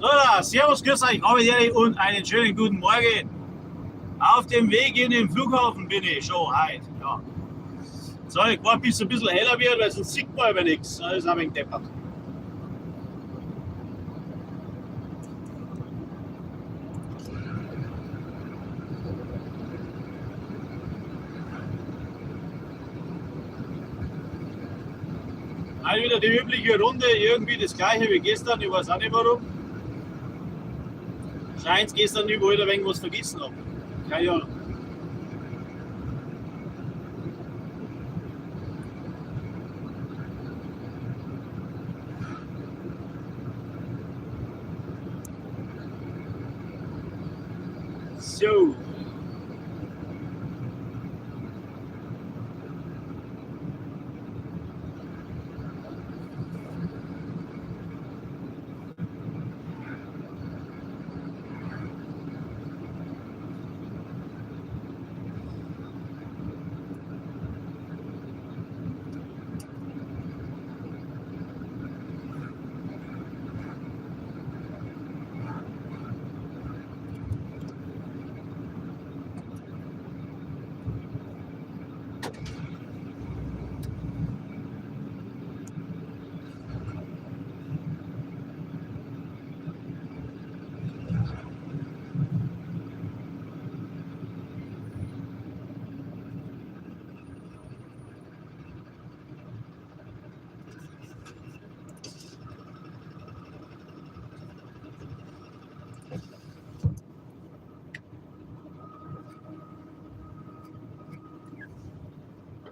So, da, servus, grüß euch, habe die und einen schönen guten Morgen. Auf dem Weg in den Flughafen bin ich schon heute. Ja. So, ich warte, bis es ein bisschen heller wird, weil sonst sieht man aber nichts. Das ist auch ein wenig deppert. Heute wieder die übliche Runde, irgendwie das gleiche wie gestern, ich weiß auch nicht warum. Scheint gestern überall ein wenig was vergessen habe. Keine Ahnung. So.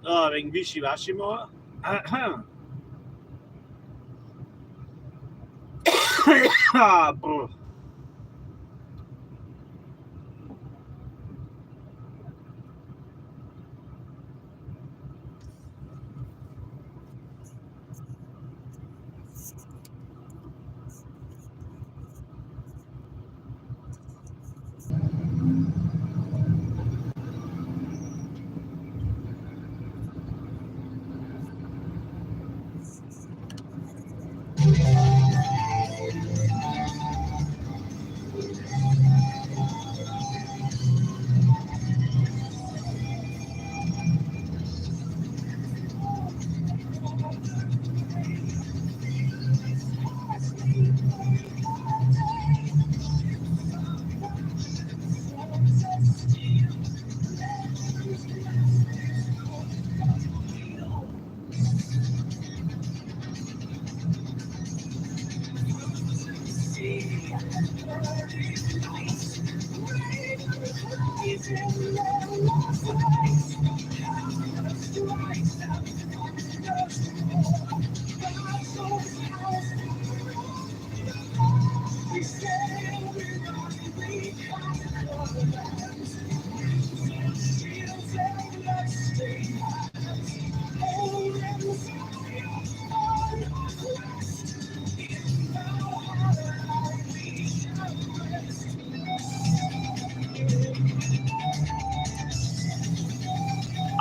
Da, wegen Wischiwaschi machen. Brr.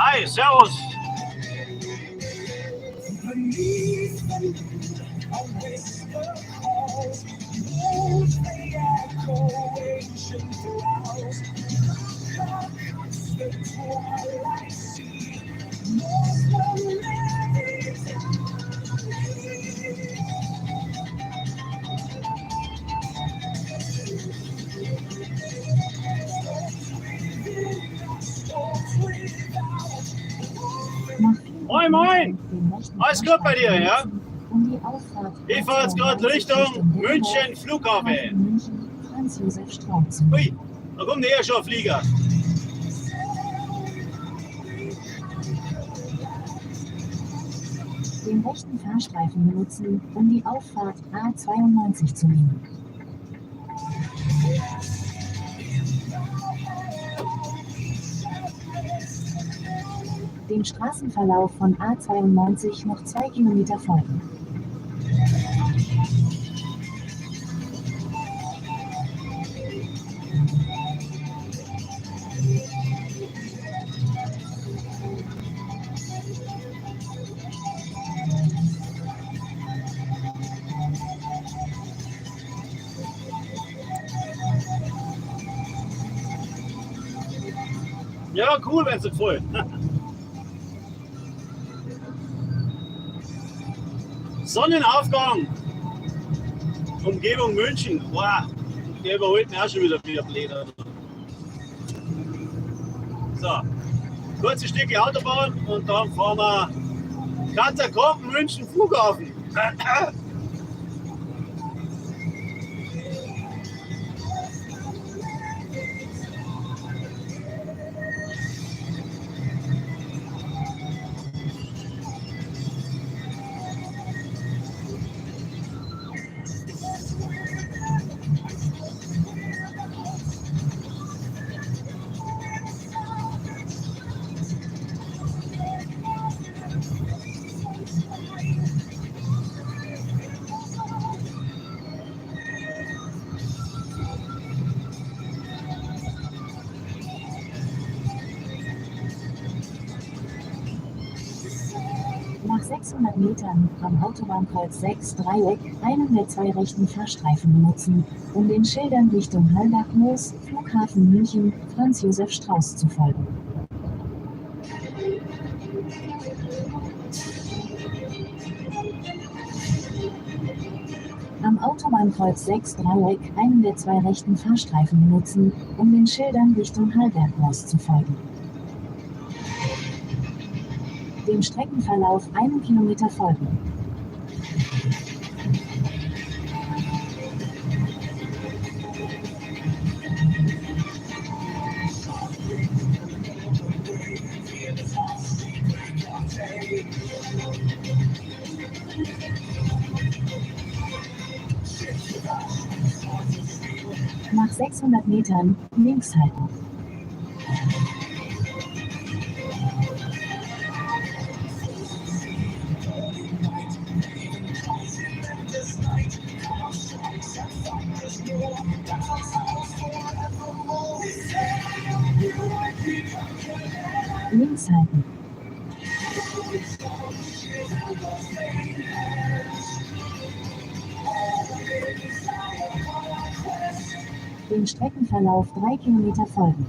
Hi, servus. Moin, moin. Alles gut bei dir, ja? Ich fahre jetzt gerade Richtung München Flughafen. Ui, da kommt näher schon ein Flieger. Den rechten Fahrstreifen benutzen, um die Auffahrt A92 zu nehmen. Dem Straßenverlauf von A92 noch 2 Kilometer folgen. Ja, cool, wenn es dir gefällt. Sonnenaufgang. Umgebung München. Wow, der überholt mich auch schon wieder wie ein Bläder. So, kurze Stücke Autobahn und dann fahren wir Katakomben München Flughafen. Nach 600 Metern am Autobahnkreuz 6 Dreieck einen der zwei rechten Fahrstreifen benutzen, um den Schildern Richtung Hallbergmoos, Flughafen München, Franz Josef Strauß zu folgen. Am Autobahnkreuz 6 Dreieck einen der zwei rechten Fahrstreifen benutzen, um den Schildern Richtung Hallbergmoos zu folgen. Dem Streckenverlauf einen Kilometer folgen. Nach 600 Metern links halten. Links halten. Dem Streckenverlauf 3 Kilometer folgen.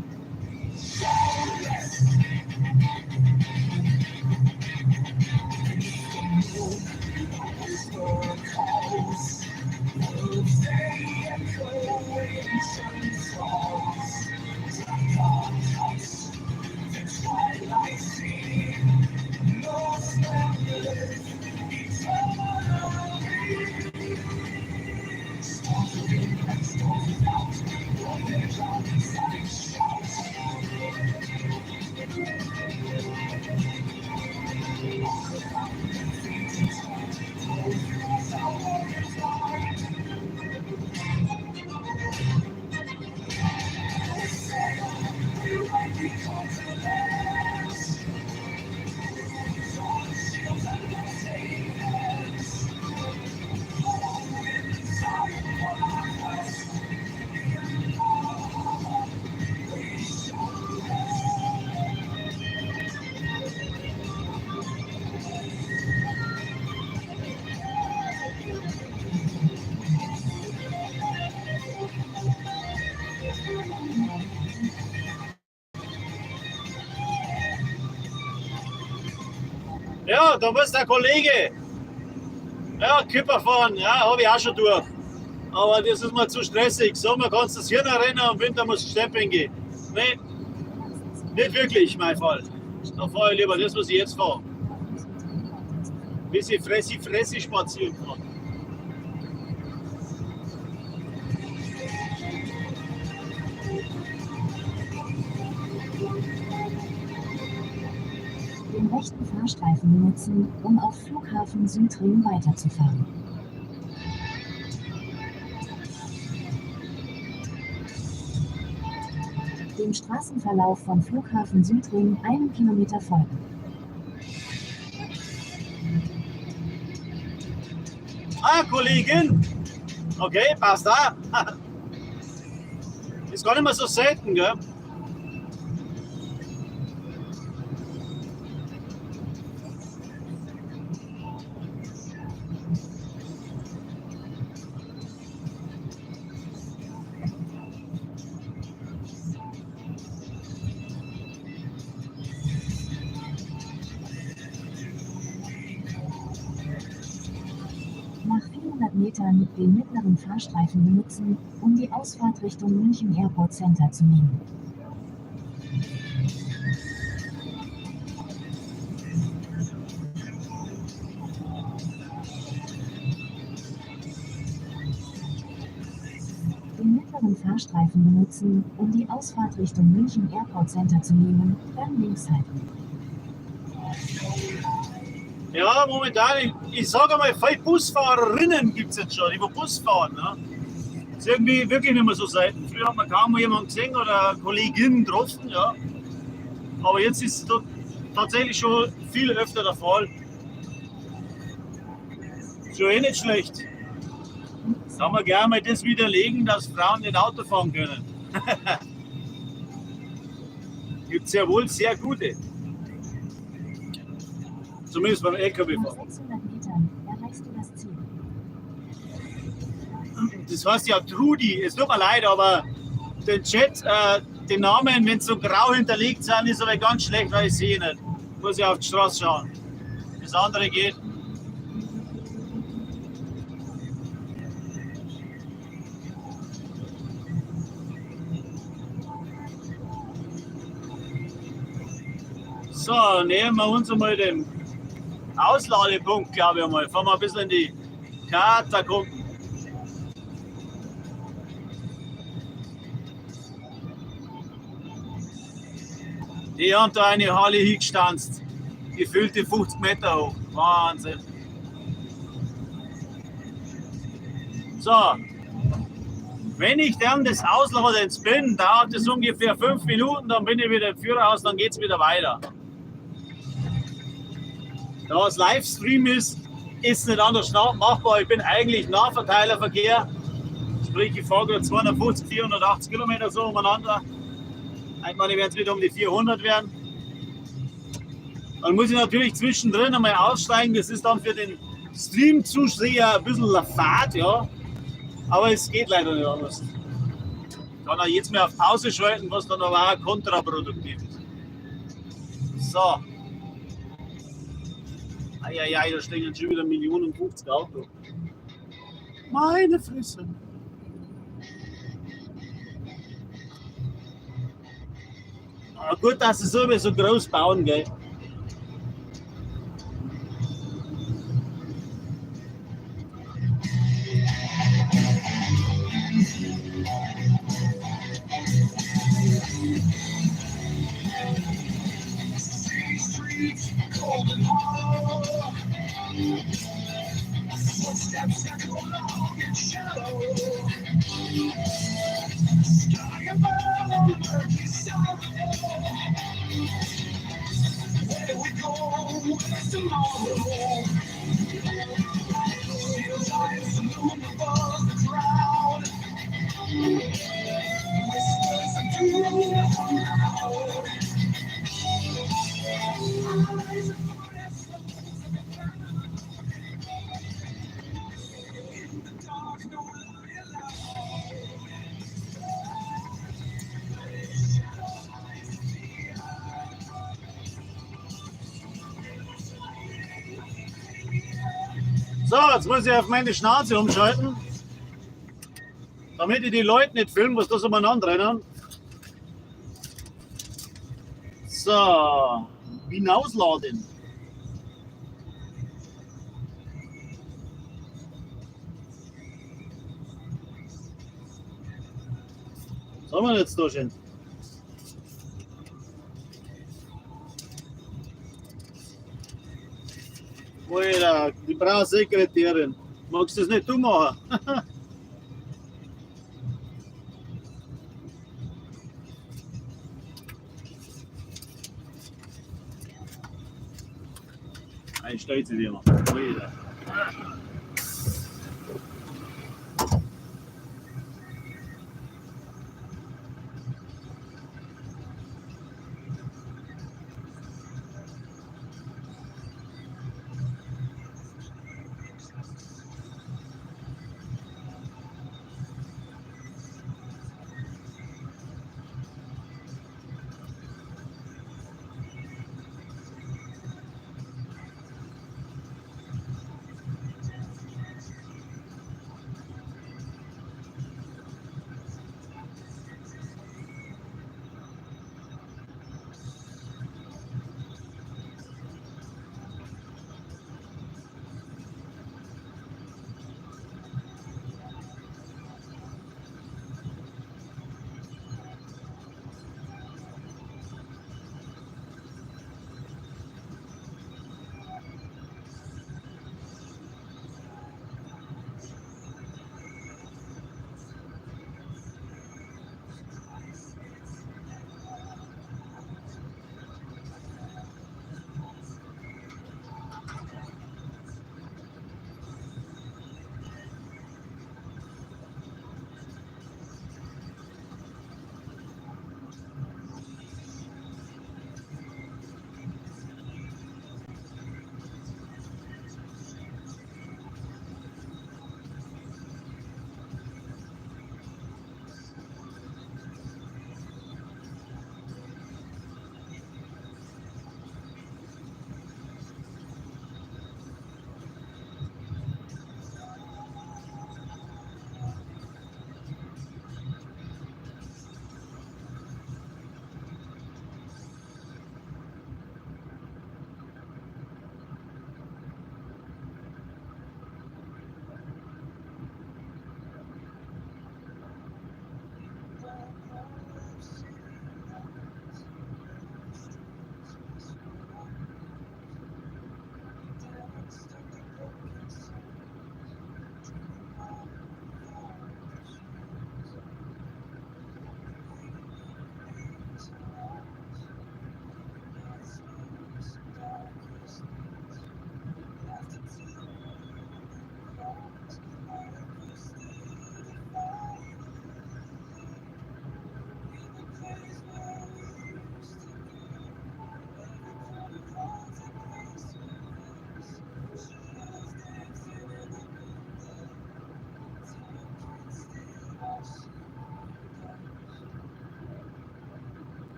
Ja, da muss der Kollege. Ja, Kipper fahren, ja, habe ich auch schon durch. Aber das ist mir zu stressig. Sommer kannst du das Hirn rennen, im Winter musst du Stepping gehen. Nee, nicht wirklich mein Fall. Da fahre ich lieber das, was ich jetzt fahre. Bisschen fressi, fressi spazieren fahren. Den rechten Fahrstreifen benutzen, um auf Flughafen Südring weiterzufahren. Dem Straßenverlauf von Flughafen Südring einen Kilometer folgen. Ah, Kollegin! Okay, passt da. Ist gar nicht mehr so selten, gell? Nach 400 Metern den mittleren Fahrstreifen benutzen, um die Ausfahrt Richtung München Airport Center zu nehmen. Den mittleren Fahrstreifen benutzen, um die Ausfahrt Richtung München Airport Center zu nehmen, dann links halten. Ja, momentan, ich sage mal, viele Busfahrerinnen gibt es jetzt schon, die wo Bus fahren. Ne? Ist irgendwie wirklich nicht mehr so selten. Früher hat man kaum mal jemanden gesehen oder eine Kollegin getroffen, ja. Aber jetzt ist es tatsächlich schon viel öfter der Fall. Schon eh nicht schlecht. Kann man gerne mal das widerlegen, dass Frauen nicht Auto fahren können. Gibt es ja wohl sehr gute. Zumindest beim Nach LKW-Fahren. 600 Metern erreichst du das Ziel. Das heißt ja Trudi, es tut mir leid, aber den Chat, den Namen, wenn sie so grau hinterlegt sind, ist aber ganz schlecht, weil ich sehe nicht. Muss ich auf die Straße schauen. Das andere geht. So, nähern wir uns einmal dem Ausladepunkt, glaube ich einmal. Fahren wir ein bisschen in die Katakomben. Die haben da eine Halle hingestanzt. Gefühlte 50 Meter hoch. Wahnsinn. So, wenn ich dann des Ausladens bin, dauert es ungefähr 5 Minuten, dann bin ich wieder im Führerhaus, dann geht es wieder weiter. Da es Livestream ist, ist nicht anders machbar. Ich bin eigentlich Nahverteilerverkehr, sprich ich fahre gerade 250, 480 Kilometer so umeinander. Einmal werden es wieder um die 400 werden. Dann muss ich natürlich zwischendrin einmal aussteigen. Das ist dann für den Stream-Zuseher ein bisschen Fahrt, ja. Aber es geht leider nicht anders. Ich kann auch jetzt mehr auf Pause schalten, was dann aber auch kontraproduktiv ist. So. Eieiei, da stehen schon wieder Millionen 50 Auto. Meine Fresse. Aber gut, dass sie so groß bauen, gell? So, jetzt muss ich auf meine Schnauze umschalten, damit ich die Leute nicht filmen, was das umeinander rennen. So, hinausladen. Was haben wir jetzt da schon? Alter, die brauche Sekretärin. Magst du das nicht du machen? Ein stellt sie dir mal. Alter.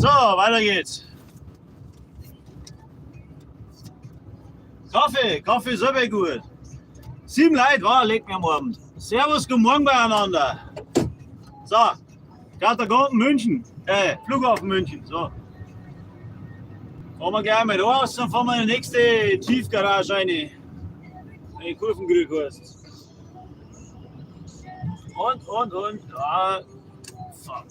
So, weiter geht's. Kaffee, Kaffee ist aber gut. 7 Leute, war, legt mir am Abend. Servus, guten Morgen beieinander. So, Katakomben München, Flughafen München, so. Fahren wir gleich mal da raus, dann fahren wir in die nächste Tiefgarage rein. In die Kurvengrück heißt. Und. Ah, fuck.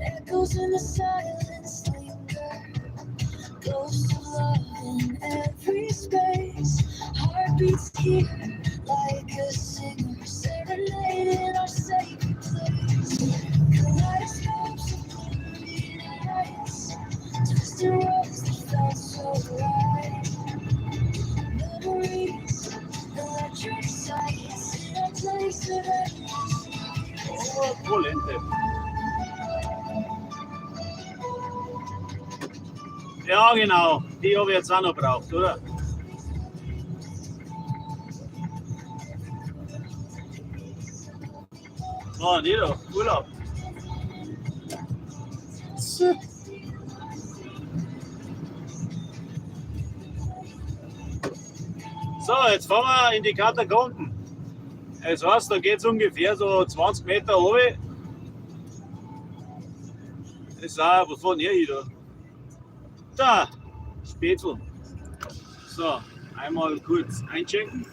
Echoes in the silence linger, ghosts of love in every space. Heartbeats here like a singer serenading our sacred place. Kaleidoscopes of blurry lights, twisted roads that felt so right. Memories, electric sights in a place of endless nights. Oh, Polente. Ja, genau. Die habe ich jetzt auch noch gebraucht, oder? Oh, die doch. Urlaub. So, jetzt fahren wir in die Katakomben. Das heißt, da geht's ungefähr so 20 Meter runter. Das ist auch, was fahren hier da? Da, Spätzl. So, einmal kurz einchecken.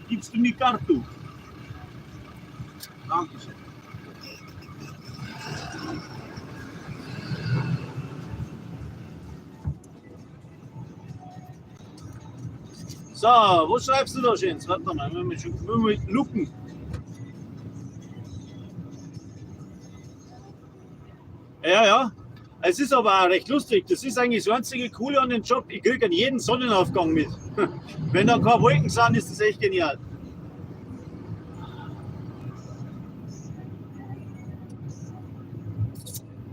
Gibst du mir Karte? Dankeschön. So, wo schreibst du da schön? Warte mal, wir müssen schon lucken. Ja, ja. Es ist aber auch recht lustig. Das ist eigentlich das einzige Coole an dem Job. Ich krieg an jeden Sonnenaufgang mit. Wenn da keine Wolken sind, ist das echt genial.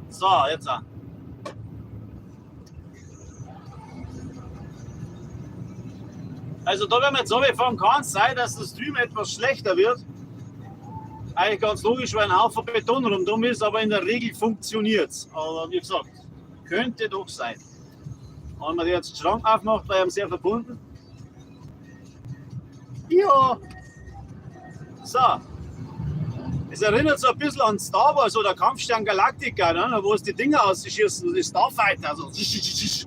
So, jetzt auch. Also da, wenn wir jetzt runterfahren, kann es sein, dass der Stream etwas schlechter wird. Eigentlich ganz logisch, weil ein Haufen Beton rundum ist, aber in der Regel funktioniert's. Aber wie gesagt, könnte doch sein. Wenn man jetzt den Schrank aufmacht, war ich sehr verbunden. Ja. So. Es erinnert so ein bisschen an Star Wars oder Kampfstern Galactica, ne? Wo es die Dinger ausschießen, die Starfighter, so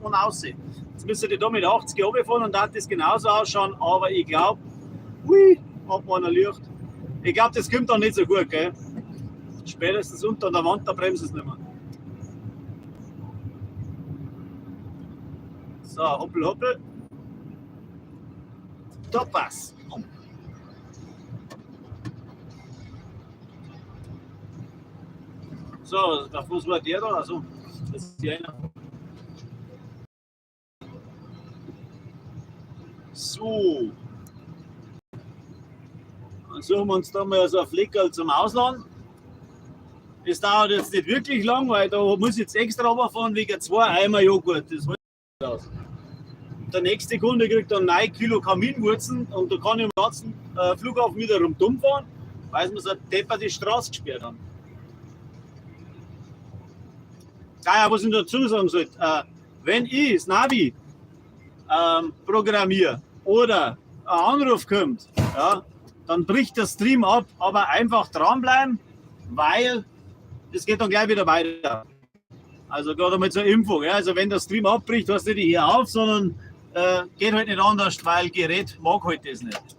und aussehen. Jetzt müssen die da mit 80 runterfahren und da hat das genauso ausschauen, aber ich glaub, ui, ab einer Licht. Ich glaub, das kommt dann nicht so gut, gell? Spätestens unter der Wand, da bremst es nicht mehr. So, hoppel, hoppel. Topas. So, auf was war der da? Also, das ist hier einer. So. Dann suchen wir uns da mal so ein Fleckerl zum Ausladen. Das dauert jetzt nicht wirklich lang, weil da muss ich jetzt extra runterfahren wegen 2 Eimer Joghurt. Das holt sich aus. Der nächste Kunde kriegt dann 9 Kilo Kaminwurzen und da kann ich am ganzen Flughafen wieder rundum fahren, weil wir so deppert die Straße gesperrt haben. Ah ja, was ich dazu sagen sollte, wenn ich das Navi programmiere oder ein Anruf kommt, ja, dann bricht der Stream ab, aber einfach dranbleiben, weil das geht dann gleich wieder weiter. Also gerade einmal zur Info, ja, also wenn der Stream abbricht, heißt nicht hier auf, sondern geht halt nicht anders, weil Gerät mag halt das nicht.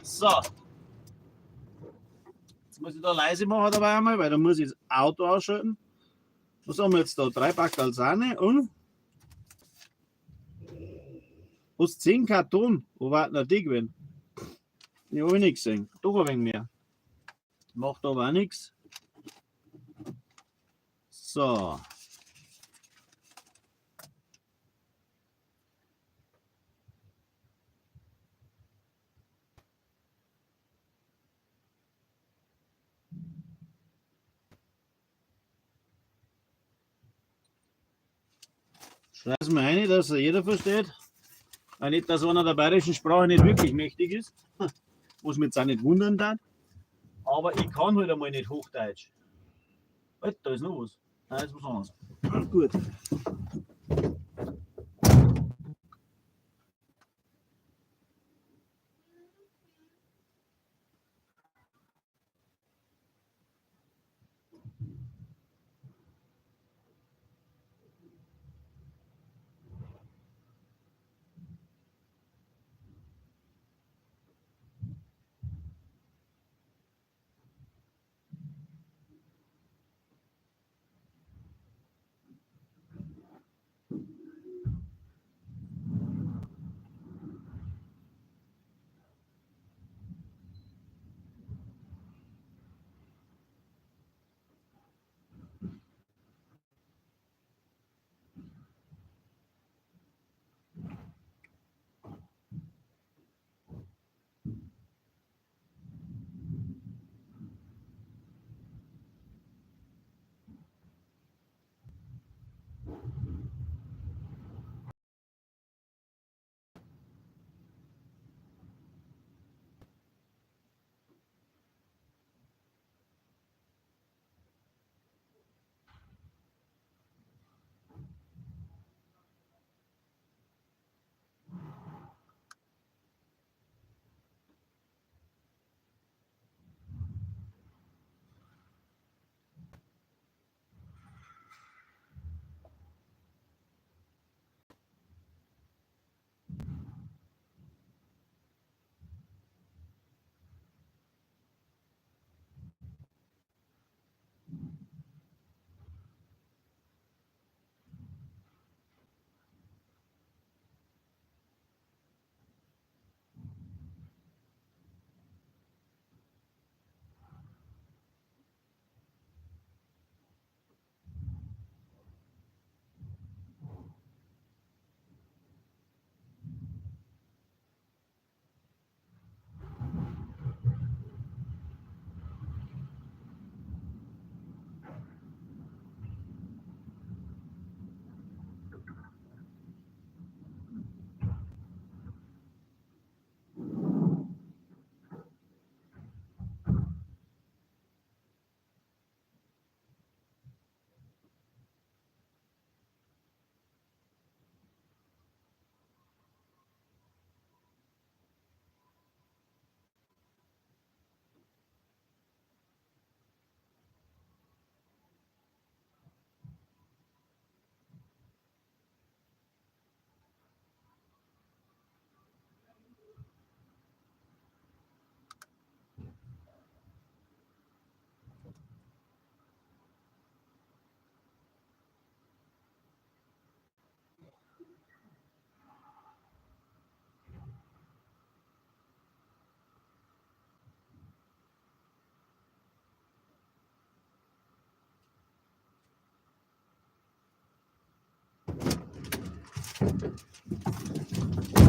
So. Jetzt muss ich da leise machen dabei einmal, weil da muss ich das Auto ausschalten. Was haben wir jetzt da? 3 Packerl Sahne und was 10 Karton. Wo war denn die gewesen? Die hab ich nicht gesehen. Doch ein wenig mehr. Macht aber auch nichts. So. Schreib's mir rein, dass jeder versteht. Auch nicht, dass einer der bayerischen Sprache nicht wirklich mächtig ist. Was mich jetzt auch nicht wundern darf. Aber ich kann halt einmal nicht Hochdeutsch. Halt, da ist noch was. Nein, ist was anderes. Gut.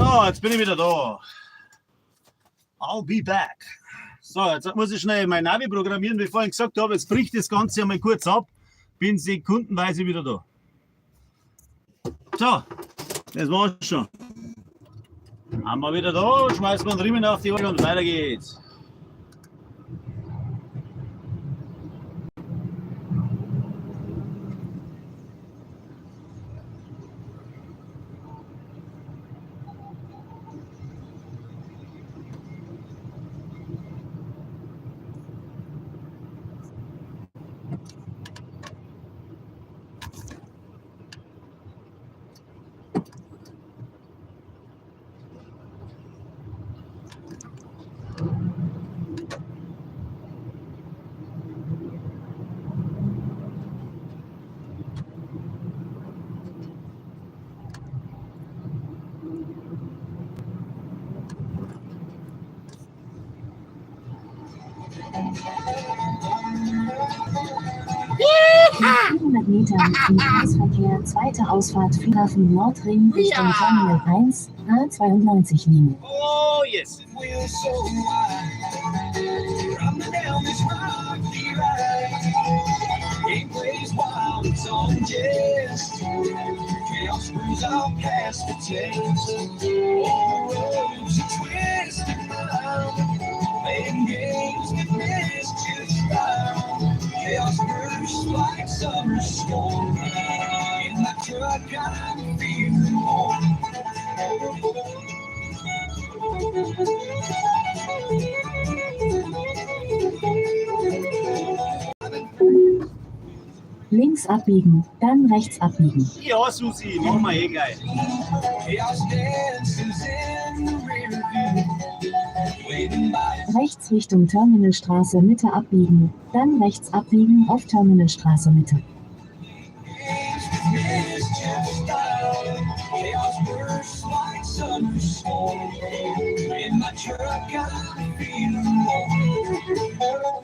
So, jetzt bin ich wieder da. I'll be back. So, jetzt muss ich schnell mein Navi programmieren, wie ich vorhin gesagt habe. Jetzt bricht das Ganze einmal kurz ab. Bin sekundenweise wieder da. So, das war's schon. Haben wir wieder da, schmeißen wir den Riemen auf die Uhr und weiter geht's. In 400 Metern im Kreisverkehr zweite Ausfahrt Flughafen Nordring Richtung Terminal 1, A92 nehmen. Oh, yes. Wheels so wide, rumbling down this rocky ride. Gameplays wild, it's all in jest. Chaos brews out past the test. All the roads are twisted round, playing games with mischief style. Chaos bursts like summer storm. In my truck, I'm feeling warm. Links abbiegen, dann rechts abbiegen. Ja, Susi, machen wir eh gleich. Chaos dances in the rear view, waving by Rechts Richtung Terminalstraße Mitte abbiegen, dann rechts abbiegen auf Terminalstraße Mitte. games with mischief style. Chaos bursts like summer storm. In my truck, I'm feeling warm.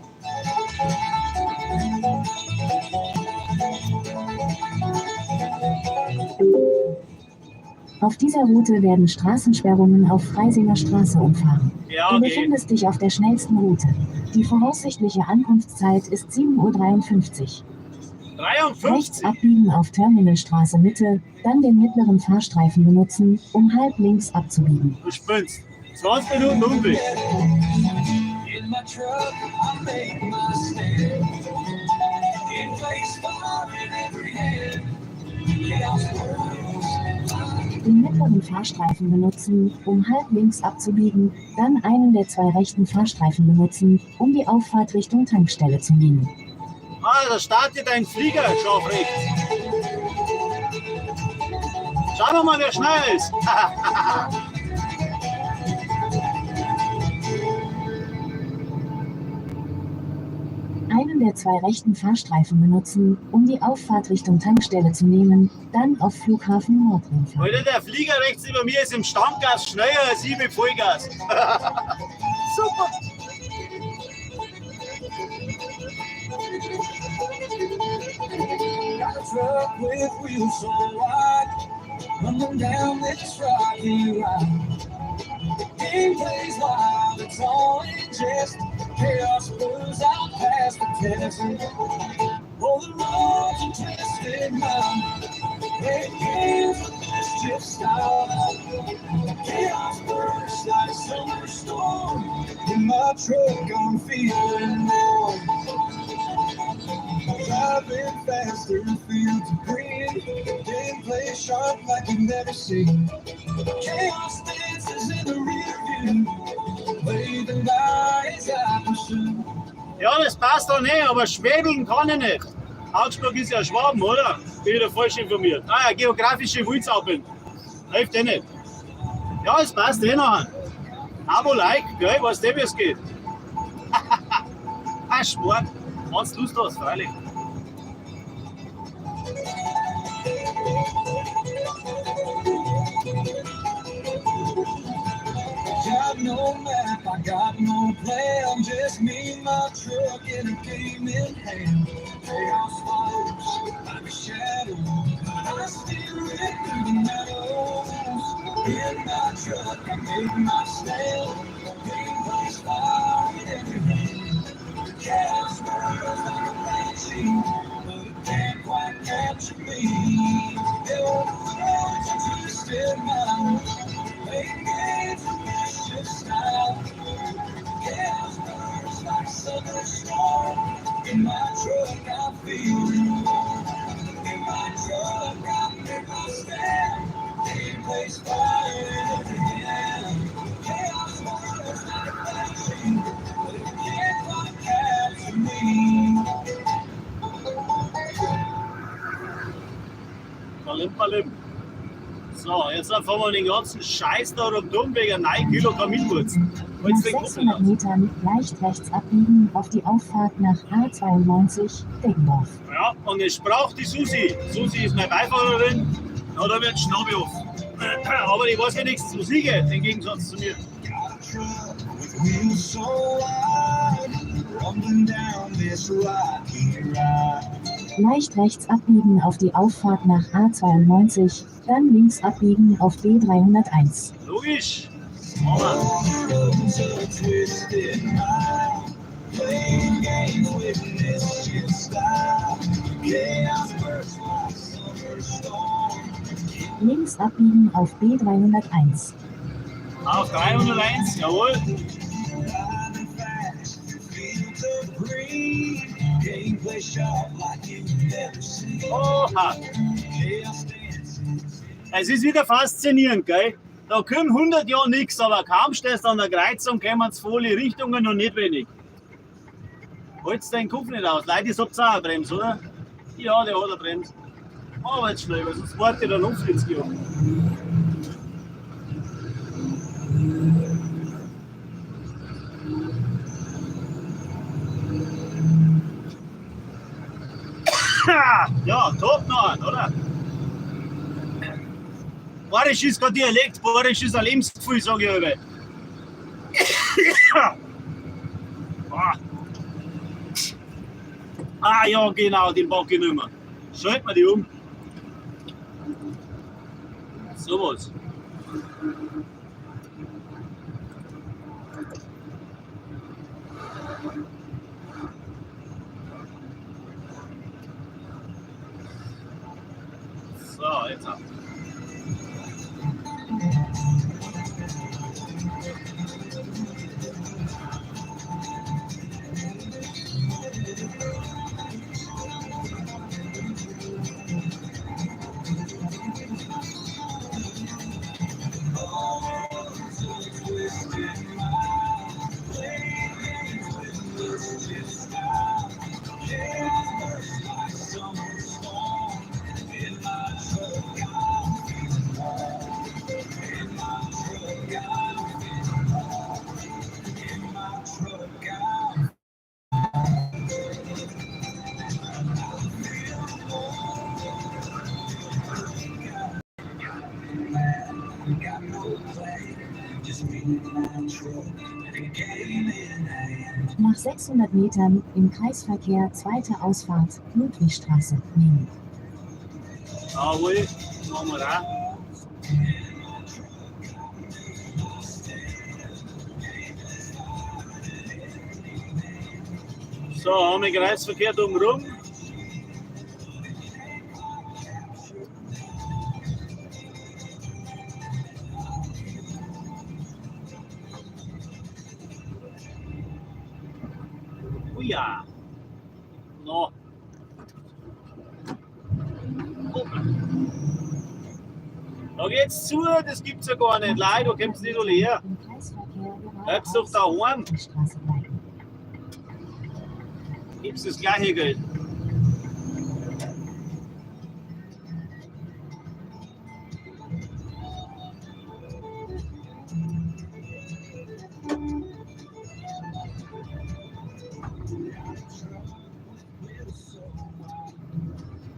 Auf dieser Route werden Straßensperrungen auf Freisinger Straße umfahren. Ja, Du okay. befindest dich auf der schnellsten Route. Die voraussichtliche Ankunftszeit ist 7:53 Uhr. Rechts 53. abbiegen auf Terminalstraße Mitte, dann den mittleren Fahrstreifen benutzen, um halb links abzubiegen. Du spinnst. 20 Minuten Umweg. In my truck, I make my stand. In place fire in every hand. Chaos whirls like Den mittleren Fahrstreifen benutzen, um halb links abzubiegen, dann einen der zwei rechten Fahrstreifen benutzen, um die Auffahrt Richtung Tankstelle zu nehmen. Ah, da startet ein Flieger, scharf rechts. Schauen wir mal, wer schneller ist. Einen der zwei rechten Fahrstreifen benutzen, um die Auffahrt Richtung Tankstelle zu nehmen, dann auf Flughafen Nordring fahren. Alter, der Flieger rechts über mir ist im Stammgas schneller als ich mit Vollgas. Super. Got a truck with wheels so wide, rumbling down this rocky ride. Game plays wild, it's all in jest. Chaos blows out past the test. Oh, the roads are twisted round. Playing games with mischief style. Chaos bursts like summer storm. In my truck, I'm feeling warm. Driving fast through fields of green. Gameplay sharp like you've never seen. Chaos dances in the rear view. Waving by as I pursue. Ja, das passt doch nicht, aber schwäbeln kann ich nicht. Augsburg ist ja Schwaben, oder? Bin wieder falsch informiert. Ah ja, geografische Wulzau bin. Hilft eh nicht. Ja, es passt eh noch. Abo, Like, gell, weißt du, wie es geht. Ah, Sport. Wenn's Lust hast, freilich. Got no map, I got no plan. Just me, my truck, and a game in hand. Chaos follows like a shadow. I steer it through the meadows. In my truck, I make my stand. Game plays fire in every hand. Chaos whirls like a banshee, but it can't quite capture me. The roads are twisted round. Playing games with mischief style. Chaos bursts like summer storm. In my truck, I feel warm. In my truck, I make my stand. Game plays fire in every hand. Chaos whirls like a banshee, but it can't quite capture me. Balim, balim. So, jetzt fahren wir den ganzen Scheiß da rundum wegen 9 Kilo Kaminwurz. Nach Jetzt den Kuppel 600 aus. Metern leicht rechts abbiegen auf die Auffahrt nach A92 Deggendorf. Ja, und es braucht die Susi. Susi ist meine Beifahrerin. Ja, da wird Schnaube auf. Aber ich weiß wenigstens, wo sie geht, im Gegensatz zu mir. Got a truck with wheels so wide, rumbling down this rocky ride. Leicht rechts abbiegen auf die Auffahrt nach A92, dann links abbiegen auf B301. Logisch. Machen wir. All the roads are twisted mind, playing games with mischief style. Chaos bursts like summer storm. Links abbiegen auf B301. Auf 301, jawohl. Driving fast through fields of green. Gameplay sharp like you've never seen. Oha. Chaos dances. Es ist wieder faszinierend, gell? Da kommt 100 Jahre nichts, aber kaum stehst du an der Kreuzung, kommen sie volle Richtungen und nicht wenig. Holt's deinen Kopf nicht aus. Leute, ihr habt auch eine Bremse, oder? Ja, der hat eine Bremse. Aber jetzt schnell, weil sonst warte ich der Luft ins Gehirn. Ja, top noch, oder? Bayerisch ist kein Dialekt, Bayerisch ist ein Lebensgefühl, sage ich immer. Ah. Ah ja, genau, den pack ich nicht mehr. Schalt mir die um. So was. So, jetzt ab. All the roads are twisted mind, playing games with mischief style. Chaos bursts like summer storm. In my truck, I'm feeling warm. In my truck, I'm feeling warm. In my truck, I'm got no plan. Just me and my truck and a game in hand. Nach 600 Metern im Kreisverkehr zweite Ausfahrt, Ludwigstraße, nehmen. Jawohl, machen wir auch. So, haben wir Kreisverkehr drumherum. Oh ja. No. Oh. Da geht's zu, das gibt's ja gar nicht. Leider, da kommt's nicht alle her. Im Kreisverkehr Bleibst doch geradeaus daheim. Ludwigstraße bleiben. Gibt's das gleiche Geld.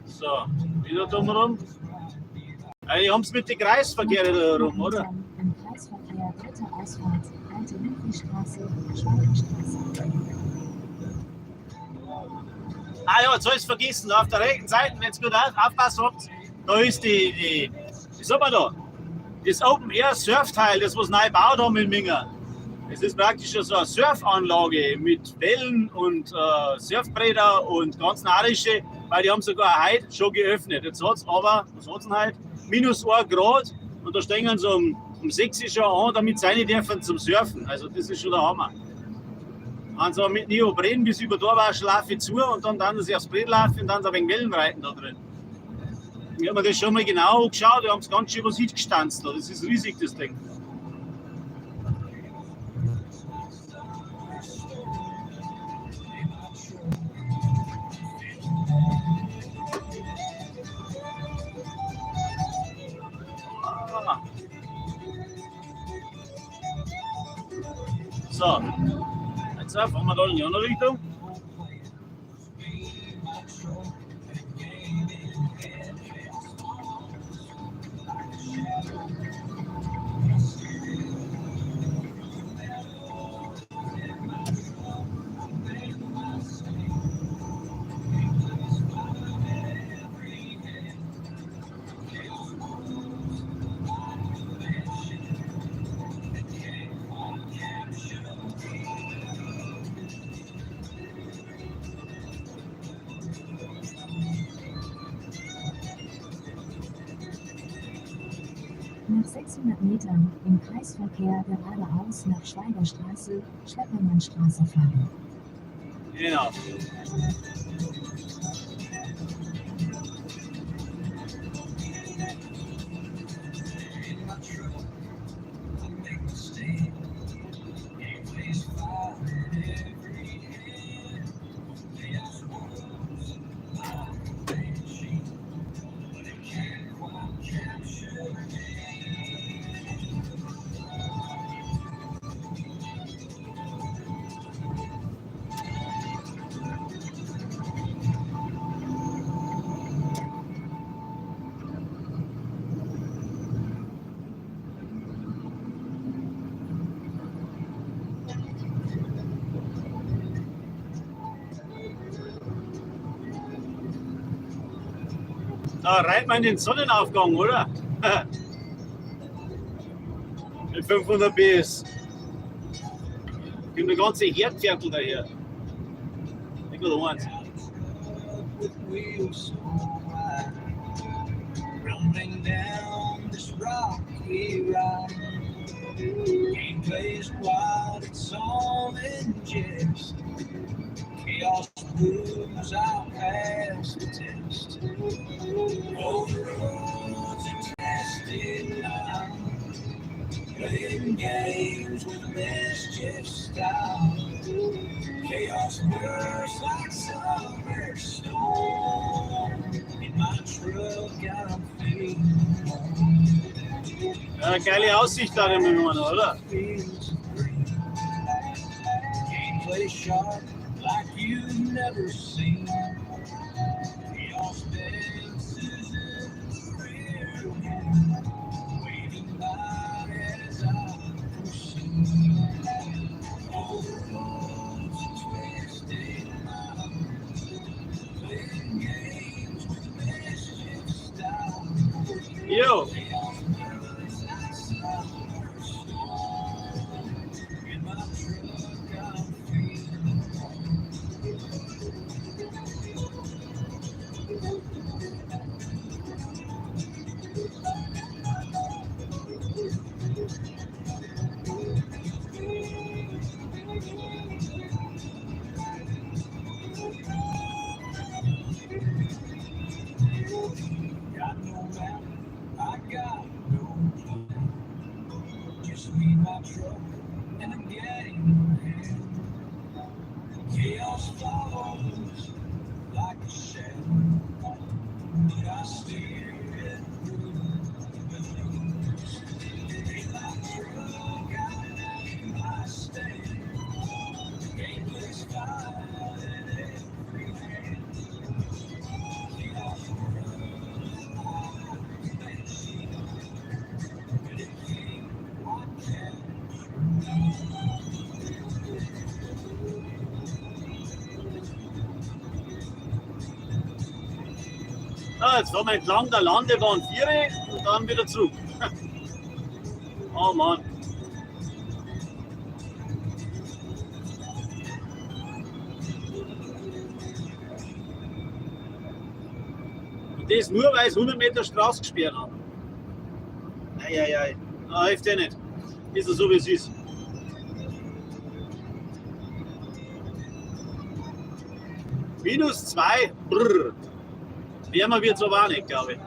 So, wieder drumherum. Ja, die haben's mit den Kreisverkehren da rum, oder? Im Kreisverkehr dritte Ausfahrt, Alte Ludwigstraße, Schweigerstraße. Ah ja, jetzt hab ich's vergessen. Auf der rechten Seite, wenn ihr gut aufpassen habt, da ist die, wie sagt man da? Das Open Air Surfteil, das was neu gebaut haben in Minga. Es ist praktisch so eine Surfanlage mit Wellen und Surfbretter und ganz narische, weil die haben sogar heute schon geöffnet. Jetzt hat's aber, was hat's denn heute? Minus 1 Grad und da stehen sie um 6 Uhr schon an, damit sie rein dürfen zum Surfen. Also das ist schon der Hammer. Also mit Neopren bis über da war, schlafe ich zu und dann sie aufs Brett laufen und dann so ein wenig Wellen reiten da drin. Ich habe mir das schon mal genau angeschaut, die haben es ganz schön was hingestanzt da. Das ist riesig, das Ding. Ah. So, jetzt fahren wir da in die andere Richtung. 600 Metern im Kreisverkehr geradeaus nach Schweigerstraße, Schweppermannstraße fahren. Genau. In my truck, I make my stand. Game plays fire in every hand. Chaos rolls like a banshee, but it can't quite capture me. Da reiht man den Sonnenaufgang, oder? Mit 500 PS. Kommt der ganze Herdferkel daher. Nicht nur eins. Out of truck with wheels so wide, rumbling down this rocky ride. Game plays wild, it's all in jest. Chaos proves I'll pass the test. Oh, the roads are tested now. Playing games with mischief style. Chaos bursts like summer storm. In my truck, I'm feeling warm. Ja, geile Aussicht da im Moment, oder? Fields of green. Gameplay sharp like you've never seen. Chaos dances in the rear view, waving by as I proceed. Over roads and twisted miles, playing games with mischief style. Jo, Chaos bursts like summer storm. In my truck, I'm feeling warm. Got no map, I got no plan. Just me, my truck, and a game in hand. Chaos follows like a shadow, but I steer it through the rules. In my truck, I make my stand. Gameless fire in every hand. Chaos runs like a banshee, but it can't quite capture me. ah, jetzt fahren wir entlang der Landebahn 4 und dann wieder zurück. Oh Mann. Und das nur, weil sie 100 Meter Straße gesperrt haben. Eieiei. Ah, hilft eh nicht. Ist ja so, wie es ist. Minus 2. Brrr. Wärmer wird es aber auch nicht, glaube ich.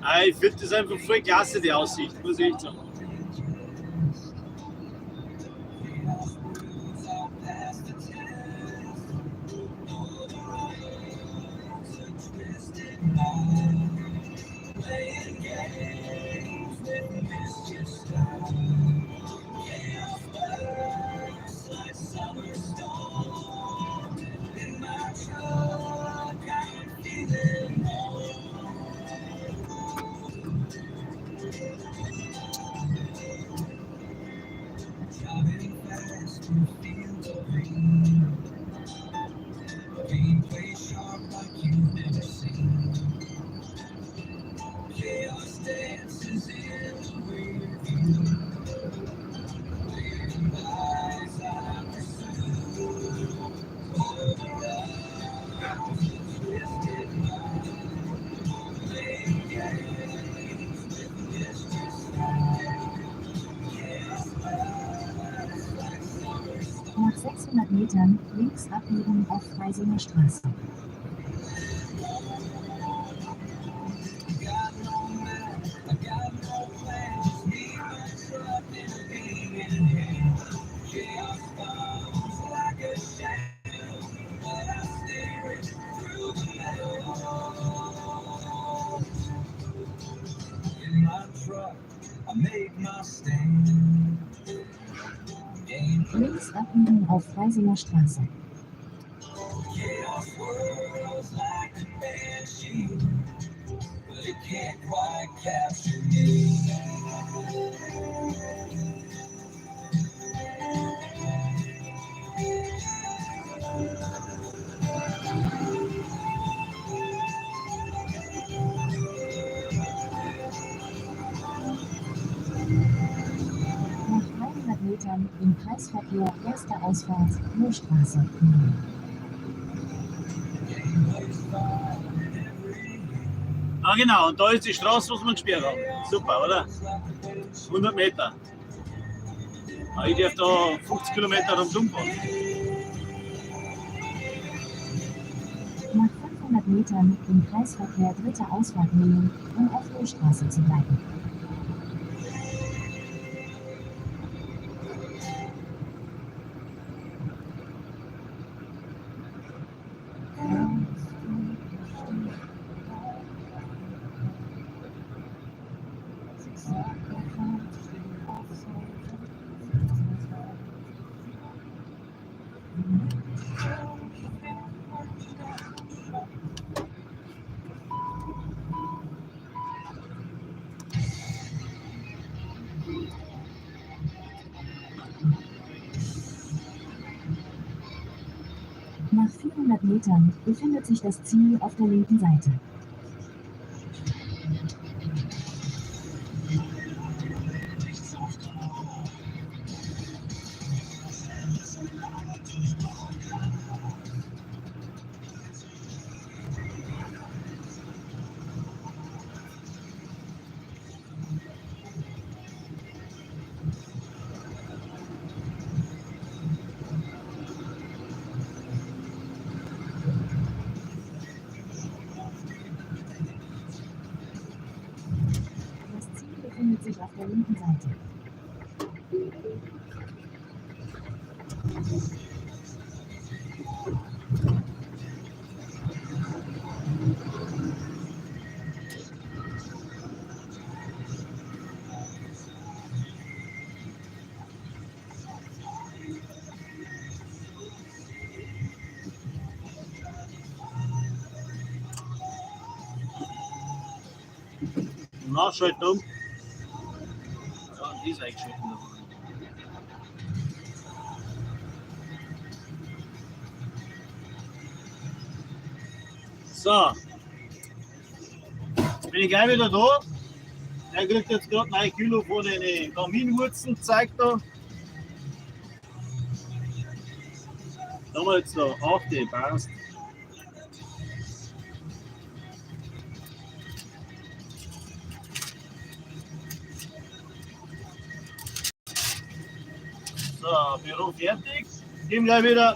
Ah, ich finde das einfach voll klasse, die Aussicht, muss ich echt sagen. Nach 600 Metern links abbiegen auf Freisinger Straße. Got no map, I got no plan, just me, my truck, and a game in hand. Chaos falls like a shadow, but I steer it through the meadows. In my truck, I make my stand. Game Links abbiegen auf Freisinger Straße. Chaos whirls like a banshee, but it can't quite capture me. Nach 300 Metern im Kreisverkehr erste Ausfahrt Lohstraße nehmen. Game plays fire in every Ah genau, und da ist die Straße, was wir gesperrt haben. Super, oder? 100 Meter. Ah, ich darf da 50 Kilometer rundum fahren. Nach 500 Metern im Kreisverkehr dritte Ausfahrt nehmen, um auf Lohstraße zu bleiben. Nach 400 Metern befindet sich das Ziel auf der linken Seite. Das Ziel befindet sich auf der linken Seite. Nachschalten um. Ja, die ist eingeschaltet. So. Jetzt bin ich gleich wieder da. Der kriegt jetzt gerade 9 Kilo von den Kaminwurzeln, zeigt er. Da haben wir jetzt noch 8, passt. So, Büro fertig. Gehen gleich wieder.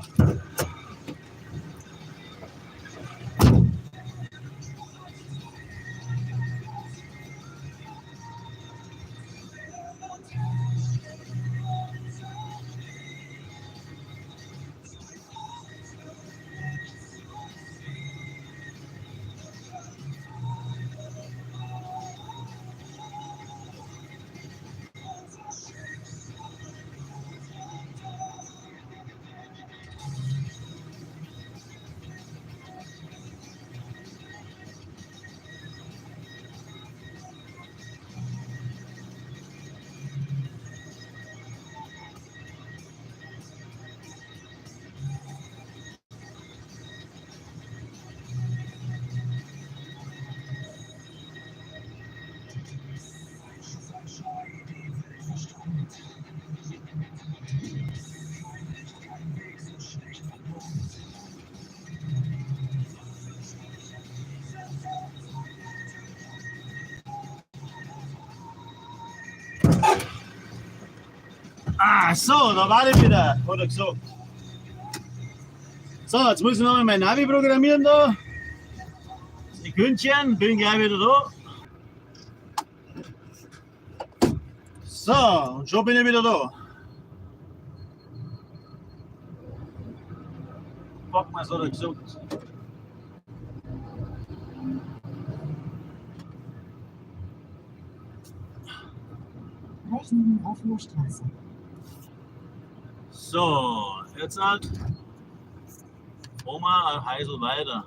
Ah, so, da war ich wieder, hat er gesagt. So, jetzt muss ich noch mal mein Navi programmieren da. Sekündchen, bin gleich wieder da. So, und schon bin ich wieder da. Fuck, was hat er gesagt? Rechnungen auf Lohstraße. So, jetzt halt. Fahren wir ein Heisel weiter.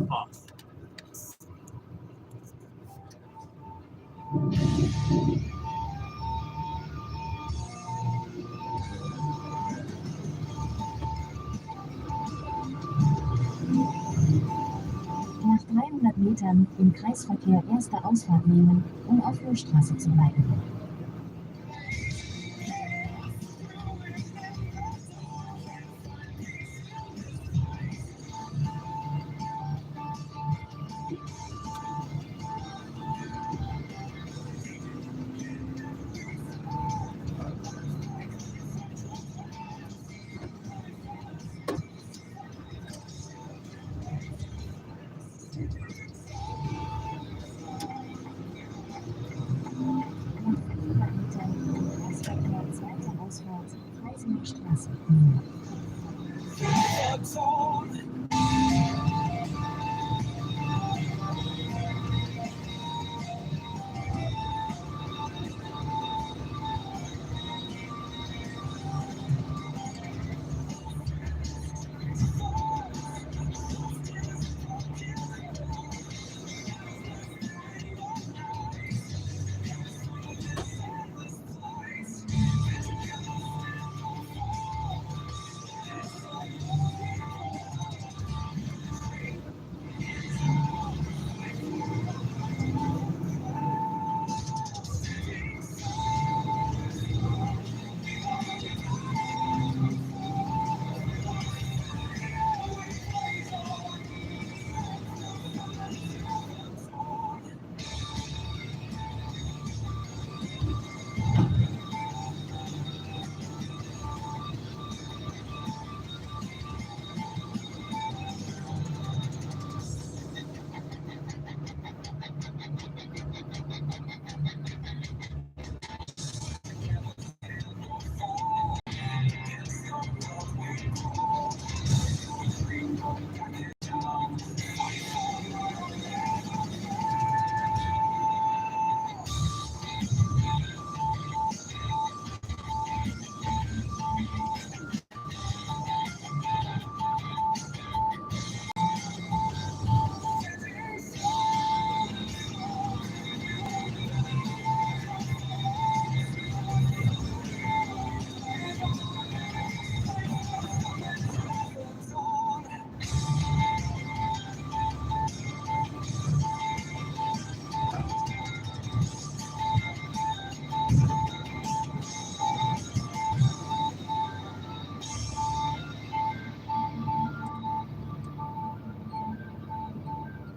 Ah. Nach 300 Metern im Kreisverkehr erste Ausfahrt nehmen, um auf Lohstraße zu bleiben. Nach 500 Metern im Kreisverkehr zweite Ausfahrt, Freisinger Straße nehmen. What's on?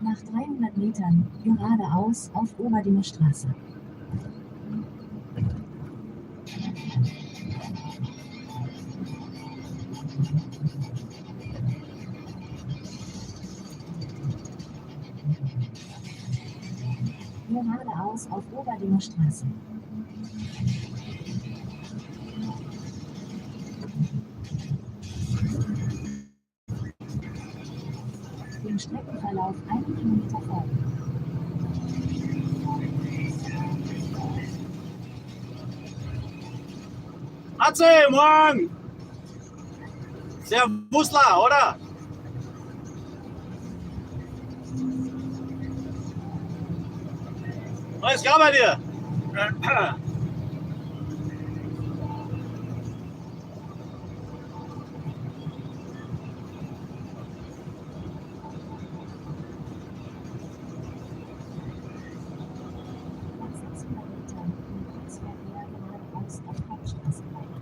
Nach 300 Metern geradeaus auf Oberdinger Straße. Geradeaus auf Oberdinger Straße. Dem Streckenverlauf einen Kilometer folgen. Atze, morgen! Servusla, oder? Alles klar bei dir? Nach 600 Metern im Kreisverkehr geradeaus auf Hauptstraße bleiben.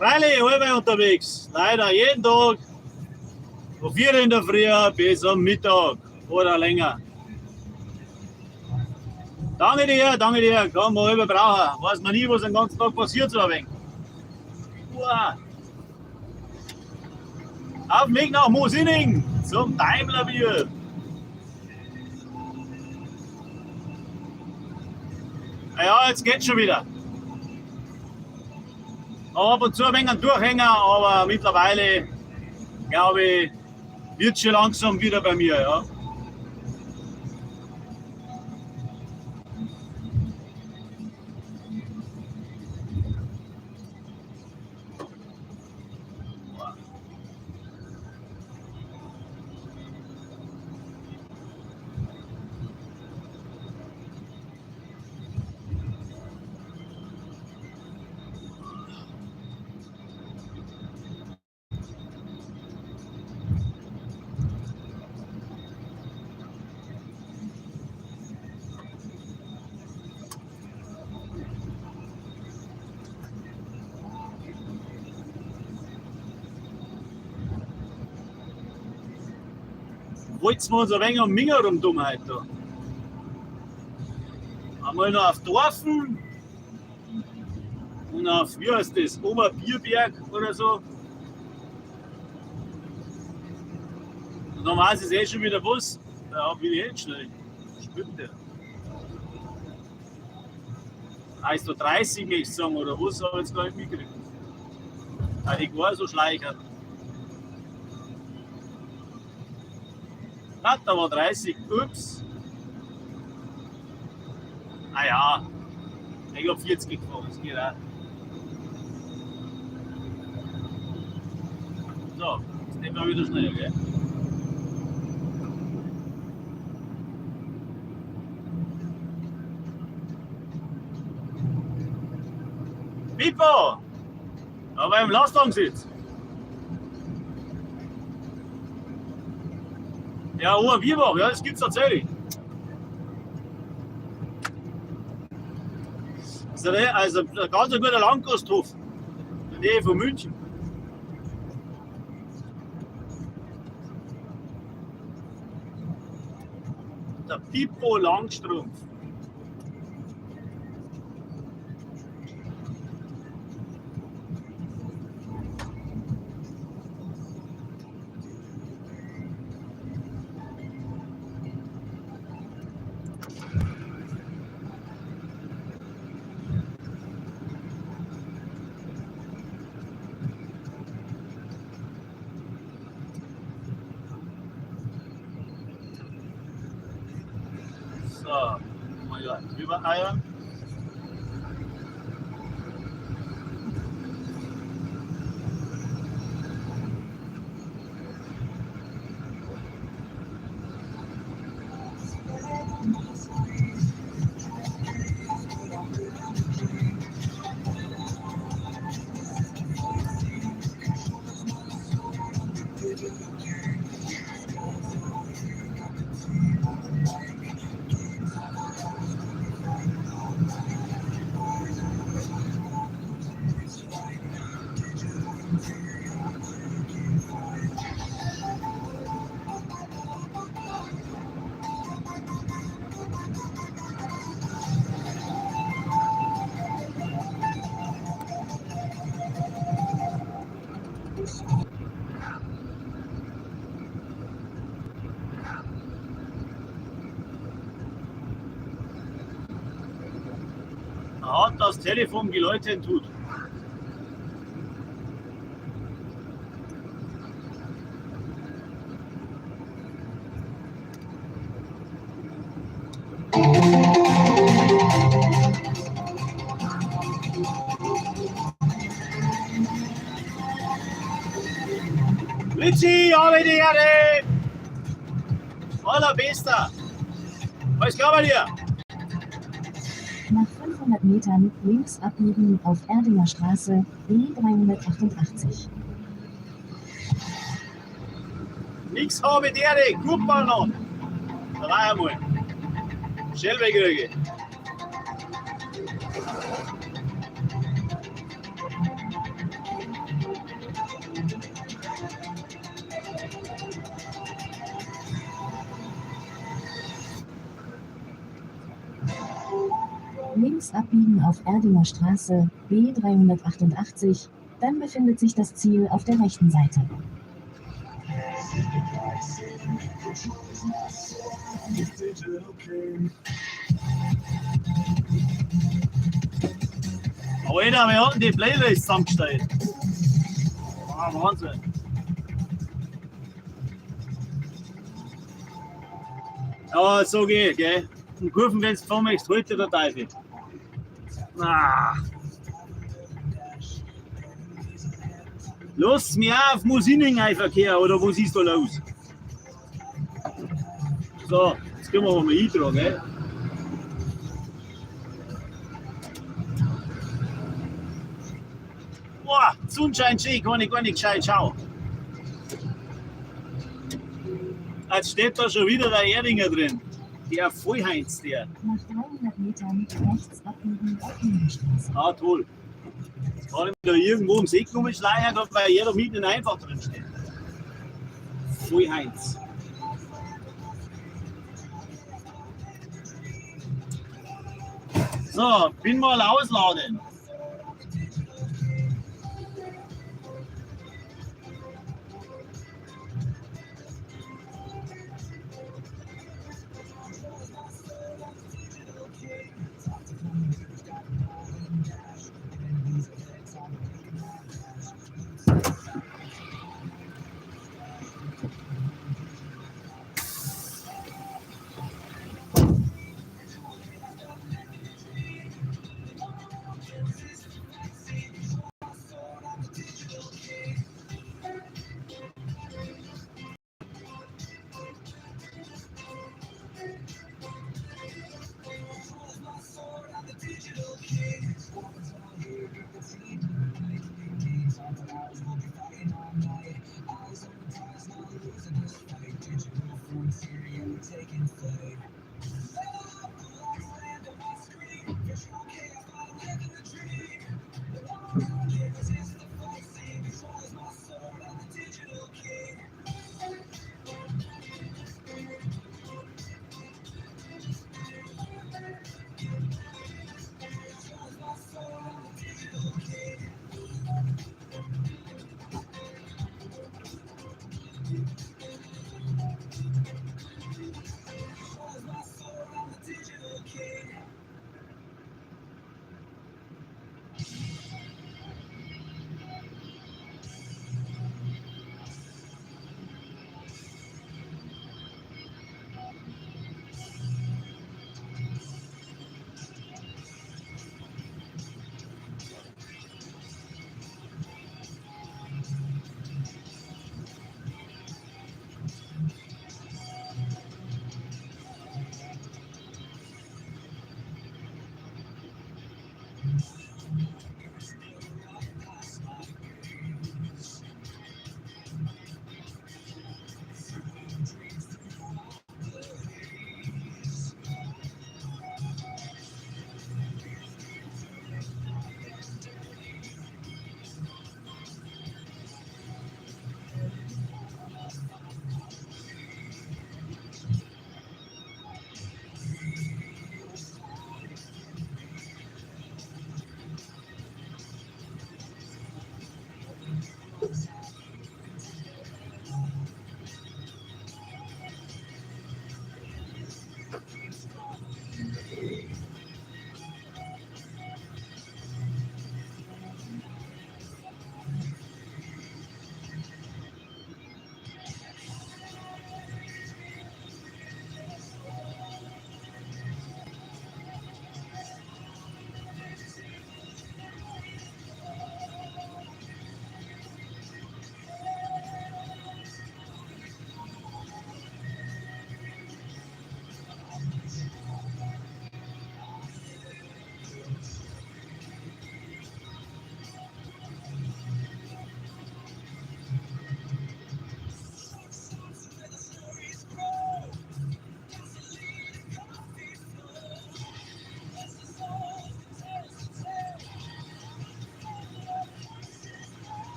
Freilich, halb unterwegs. Leider jeden Tag. Von 4 in der Früh bis am Mittag oder länger. Danke dir, danke dir. Kann man halb brauchen. Weiß man nie, was den ganzen Tag passiert so ein wenig. Uah. Auf dem Weg nach Moosinning zum Daimlerbier. Naja, jetzt geht's schon wieder. Ab und zu ein wenig ein Durchhänger, aber mittlerweile, glaube ich, wird schon langsam wieder bei mir. Ja. Wollten wir uns ein wenig am Minger rumtun heute da. Einmal noch auf Dorfen und auf, wie heißt das, Oberbierberg oder so. Und dann weiß ich eh schon wieder was. Da bin ich jetzt schnell. Spürt der. Heißt da 30 möchte ich sagen, oder was, habe ich jetzt gar nicht mitgekriegt. Weil ich war so schleichern. Na, da war 30. Ups. Ah ja, ich hab 40 gefahren, das geht auch. So, jetzt nehmen wir wieder schneller, gell? Pippo! Aber im Lastwagen sitzt. Ja, Oberbierbach, ja, das gibt's tatsächlich. Das ist also ein ganz guter Landgasthof in der Nähe von München. Der Pippo Langstrumpf. So, mal ja, drüber eiern. Da hat das Telefon geläutet tut. Ritchie, habe die Erde! Allerbester! Alles klar bei dir? Nach 500 Metern links abbiegen auf Erdinger Straße B388. Nix habe die Erde, gut beieinander. Da war einmal. Schnell wegkriege. Links abbiegen auf Erdinger Straße, B 388, dann befindet sich das Ziel auf der rechten Seite. Alter, wir hatten die Playlist zusammengestellt. Ah, Wahnsinn. Ja, so geht, gell? Und Kurven, wenn du fahren möchtest, heute der Teufel. Ah. Lass mich auf Musining Verkehr oder was ist da los? So, jetzt können wir mal eintragen, gell? Boah, die Sonne scheint schön, kann ich gar nicht gescheit schauen. Jetzt steht da schon wieder der Erdinger drin. Der Vollheinz, der. Nach 300 Metern rechts abbiegen auf Lindenstraße. Ah, toll. Jetzt kann ich mich da irgendwo ums Eck rumschleichen, weil jeder mitten einfach drin steht. Vollheinz. So, bin mal ausladen.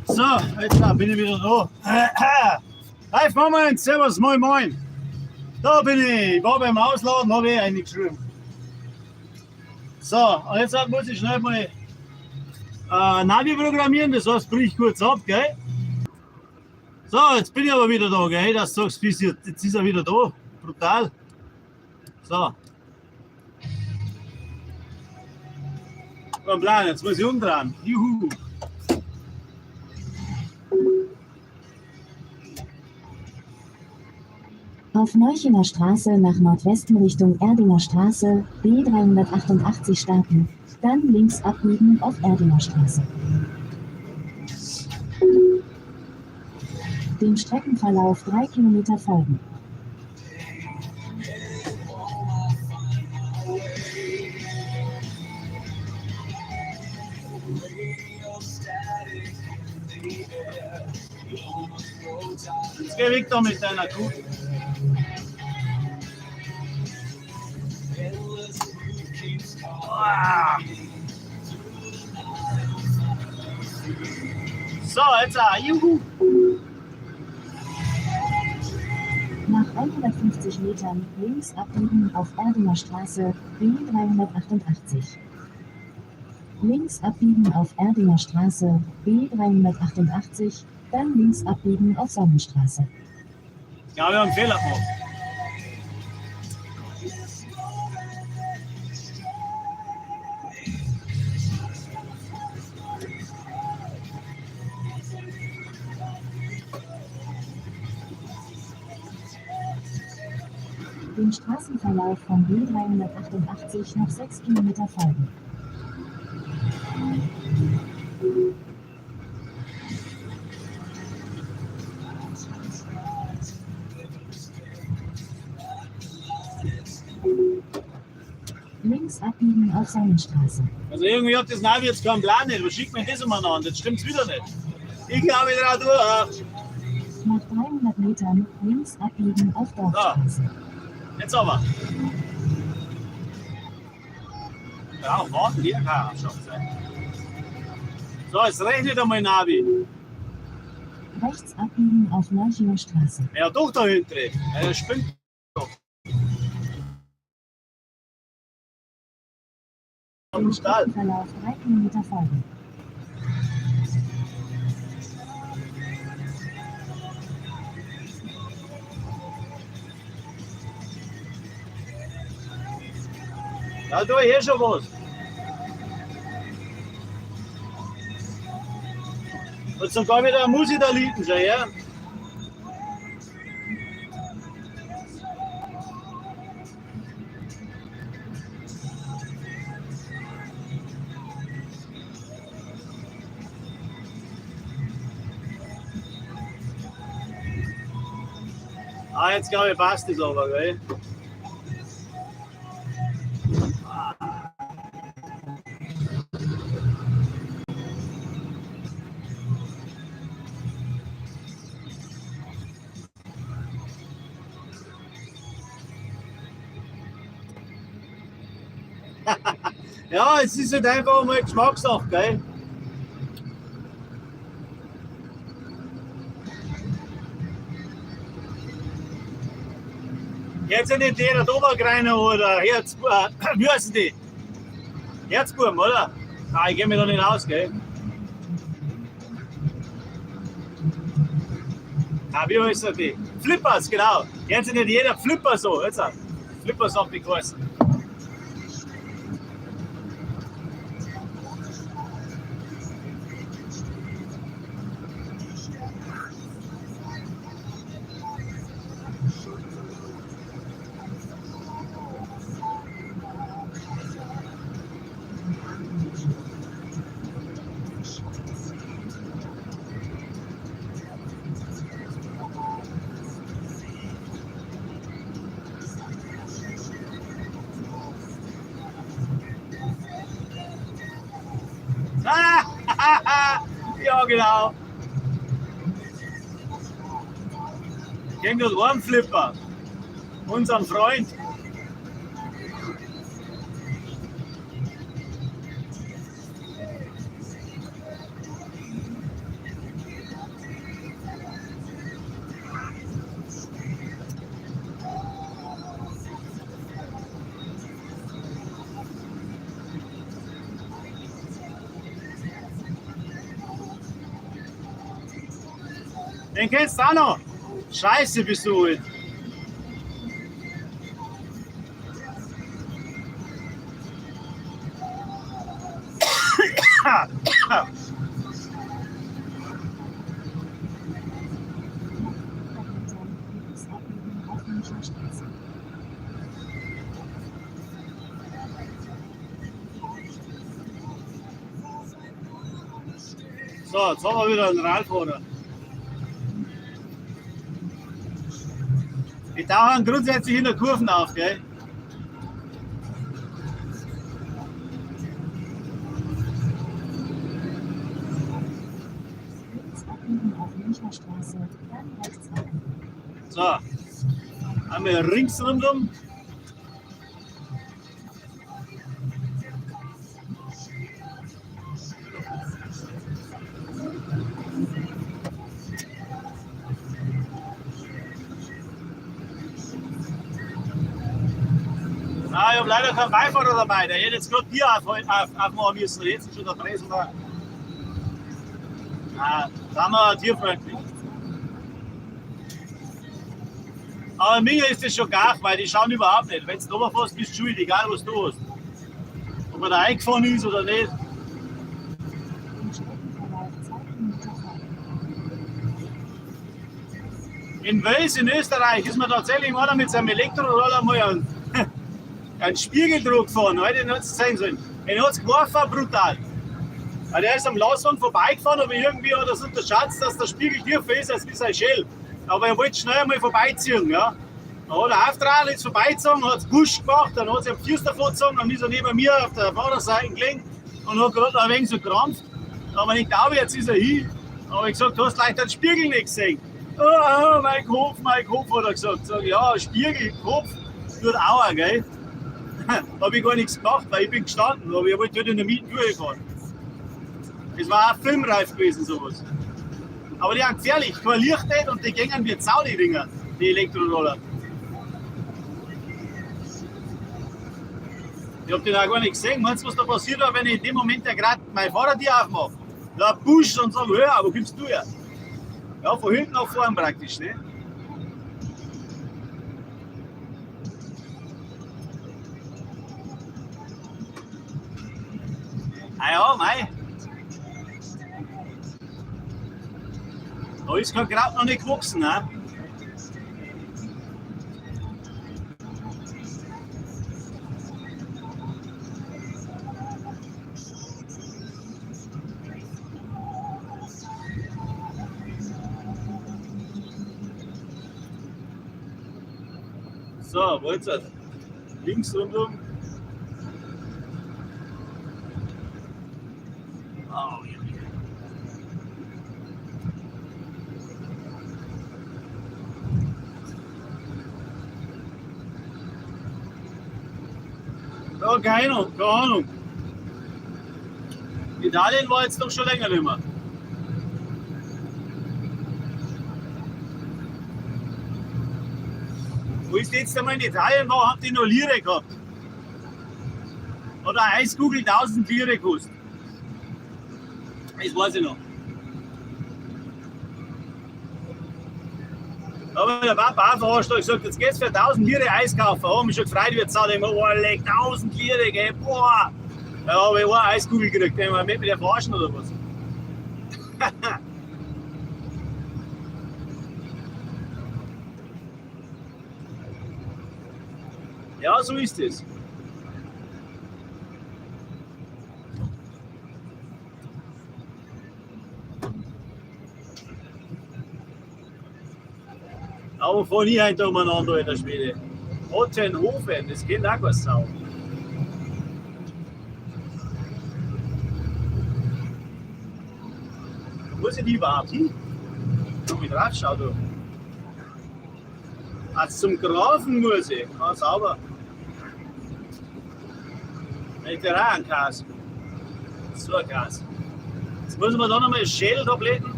So, jetzt da bin ich wieder da. Hi, Moment, servus, moin, moin. Da bin ich. Ich war beim Ausladen, habe ich eingeschrieben. So, und jetzt muss ich schnell mal Navi programmieren, das heißt, brich kurz ab, gell? So, jetzt bin ich aber wieder da, gell? Das sagst du, jetzt ist er wieder da. Brutal. So. Komm, Plan, jetzt muss ich umdrehen. Juhu. Auf Neuchener Straße nach Nordwesten Richtung Erdinger Straße, B388 starten, dann links abbiegen auf Erdinger Straße. Dem Streckenverlauf 3 Kilometer folgen. Jetzt geh weg da mit deiner Kuh. Ah. So, jetzt auch. Juhu. Nach 150 Metern links abbiegen auf Erdinger Straße, B388. Links abbiegen auf Erdinger Straße, B388, dann links abbiegen auf Sonnenstraße. Ja, wir haben einen Fehler gemacht. Dem Straßenverlauf von B388 noch 6 Kilometer folgen. Links abbiegen auf Sonnenstraße. Also irgendwie hat das Navi jetzt keinen Plan nicht. Was schickt mir das immer an? Das stimmt's wieder nicht. Ich glaube wieder durch. Nach 300 Metern links abbiegen auf Dorfstraße. Jetzt aber. Ja, warten, hier kann schon sein. So, jetzt rechnet einmal Navi. Rechts abbiegen auf Neuchinger Straße. Ja, doch da hinten. Ja, der spinnt doch. Dem Stall. Streckenverlauf 3 Kilometer folgen. Da tue ich eh schon was. Und sogar wieder Musik da liegen, schau her. Ah, jetzt glaube ich, passt das aber, gell? Ja, es ist halt einfach mal Geschmackssache, gell? Jetzt sind nicht der Obergreiner oder Herz, wie heißen die? Herzbuben, oder? Nein, ich geh mir da nicht aus, gell? Ah, wie heißen die? Flippers, genau. Jetzt sind nicht jeder Flipper so. Jetzt, Flippers haben die geheißen. Ja, genau. Gegen den Armflipper, unseren Freund. Den kennst du auch noch. Scheiße, bist du alt. Links abbiegen auf Münchner Straße. So, jetzt haben wir wieder einen Radfahrer. Die tauchen grundsätzlich in der Kurven auf, gell? Links abbiegen auf Münchner Straße, dann rechts abbiegen. So, einmal rings rundum. Ah, ich habe leider keinen Beifahrer dabei. Der hätte jetzt gerade Bier aufmachen müssen. Jetzt ist schon der Dresel da. Ah, da haben wir tierfreundlich. Aber mir ist das schon gar, weil die schauen überhaupt nicht. Wenn du runterfährst, bist du schuld, egal was du hast. Ob er da eingefahren ist oder nicht. Im Streckenverlauf 2 Kilometer folgen. In Wels in Österreich ist mir tatsächlich einer mit seinem Elektroroller mal einen Spiegeldruck gefahren. Heute hätte es sein sollen. Den hat es geworfen, brutal. Weil der ist am Lastwagen vorbeigefahren, aber irgendwie hat er es unterschätzt, dass der Spiegel tiefer ist als wie sein Shell. Aber er wollte schnell einmal vorbeiziehen. Ja. Dann hat er aufgetragen, ist vorbeigezogen, hat es Gusch gemacht, dann hat sie am Fuß davor gezogen, dann ist er neben mir auf der Vorderseite gelegen und hat gerade noch ein wenig so gekrampft. Aber ich glaube, jetzt ist er hin. Aber ich gesagt, du hast leicht den Spiegel nicht gesehen. Oh, mein Kopf, hat er gesagt. Sag, ja, Spiegel, Kopf, tut auch, gell? Habe ich gar nichts gemacht, weil ich bin gestanden, aber ich wollte halt in der Mitte durchfahren. Das war auch filmreif gewesen, sowas. Aber die sind gefährlich, kein Licht nicht und die gängen wie Sau, die Dinger, die Elektroroller. Ich hab den auch gar nicht gesehen. Meinst du, was da passiert war, wenn ich in dem Moment ja gerade mein Fahrradtür aufmache? Da pusht und sag, hör, wo kommst du her? Ja, von hinten nach vorn praktisch, ne? Ah ja, mei. Da ist kein Kraut noch nicht gewachsen, ne? So, wo ist das? Links rundum. Oh, ja. Ja, keine Ahnung, keine Ahnung. Italien war jetzt doch schon länger nicht mehr. Wo ich das letzte Mal in Italien war, haben die noch Lire gehabt. Oder eine Eiskugel 1000 Lire gekostet. Das weiß ich noch. Da hat der Papa auch verarscht und gesagt, jetzt geht's für 1000 Lire Eis kaufen. Ich hab mich schon gefreut, wie jetzt ich mir, oh, leck, 1000 Lire, gell, boah. Da habe ich eine Eiskugel gekriegt, den wir mit mir verarschen oder was. Ja, so ist es. Aber fahr nie ein da umeinander, alter Schwede. Ottenhofen, das kennt auch keine Sau. Da muss ich überhaupt hin? Ob ich drauf schau, du. Ah, zum Grafen muss ich. Ah, sauber. Mediterran Käse. So ein Käse. Jetzt muss man da nochmal Shell-Tabletten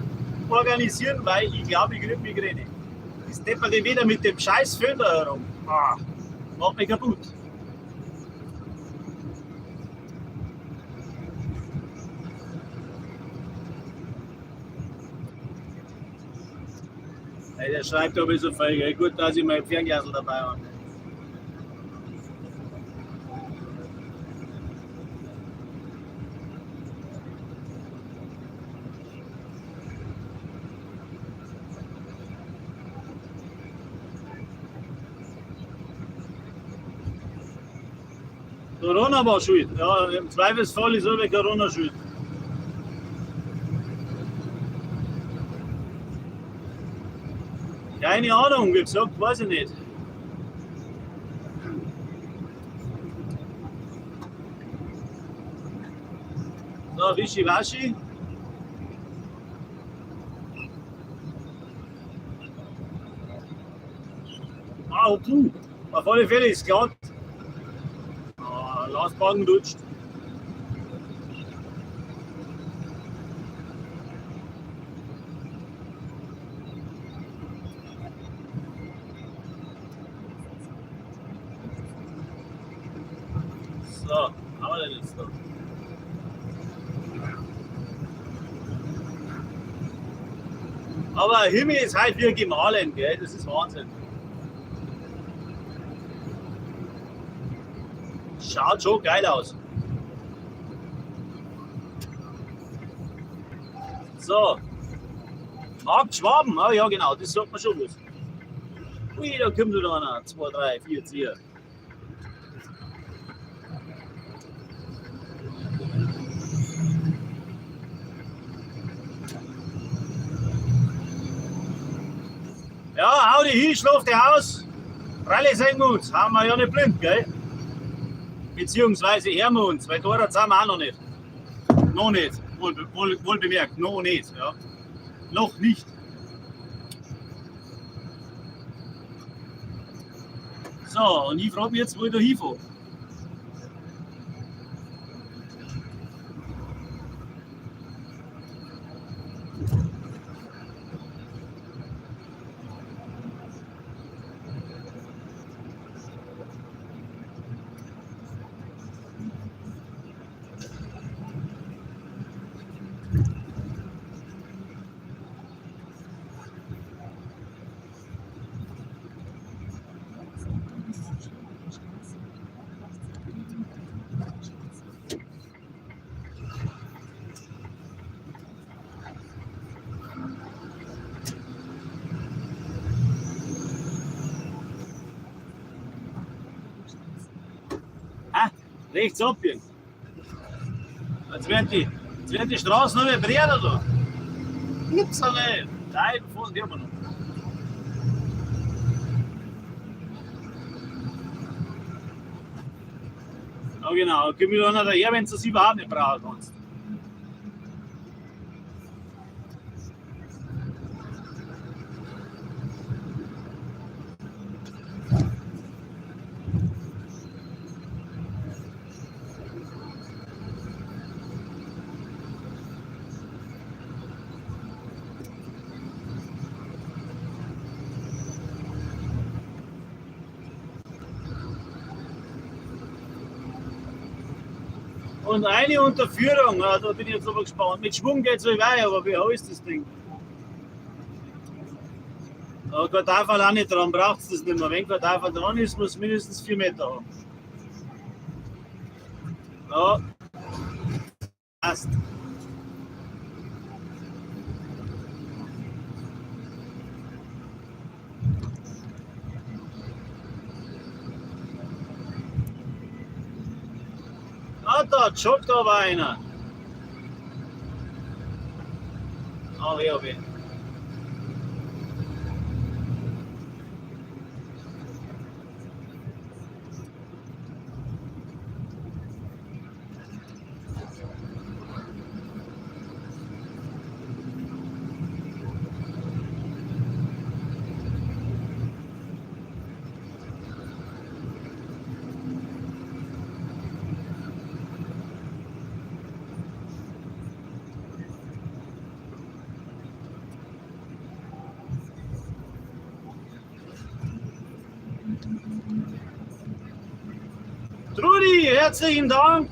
organisieren, weil ich glaube, ich kriege Migräne. Das deppert ich wieder mit dem scheiß Föhn da herum. Ah, macht mich kaputt. Ey, der schreibt aber so viel. Gell? Gut, dass ich mein Fernglasl dabei habe. Corona war schuld. Ja, im Zweifelsfall ist immer Corona schuld. Keine Ahnung, wie gesagt, weiß ich nicht. So, Wischiwaschi. Ah, puh, auf alle Fälle ist glatt. Ah, Lastwagen dutscht. So, haben wir denn jetzt da? Aber Himmel ist halt wie gemahlen, gell? Das ist Wahnsinn. Schaut schon geil aus. So. Markt Schwaben, ah, ja genau, das sagt man schon was. Ui, da kommt wieder einer. 2, 3, 4, 4. Ja, hau dich hin, schlaf dich aus. Freilich sehen wir uns, haben wir ja nicht blind, gell? Beziehungsweise hören wir uns, weil dort sind wir auch noch nicht. Noch nicht, wohl bemerkt, noch nicht. Ja. Noch nicht. So, und ich frage mich jetzt, wo ich da hinfahre. Ah, rechts abbiegen. Jetzt werden die Straßen noch mehr breiter da. Gibt's doch nicht. Nein, fahren die immer noch. Ja genau, komm ich da noch daher, wenn du das überhaupt nicht brauchen kannst. Und eine Unterführung, ja, da bin ich jetzt aber gespannt. Mit Schwung geht's so weit, aber wie hoch ist das Ding? Aber kein Tafel auch nicht dran, braucht's das nicht mehr. Wenn kein Tafel dran ist, muss mindestens 4 Meter haben. Ja. Passt. Ah, da joggt aber einer. Ah, hier hab ich. Trudi, herzlichen Dank.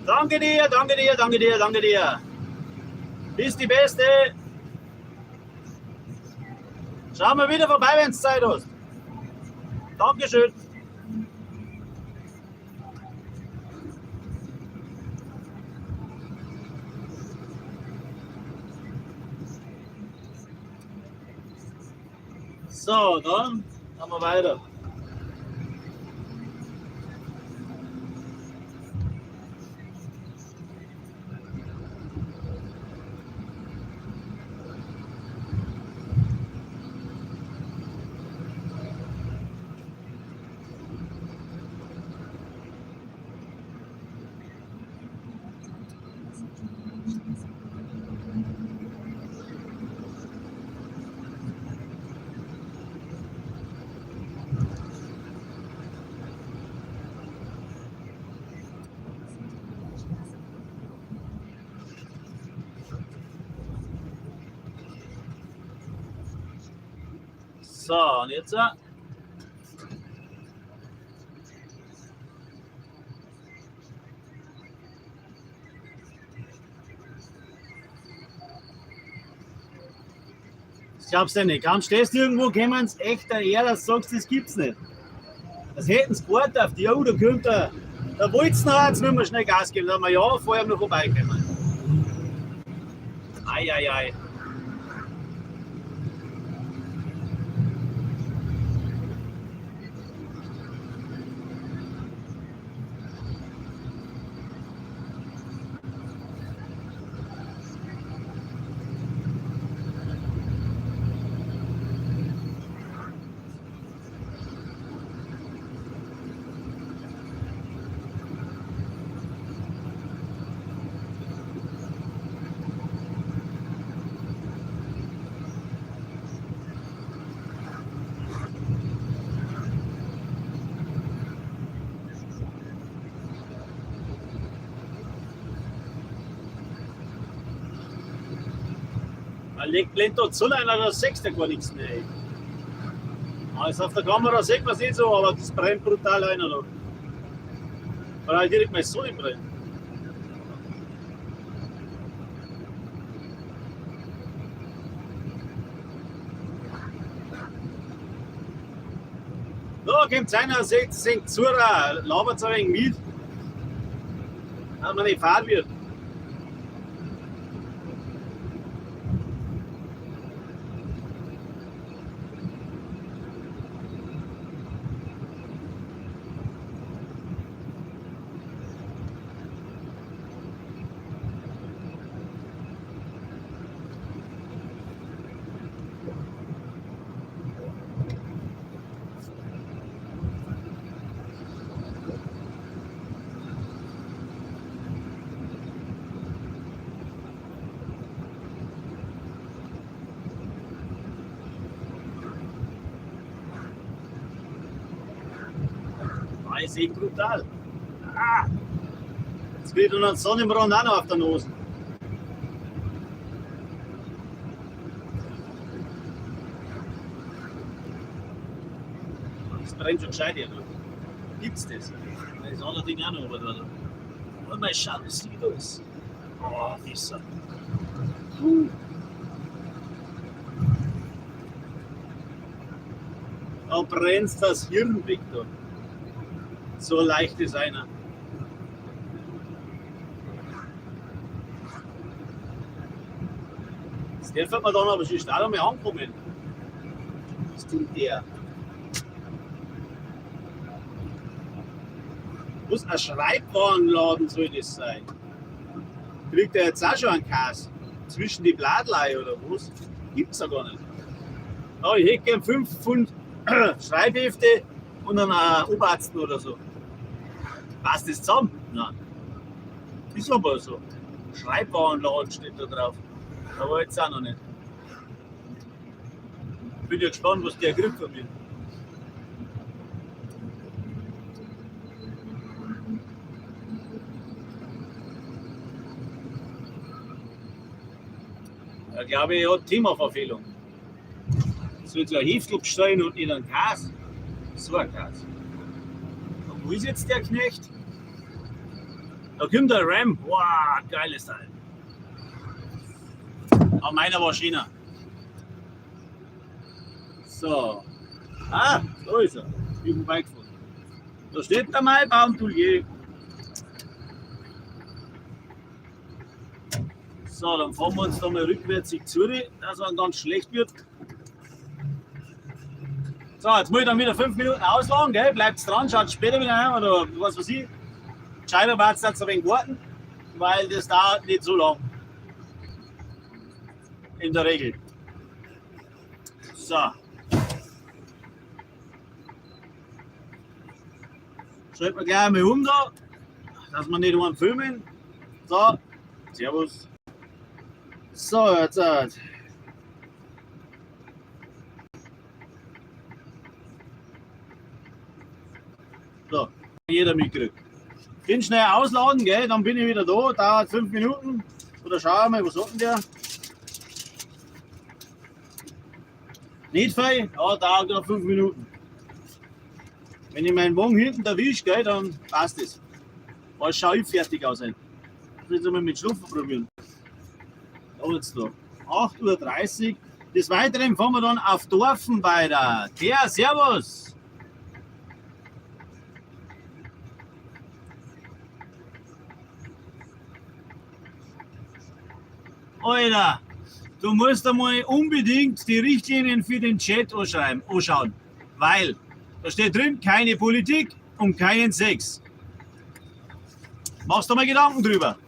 Danke dir, danke dir, danke dir, danke dir. Bist die Beste. Schau mal wieder vorbei, wenn's Zeit hast. Dankeschön. So, dann haben wir weiter. So, und jetzt? Das glaubst du nicht. Kaum stehst du irgendwo, kommen sie echt daher, dass du sagst, das gibt's nicht. Das hätten sie gewartet auf die, oh, da kommt der Wolzenrad, jetzt müssen wir schnell Gas geben. Da haben wir ja vorher noch vorbeigekommen. Ei, ei, ei. Da blendet da die Sonne ein, da siehst du ja gar nichts mehr. Ey. Also auf der Kamera sieht man es nicht so, aber das brennt brutal einer da. Weil halt direkt meine Sonne brennt. Da kommt einer, singt Zura, labert ein wenig mit, dass man nicht fahren wird. Ah, ist echt brutal. Ah, jetzt kriegt er noch einen Sonnenbrand auch noch auf der Nase. Das brennt schon gescheit hier. Du. Gibt's das? Das andere Ding auch noch, aber da. Oh, mal schauen, was hier da ist. Oh, das. Da brennt das Hirn weg da. So leicht ist einer. Das darf man dann aber schon schnell einmal ankommen. Was tut der? Muss ein Schreibwarenladen soll das sein. Kriegt er jetzt auch schon einen Kass? Zwischen die Bladlei oder was? Gibt's ja gar nicht. Ja, ich hätte gern 5 Pfund Schreibhefte und einen Oberarzt oder so. Passt das zusammen? Nein. Ist aber so. Schreibwarenladen steht da drauf. Aber jetzt auch noch nicht. Bin ja gespannt, was der kriegt von mir. Da glaube ich, hat Themaverfehlung. Soll so ein Heftel bestellen und nicht einen Kass. So ein Kass. Und wo ist jetzt der Knecht? Da kommt der Ram. Wow, geiles Teil. Aber meiner war schöner. So. Ah, so ist er. Bin vorbeigefahren. Da steht der Maibaum-Toulier. So, dann fahren wir uns da mal rückwärts in Zürich, dass es ganz schlecht wird. So, jetzt muss ich dann wieder 5 Minuten ausladen, gell? Bleibt dran, schaut später wieder rein oder was weiß ich. Gescheiter war es jetzt ein wenig warten, weil das dauert nicht so lang. In der Regel. So. Schalten wir gleich einmal um da, dass wir nicht einen filmen. So, servus. So, jetzt. So, jeder mitkriegt. Bin schnell ausladen, gell, dann bin ich wieder da, dauert 5 Minuten. Oder schauen wir mal, was hat denn der? Nicht viel, ja, dauert noch 5 Minuten. Wenn ich meinen Wagen hinten erwische, gell, dann passt es. Aber schau ich fertig aus. Ey. Das jetzt einmal mit Schlupfen probieren. Da jetzt da. 8:30 Uhr. Des Weiteren fahren wir dann auf Dorfen weiter. Der, servus! Alter, du musst einmal unbedingt die Richtlinien für den Chat anschauen, weil da steht drin, keine Politik und keinen Sex. Machst du mal Gedanken drüber.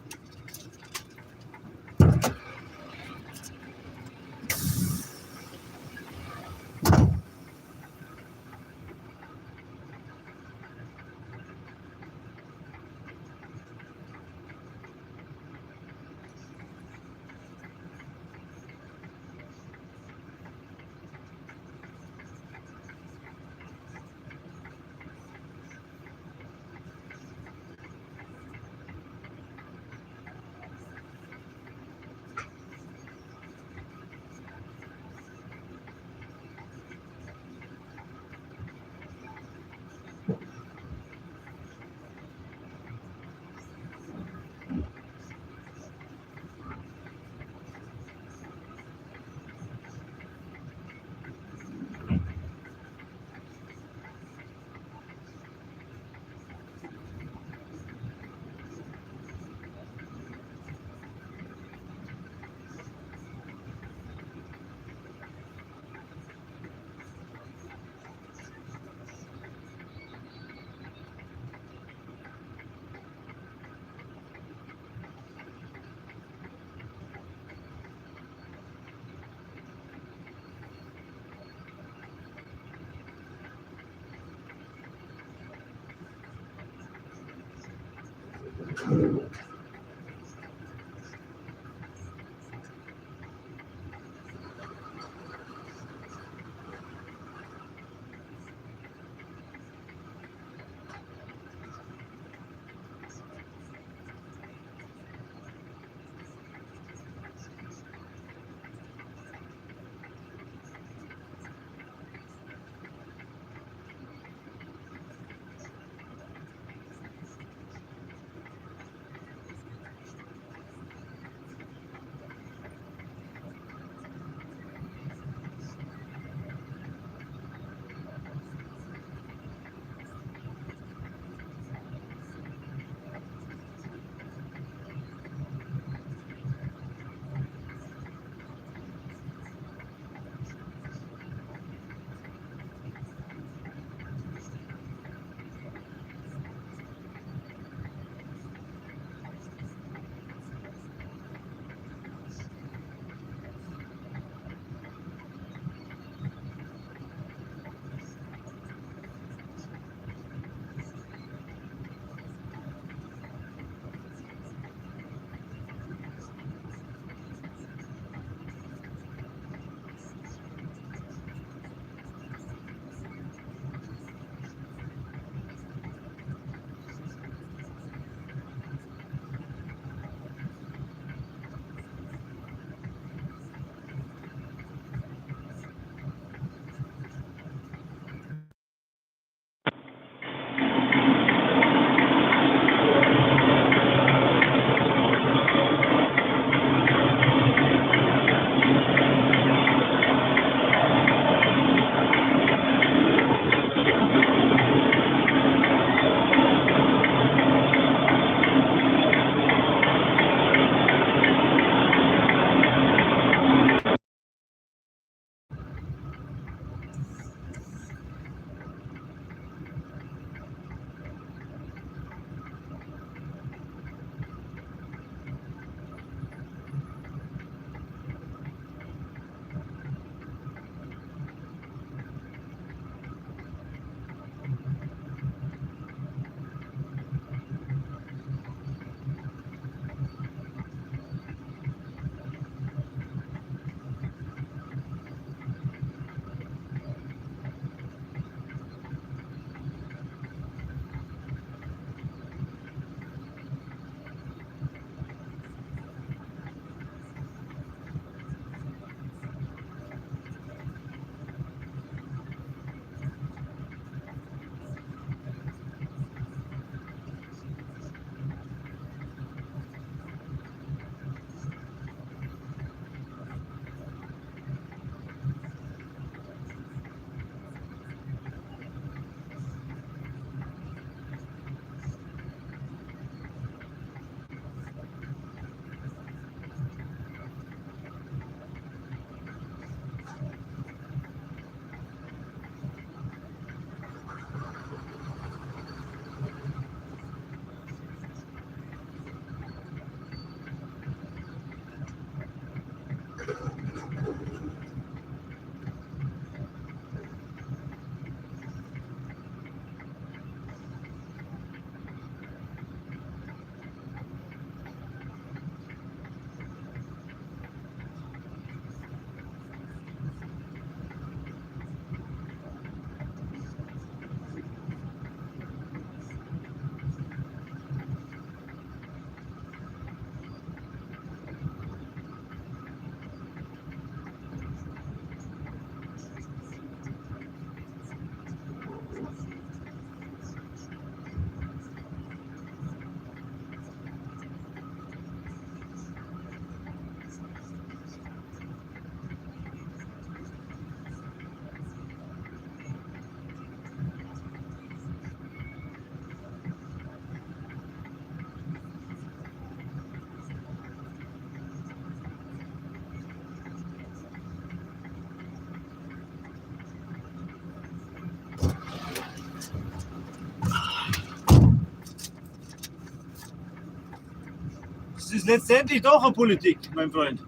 Es ist letztendlich doch eine Politik, mein Freund.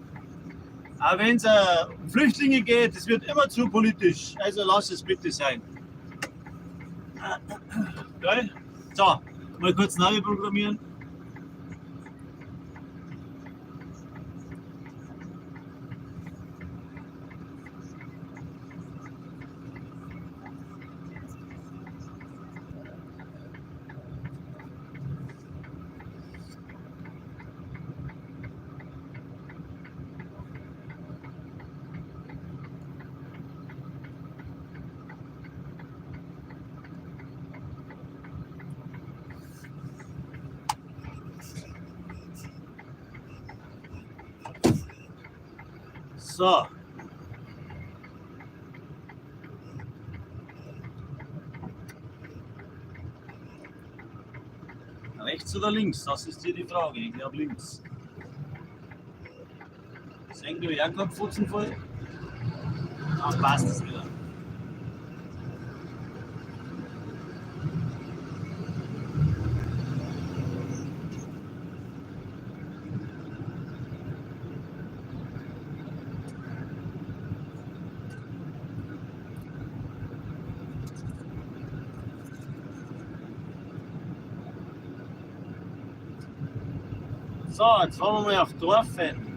Auch wenn es um Flüchtlinge geht, es wird immer zu politisch. Also lass es bitte sein. Geil? So, mal kurz Navi programmieren. So. Rechts oder links? Das ist hier die Frage. Ich glaube links. Sehen wir Jakob Futzen voll? Dann passt es wieder. So, jetzt fahren wir mal auf Dorfen.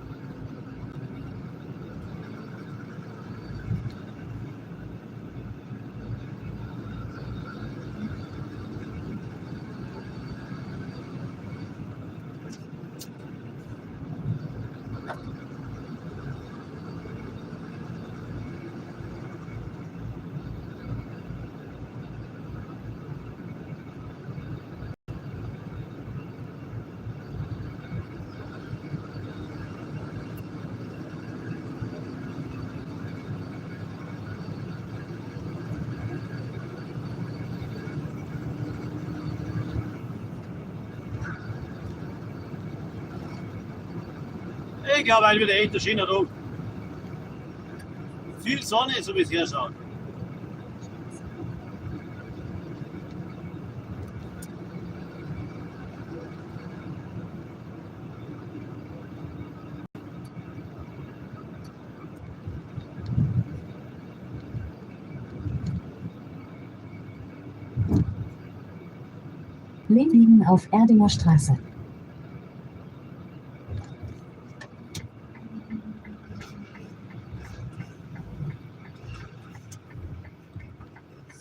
Ich glaube, heute wird echt ein schöner Tag. Viel Sonne, so wie es hier schaut. Links biegen auf Erdinger Straße.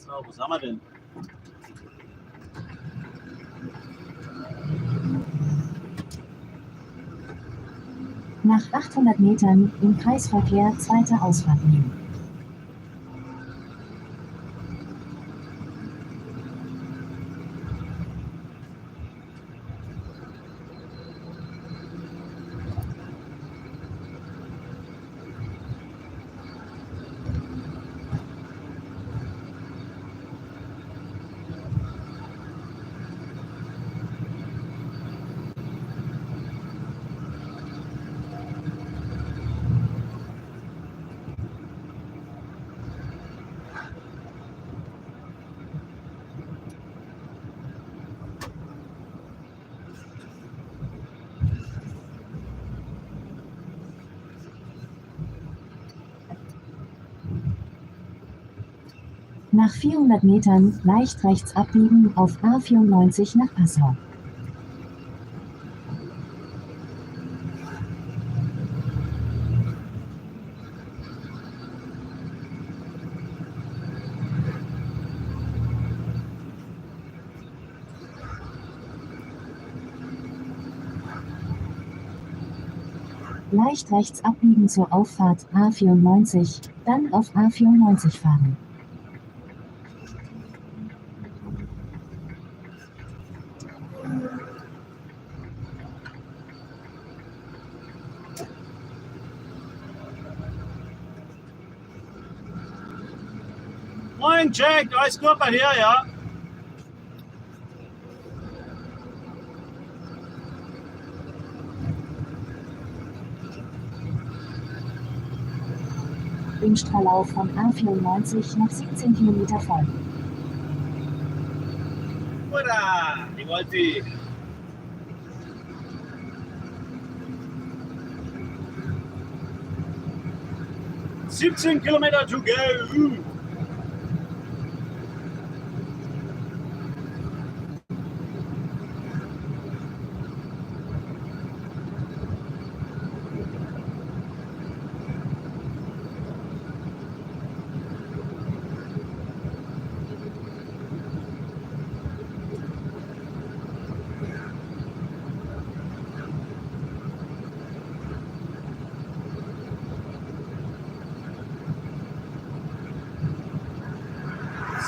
So, wo sind wir denn? Nach 800 Metern im Kreisverkehr zweite Ausfahrt nehmen. Nach 400 Metern leicht rechts abbiegen auf A94 nach Passau. Leicht rechts abbiegen zur Auffahrt A94, dann auf A94 fahren. Moin Jack, alles gut bei dir, ja? Im Stralau von A94 nach 17 Kilometer folgen. Hurra, die wollte ich. 17 Kilometer to go.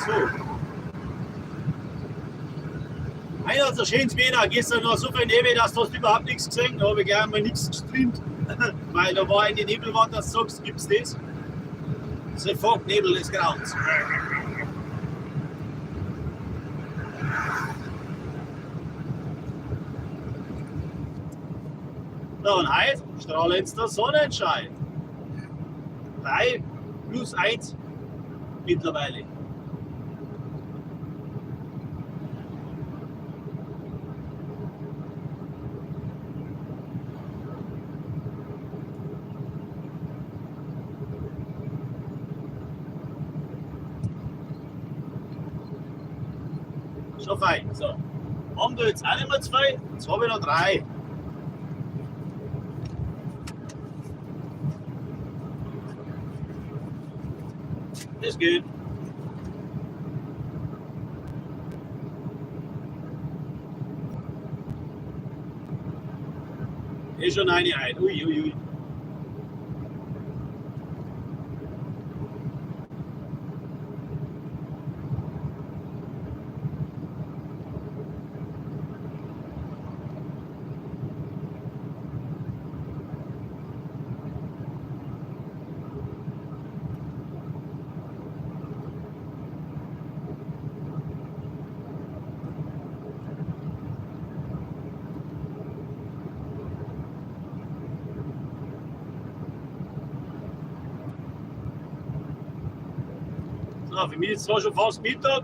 So. Einer hat so schönes Wetter. Gestern noch so viel Nebel, dass du hast überhaupt nichts gesehen. Da habe ich gleich mal nichts gestreamt. Weil da war eine Nebelwand, dass du sagst, gibt's das? The Fog, Nebel des Grauens. So, und heute strahlendster Sonnenschein. 3 plus 1 mittlerweile. Schon fein. So. Haben da jetzt auch nicht mehr zwei, jetzt habe ich noch drei. Das geht. Ist schon eine ein. Ui, ui, ui. So, für mich ist zwar schon fast Mittag,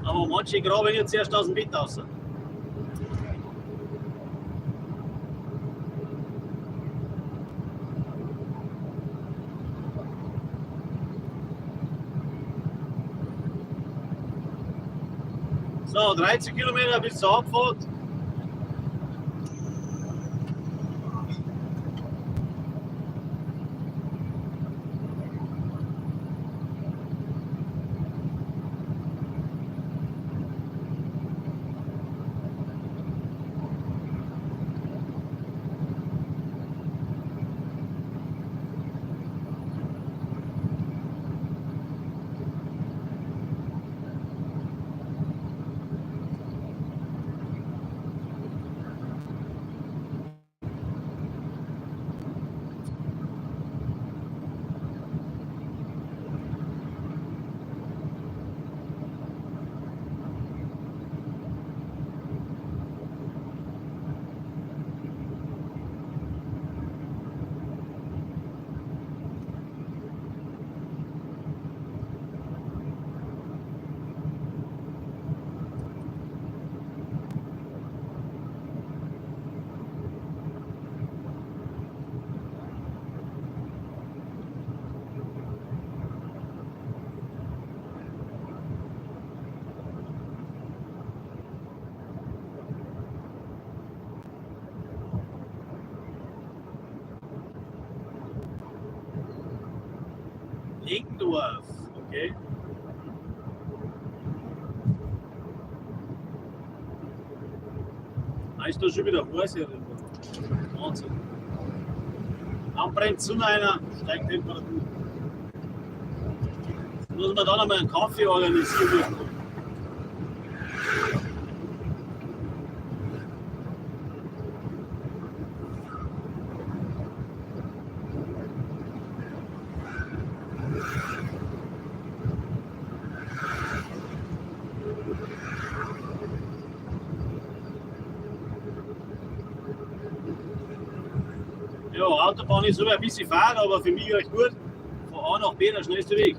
aber manche graben jetzt erst aus dem Bett raus. So, 13 Kilometer bis zur Abfahrt. Legendorf, okay. Da ist da schon wieder heiß hier drin. Wahnsinn. Dann brennt die Sonne einer, steigt die Temperatur. Jetzt muss man da noch mal einen Kaffee organisieren. Ja, Autobahn ist immer ein bisschen fahren, aber für mich recht gut. Von A nach B der schnellste Weg.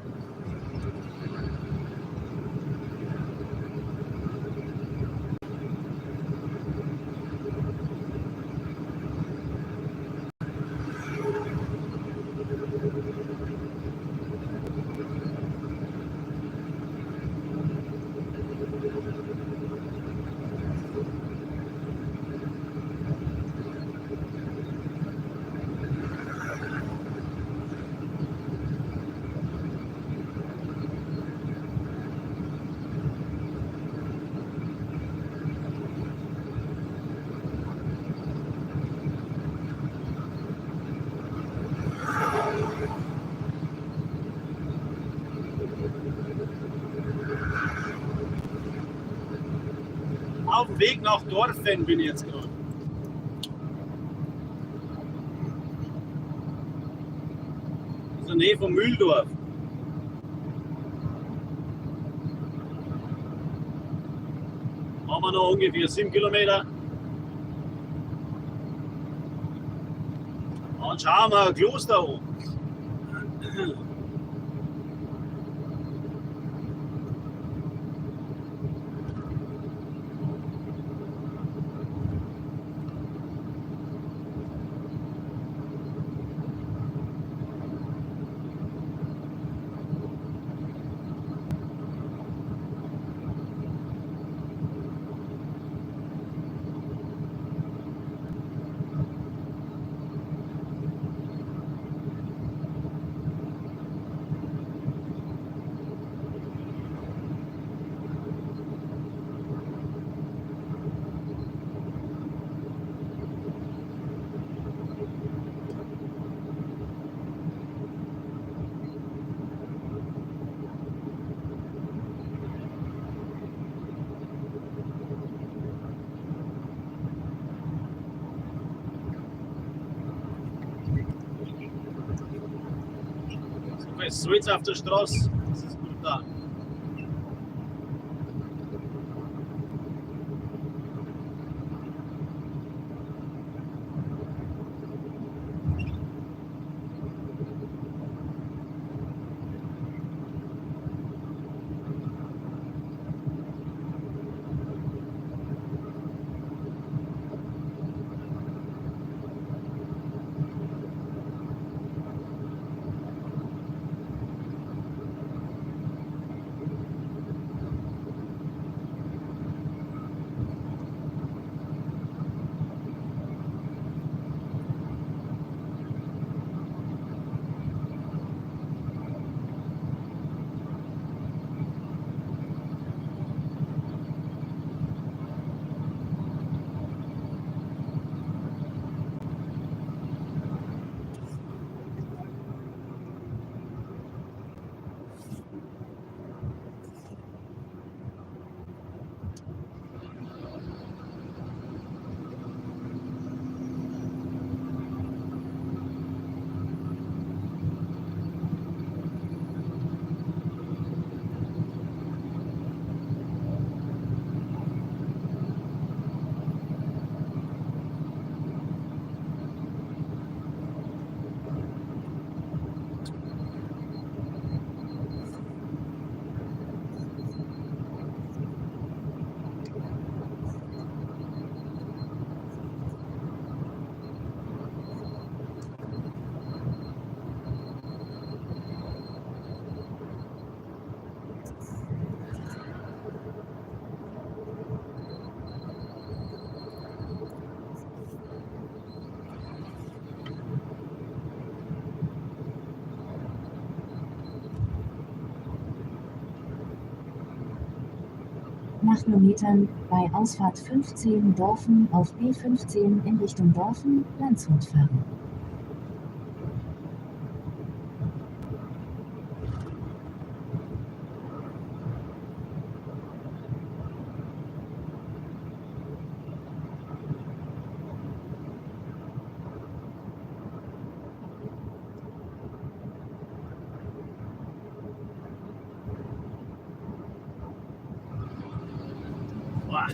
Auf dem Weg nach Dorfen bin ich jetzt gerade. Nähe von Mühldorf. Haben wir noch ungefähr 7 Kilometer. Und schauen wir ein Kloster an. So viel Salz auf der Straße, das ist brutal. Nach nur Metern, bei Ausfahrt 15 Dorfen auf B15 in Richtung Dorfen, Landshut fahren. Boah,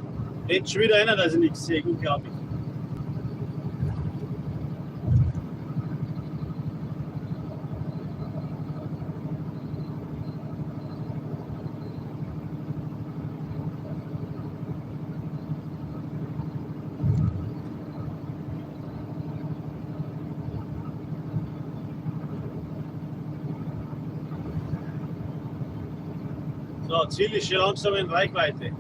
jetzt schon wieder einer, dass ich nichts sehe. Unglaublich. So, Ziel ist schon langsam in Reichweite.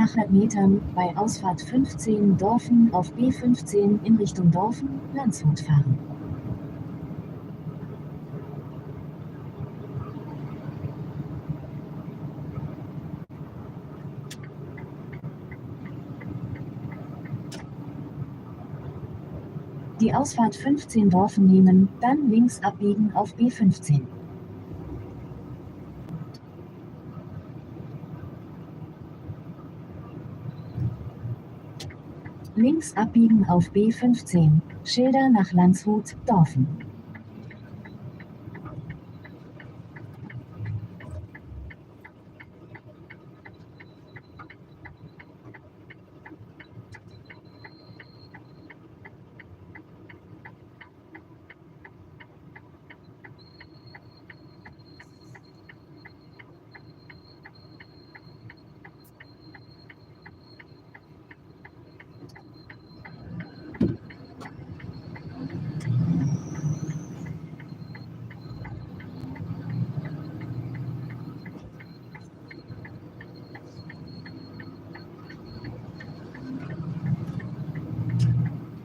Nach 100 Metern, bei Ausfahrt 15 Dorfen auf B15 in Richtung Dorfen, Landshut fahren. Die Ausfahrt 15 Dorfen nehmen, dann links abbiegen auf B15. Links abbiegen auf B15, Schilder nach Landshut, Dorfen.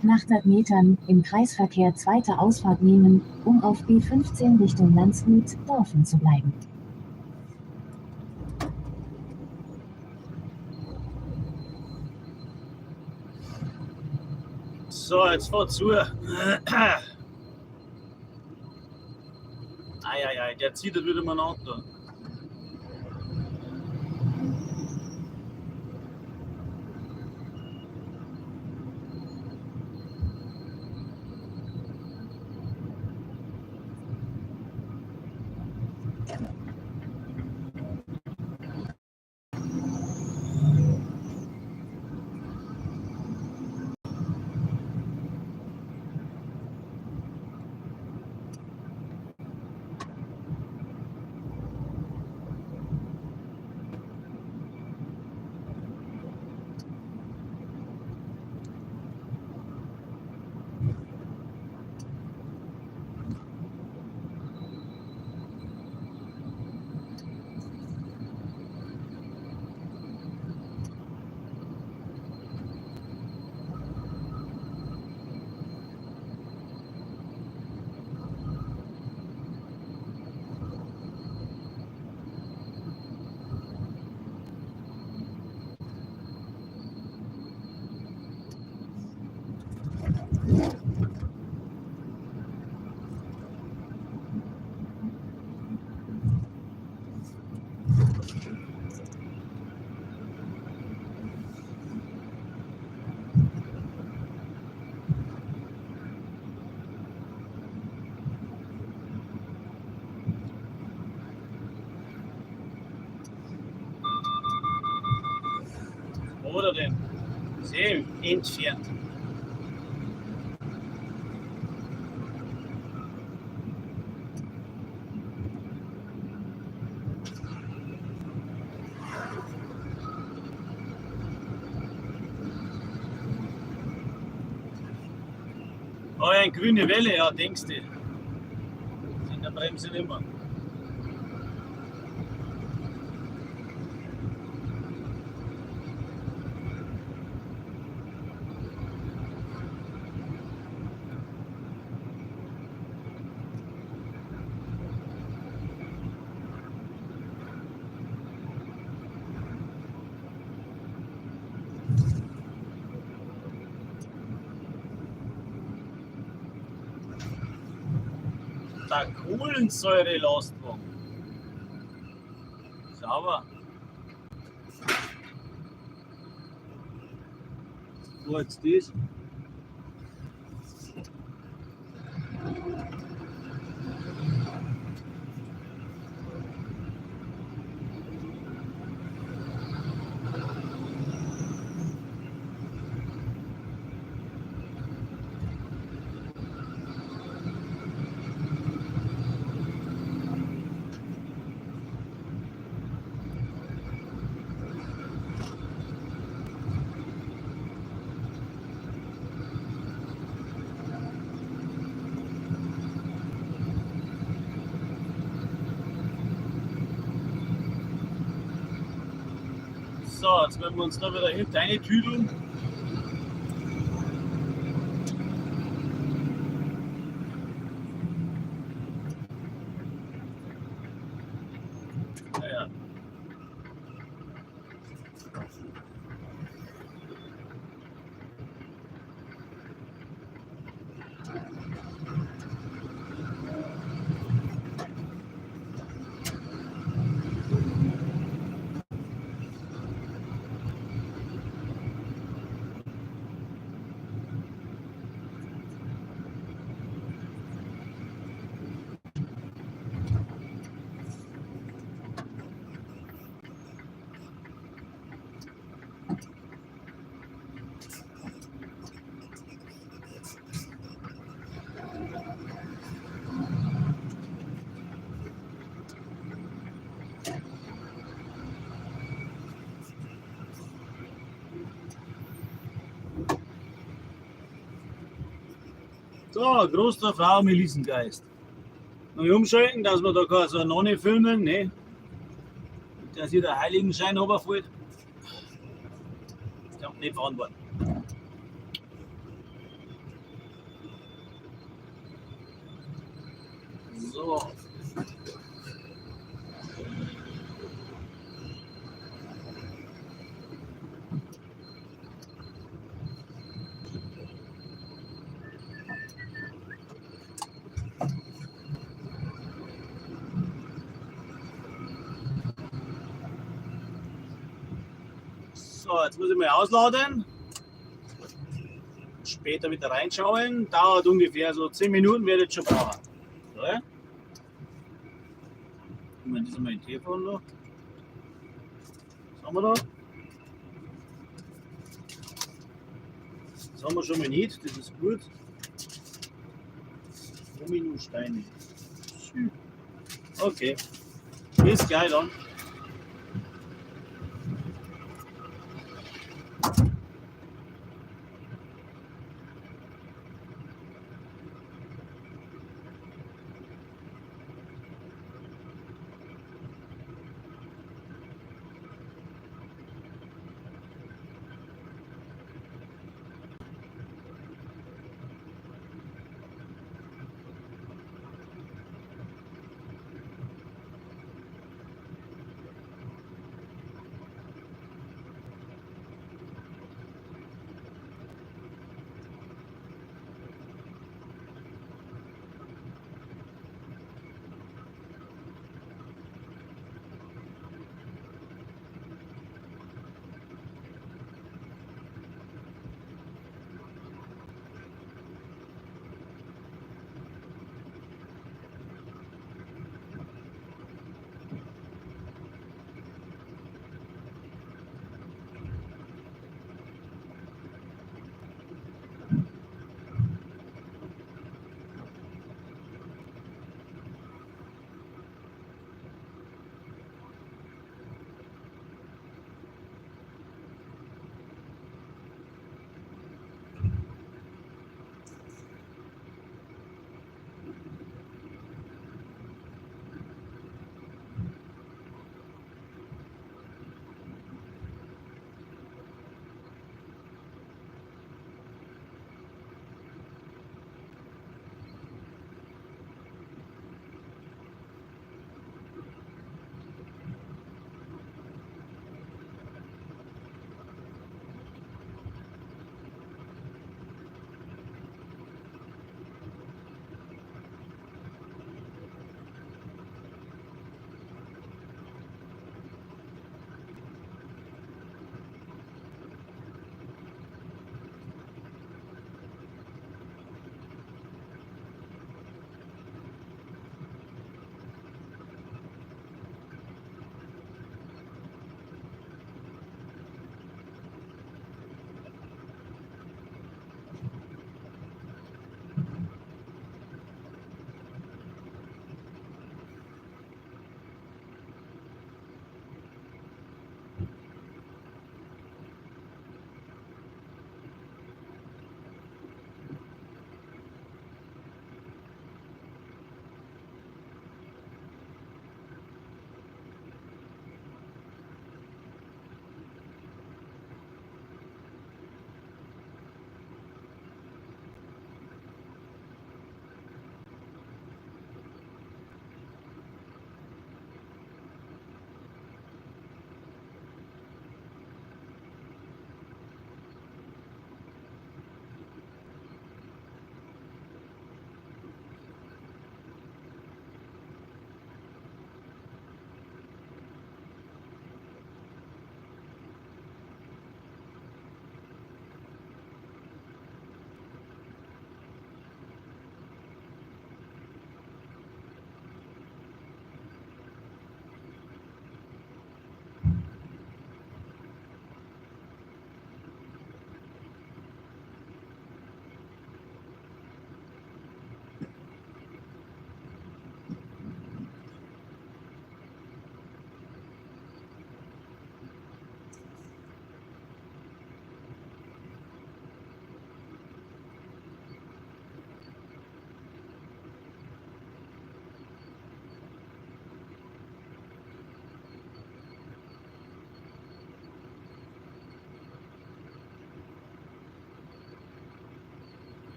Nach 100 Metern, im Kreisverkehr zweite Ausfahrt nehmen, um auf B15 Richtung Landshut, Dorfen zu bleiben. So, jetzt fahr zu. Eieiei, der zieht das wieder mal an da. Oder denn? Sehr entfernt. Oh, eine grüne Welle, ja, denkst du. In der Bremse nimmer. Der Kohlensäure-Lastwagen. Sauber. Wo jetzt das? So, jetzt werden wir uns da wieder hinten reintüdeln. Ja. So, großer Frau Melissengeist. Noch umschalten, dass wir da keine so eine Nonne filmen, ne? Dass hier der Heiligenschein runterfällt. Das kann man nicht verantworten. So. So, jetzt muss ich mal ausladen. Später wieder reinschauen. Dauert ungefähr so 10 Minuten, werde ich schon brauchen. So, ja? Ich meine, das ist mein Telefon noch. Was haben wir da? Das haben wir schon mal nicht, das ist gut. Dominosteine. Okay. Bis gleich dann.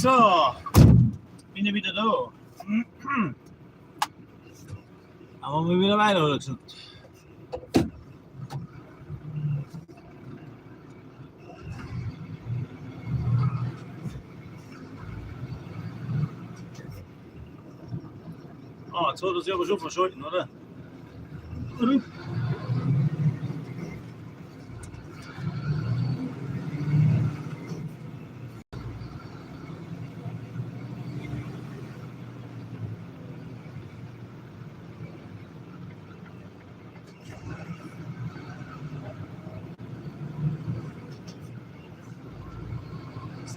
So, bin ich wieder da. Aber mal wieder weiter, hat er gesagt. Ah, jetzt hat er sich aber schon verschalten, oder? Oder?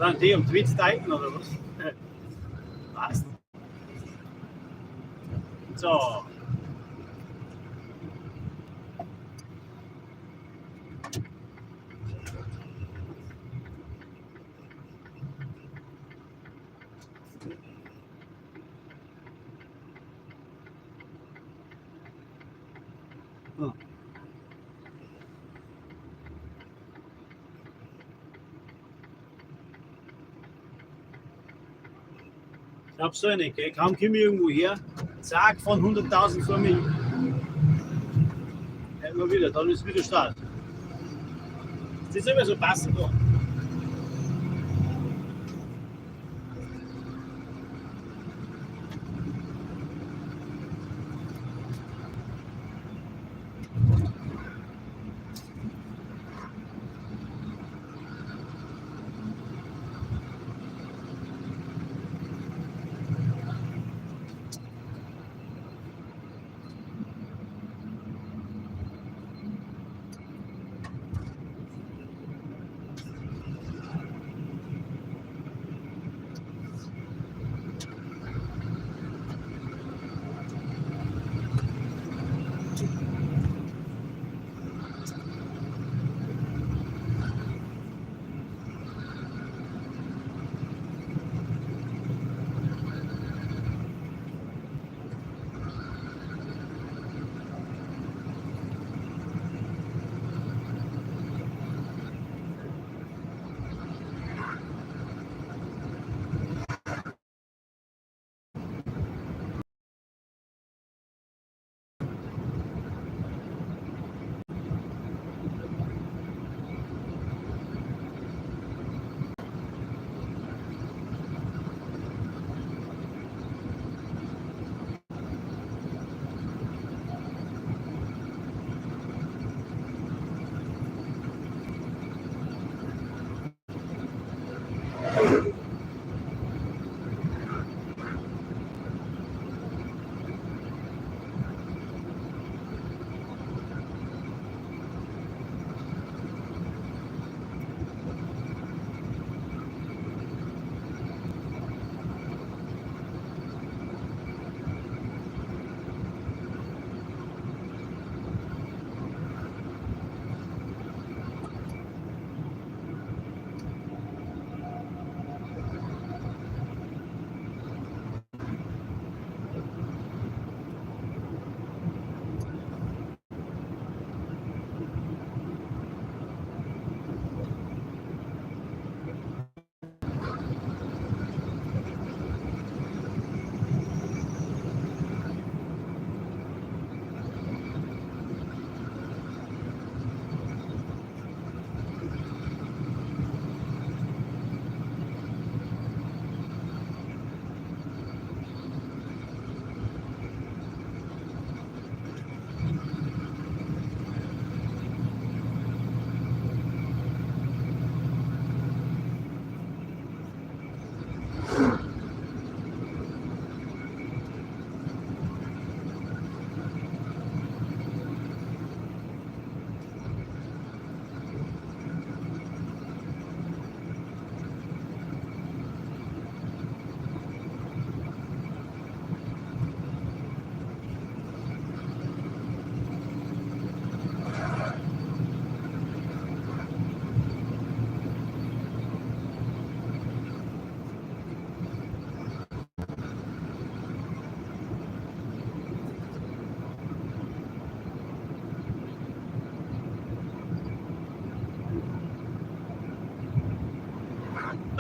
Sind die um Twitch-Titan oder was? Passt. So. Hm. Ich hab's doch nicht, gell? Kaum komme ich irgendwo her, zack, von 100.000 vor mir. Ja, immer wieder, dann ist wieder Start. Das ist immer so passend da.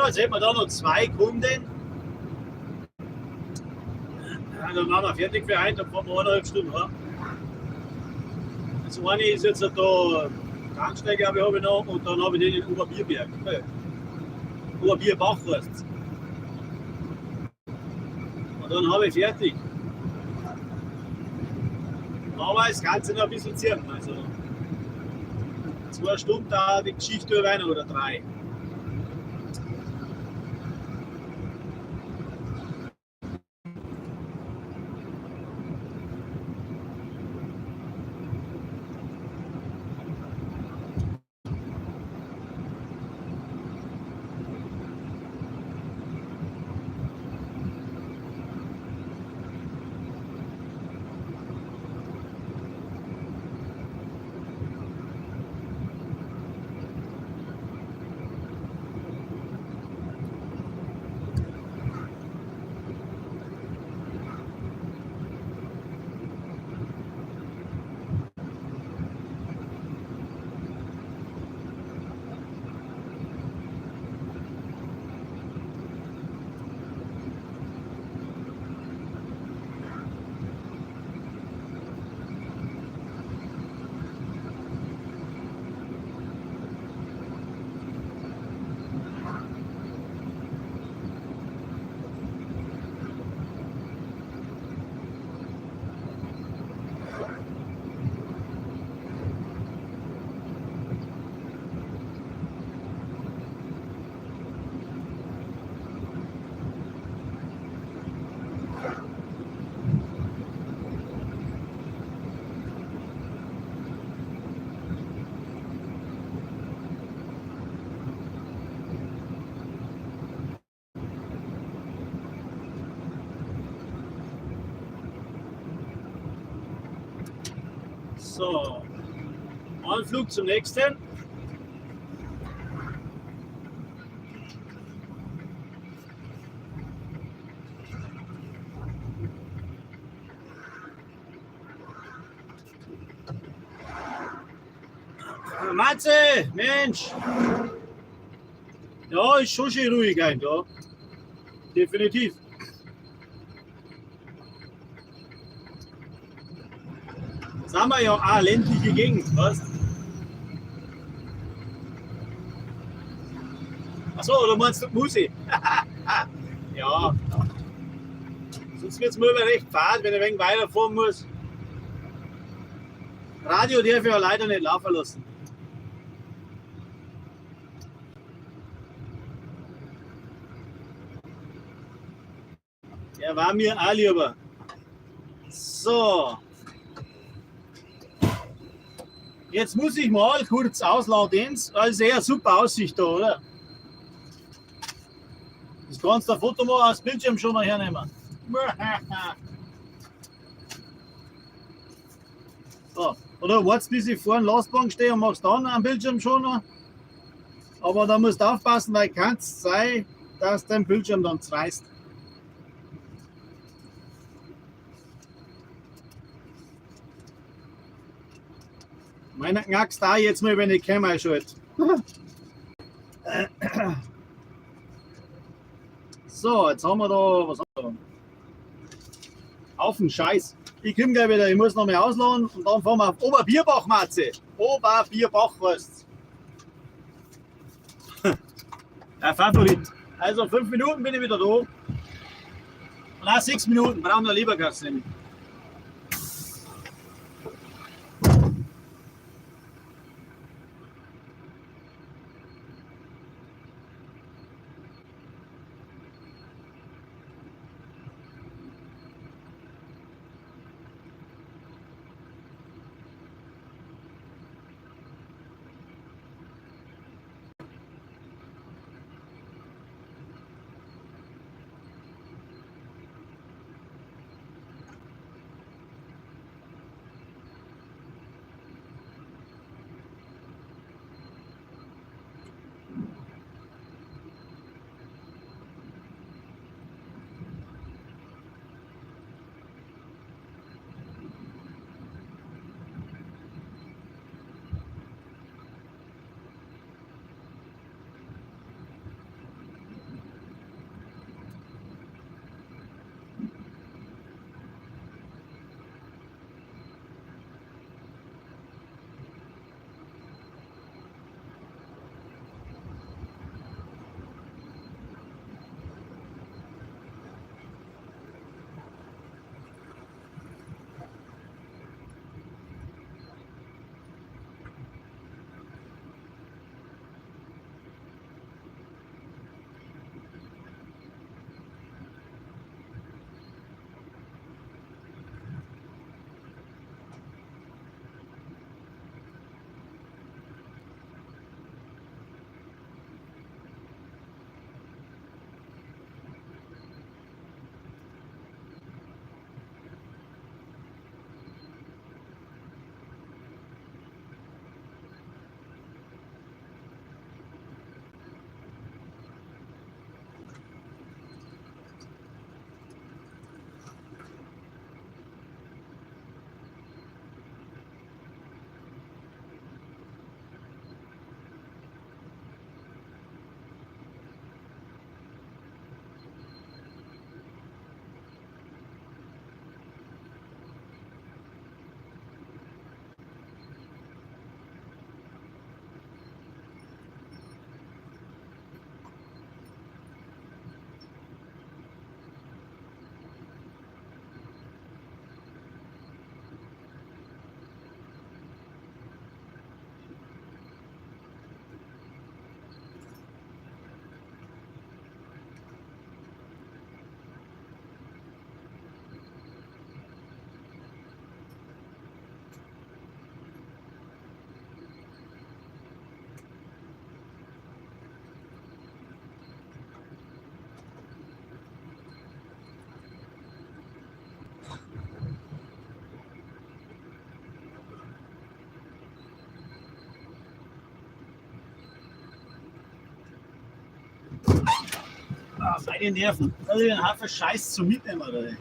Auto. Jetzt hätten wir da noch zwei Kunden. Ja, dann waren wir fertig für heute, dann fahren wir 1,5 Stunden heim. Das eine ist jetzt da Tankstelle, glaube ich, habe ich noch, und dann habe ich den in Oberbierberg. Oberbierbach heißt. Und dann habe ich fertig. Aber es kann sich noch ein bisschen ziehen. Also 2 Stunden da die Geschichte über eine oder drei. So, ein Flug zum nächsten. Matze, Mensch! Ja, ist schon schön ruhig ein, ja. Definitiv. Das haben wir ja auch ländliche Gegend, weißt? Achso, du meinst Musi? Ja. Sonst wird es mir immer recht fad, wenn ich ein wenig weiterfahren muss. Radio darf ich ja leider nicht laufen lassen. Der war mir auch lieber. So. Jetzt muss ich mal kurz ausladen, weil es eher super Aussicht da, oder? Das kannst du ein Foto mal aus Bildschirm schon mal hernehmen. So. Oder wartest, bis ich vor dem Lastwagen stehe und machst dann am Bildschirm schon noch. Aber da musst du aufpassen, weil kann es sein, dass dein Bildschirm dann zerreißt. Meiner knackst da jetzt mal, wenn ich Kamera schalte. So, jetzt haben wir da, was haben wir da? Haufen Scheiß. Ich komme gleich wieder, ich muss noch mal ausladen und dann fahren wir auf Oberbierbach, Matze. Oberbierbach heißt's. Der Favorit. Also 5 Minuten bin ich wieder da. Und auch 6 Minuten, brauchen wir Leberkass nämlich. Ah, meine Nerven. Also den Haufen Scheiß zum Mitnehmen, oder?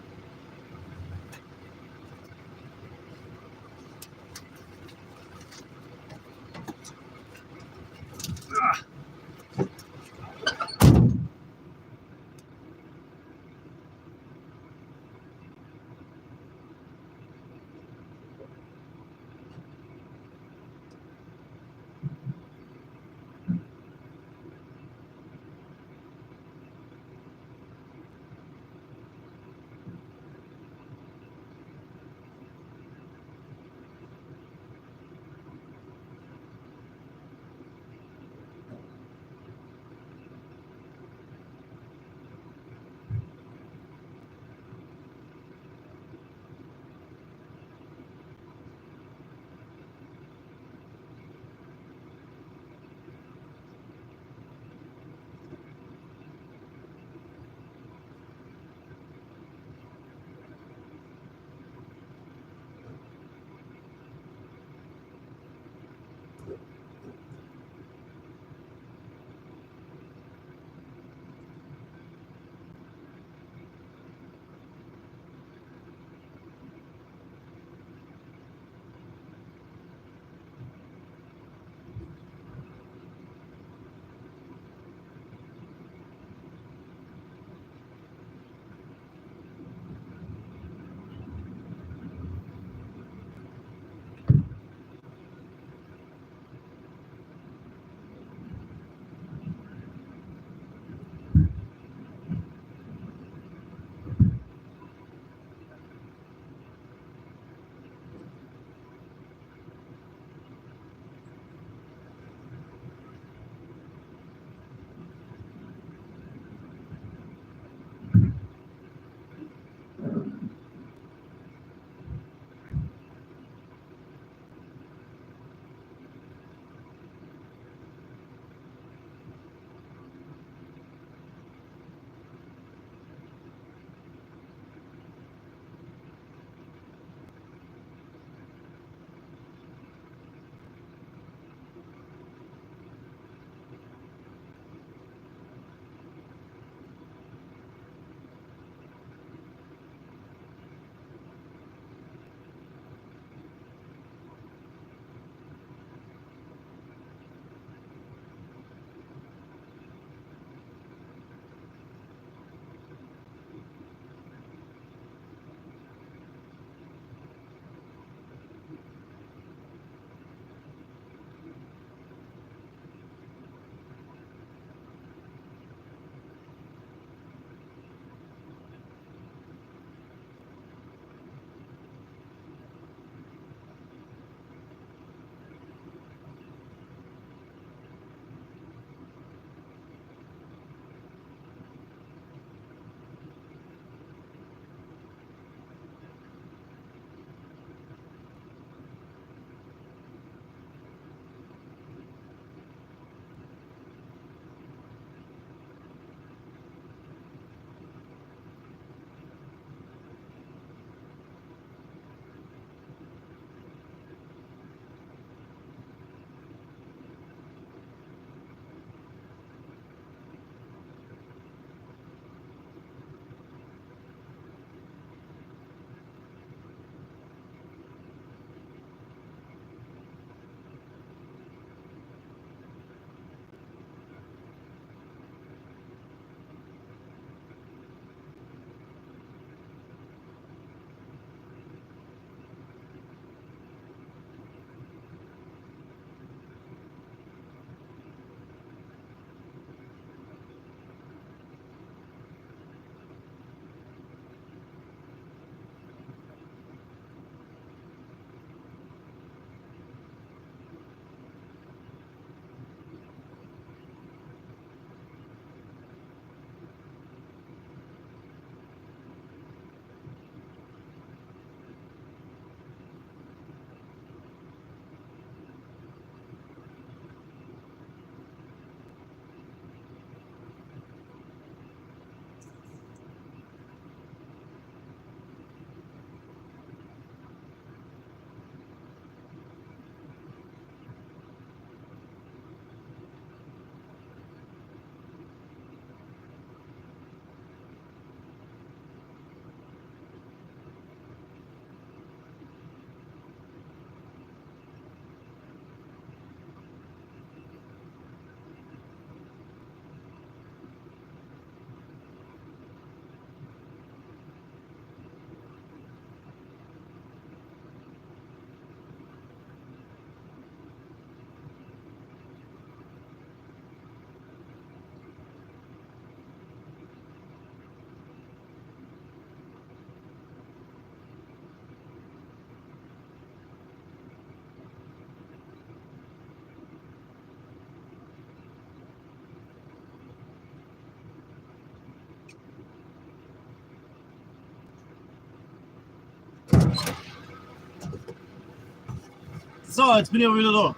So, jetzt bin ich aber wieder da.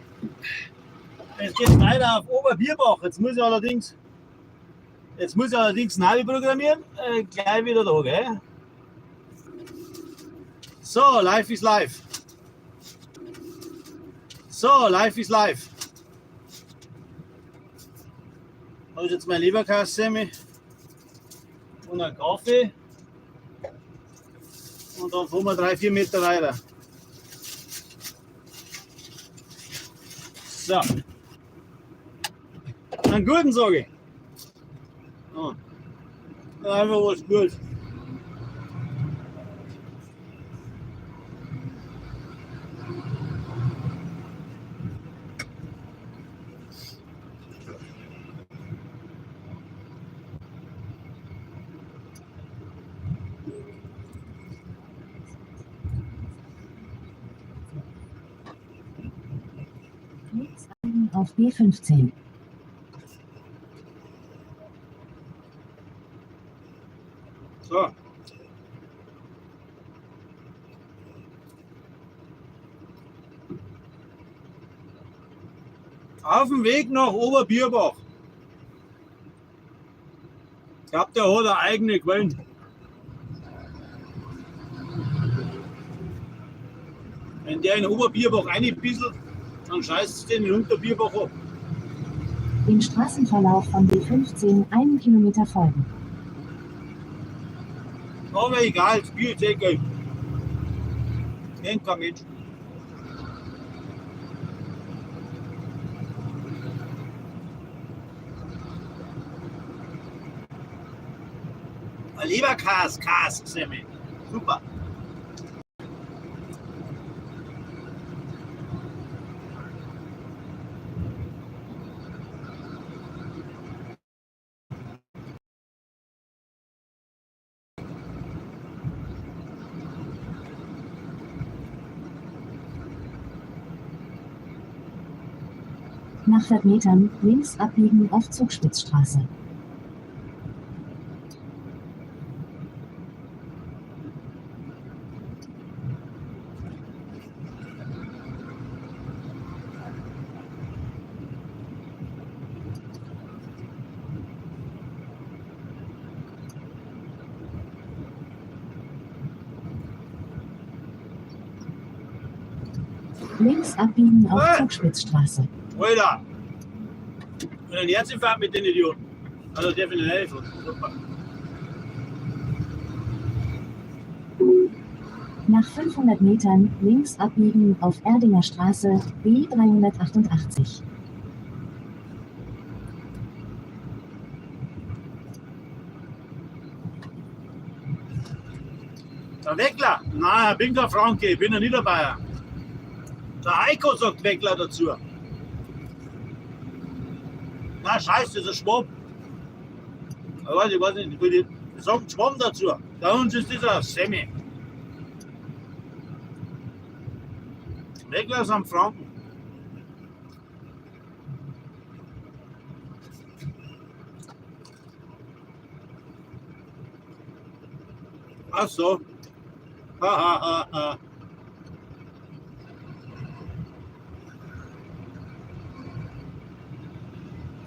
Es geht weiter auf Oberbierbach. Jetzt muss ich allerdings Navi programmieren. Gleich wieder da, gell? So, live is live. So, life is life. Habe ich jetzt mein Leberkässemmel und einen Kaffee. Und dann fahren wir 3, 4 Meter weiter. So. Einen guten, sage ich. Oh. Einfach was gut. Links abbiegen auf B15. So. Auf dem Weg nach Oberbierbach. Ich glaube, der hat eine eigene Quellen. Wenn der in Oberbierbach reinbisselt, dann scheißt es den in Unterbierbach ab. Dem Straßenverlauf von B15 einen Kilometer folgen. Aber egal, das Bier ist eh geil. Kennt kein Mensch. Ein Leberkäse, Käse, Semmel. Super. Nach 4 Metern links abbiegen auf Zugspitzstraße. Links abbiegen auf Hey! Zugspitzstraße. Alter! Und ein Herzinfarkt mit den Idioten. Also definitiv. Super. Nach 500 Metern links abbiegen auf Erdinger Straße B388. Der Weckler? Nein, ich bin kein Franke, ich bin ein Niederbayer. Der Heiko sagt Weckler dazu. Na, scheiße, das ist ein Schwamm. Ich weiß nicht, ich sag Schwamm dazu. Bei uns ist das ein Semi. Weckler sind Franken. Ach so. Ha, ha, ha, ha.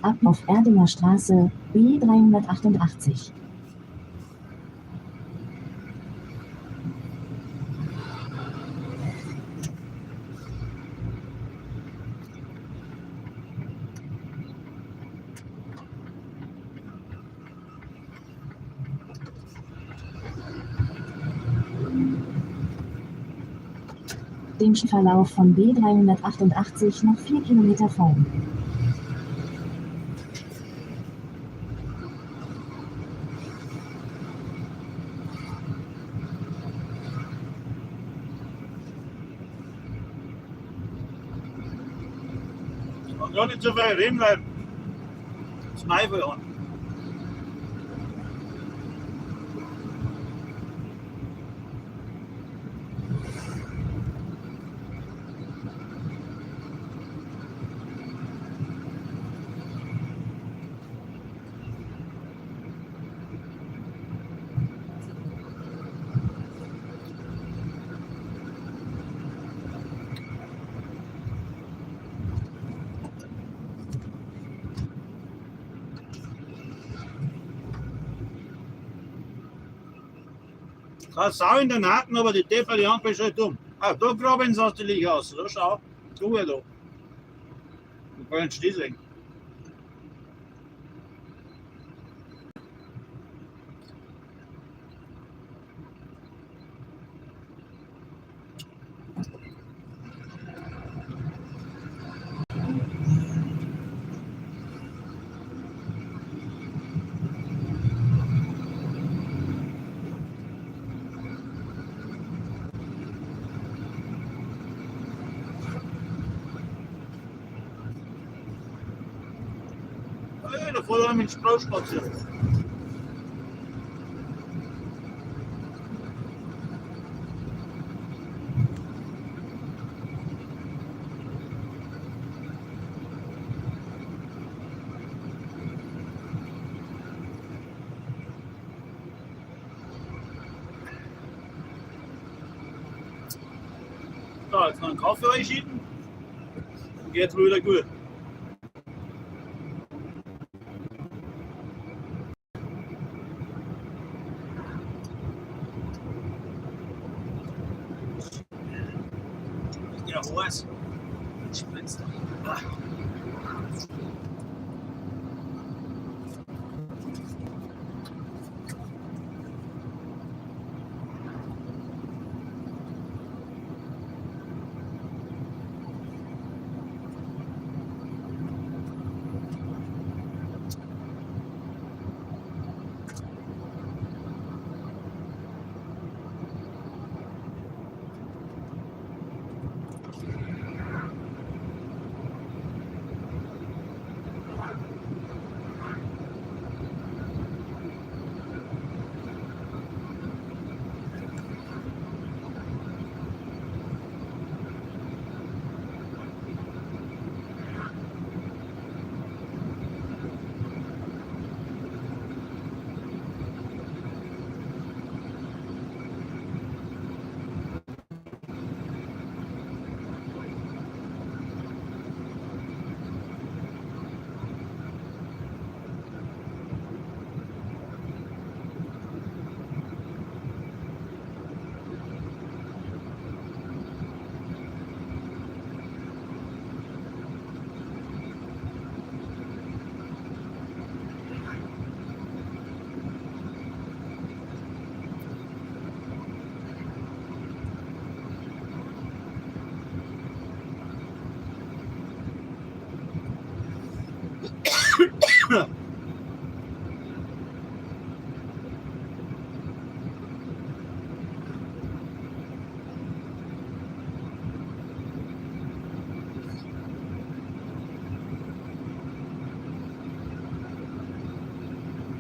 Ab auf Erdinger Straße, B388. Dem Verlauf von B388 noch 4 Kilometer folgen. Und gar nicht so viel reden, weil das Mai will an. Keine Sau in der Nacken, aber die Depper, die Ampel ist schon dumm. Ah, da graben sie aus der Licht aus. Da schau. Du ja da. Wir können schließen. Hey, da fährt einer mit dem Sprung spazieren. So, jetzt noch einen Kaffee reinschieben. Dann geht's mir wieder gut. Ist ja heiß. Spritzt. Ah.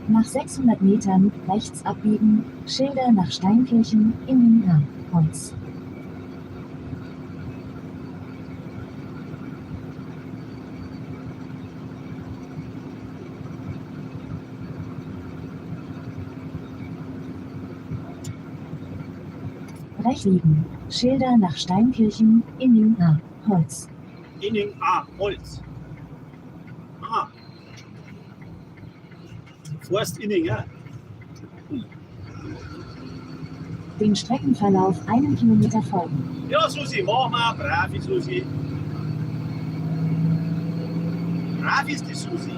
Nach 600 Metern rechts abbiegen, Schilder nach Steinkirchen, Inning Holz. Rechts liegen, Schilder nach Steinkirchen, Inning Holz. Inning A, Holz. Ah. Forst Inning, ja. Dem Streckenverlauf 1 Kilometer folgen. Ja, Susi, mach mal, brav ist Susi. Brav ist die Susi.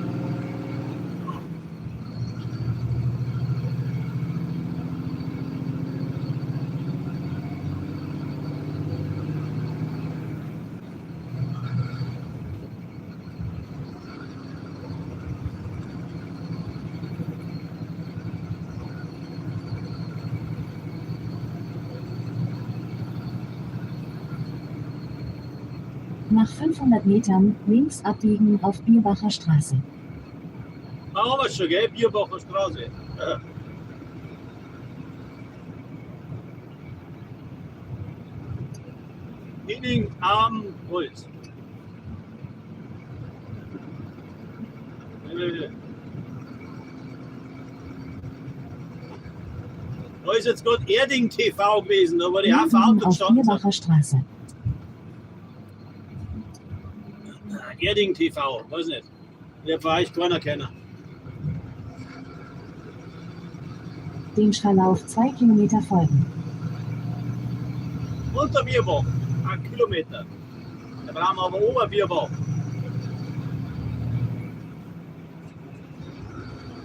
Nach 500 Metern links abbiegen auf Bierbacher Straße. Da haben wir schon, gell? Bierbacher Straße. Inning am Holz. Da ist jetzt gerade Erding TV gewesen, da war die Haufen Umbiegen Auto auf gestanden sind. Bierbacher Straße. Erding TV, weiß nicht. Der war ich keiner kennen. Dem Verlauf 2 Kilometer folgen. Unterbierbach, 1 Kilometer. Da brauchen wir aber Oberbierbach.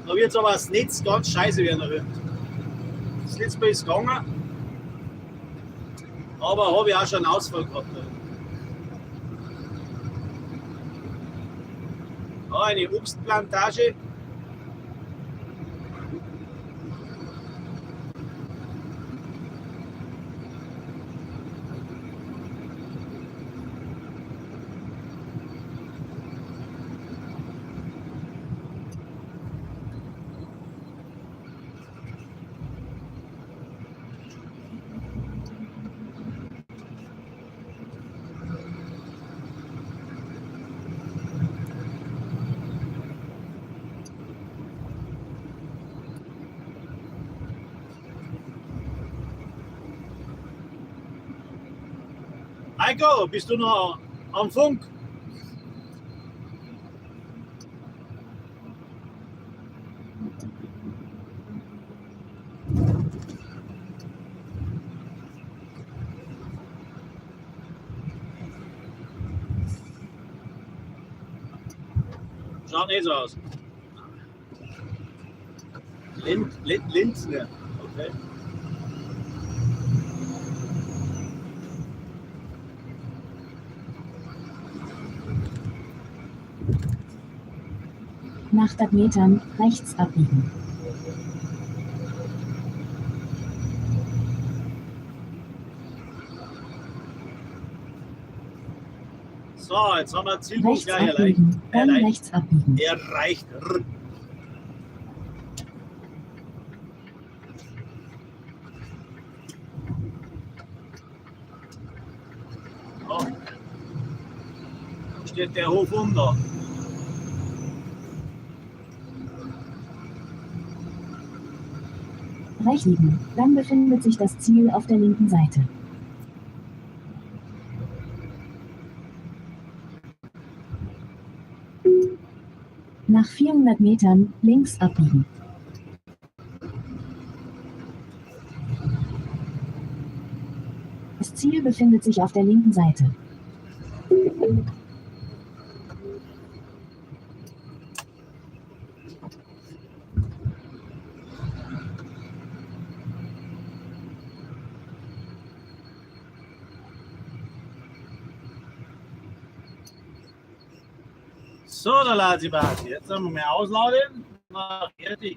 Da wird aber das Netz ganz scheiße werden. Das letzte Mal ist gegangen, aber habe ich auch schon einen Ausfall gehabt. Da eine Obstplantage. Heiko, bist du noch am Funk? Schaut nicht so aus. Lind, Lind, Linzner. Okay. Nach 100 Metern rechts abbiegen. So, jetzt haben wir Zielpunkt Rechts gleich erreicht. abbiegen, dann Erreicht. rechts abbiegen. Erreicht. Oh. Steht der Hof um da. Rechts liegen, dann befindet sich das Ziel auf der linken Seite. Nach 400 Metern links abbiegen. Das Ziel befindet sich auf der linken Seite. So, der Lazi-Bazi. Jetzt haben wir mehr ausladen. Na, fertig.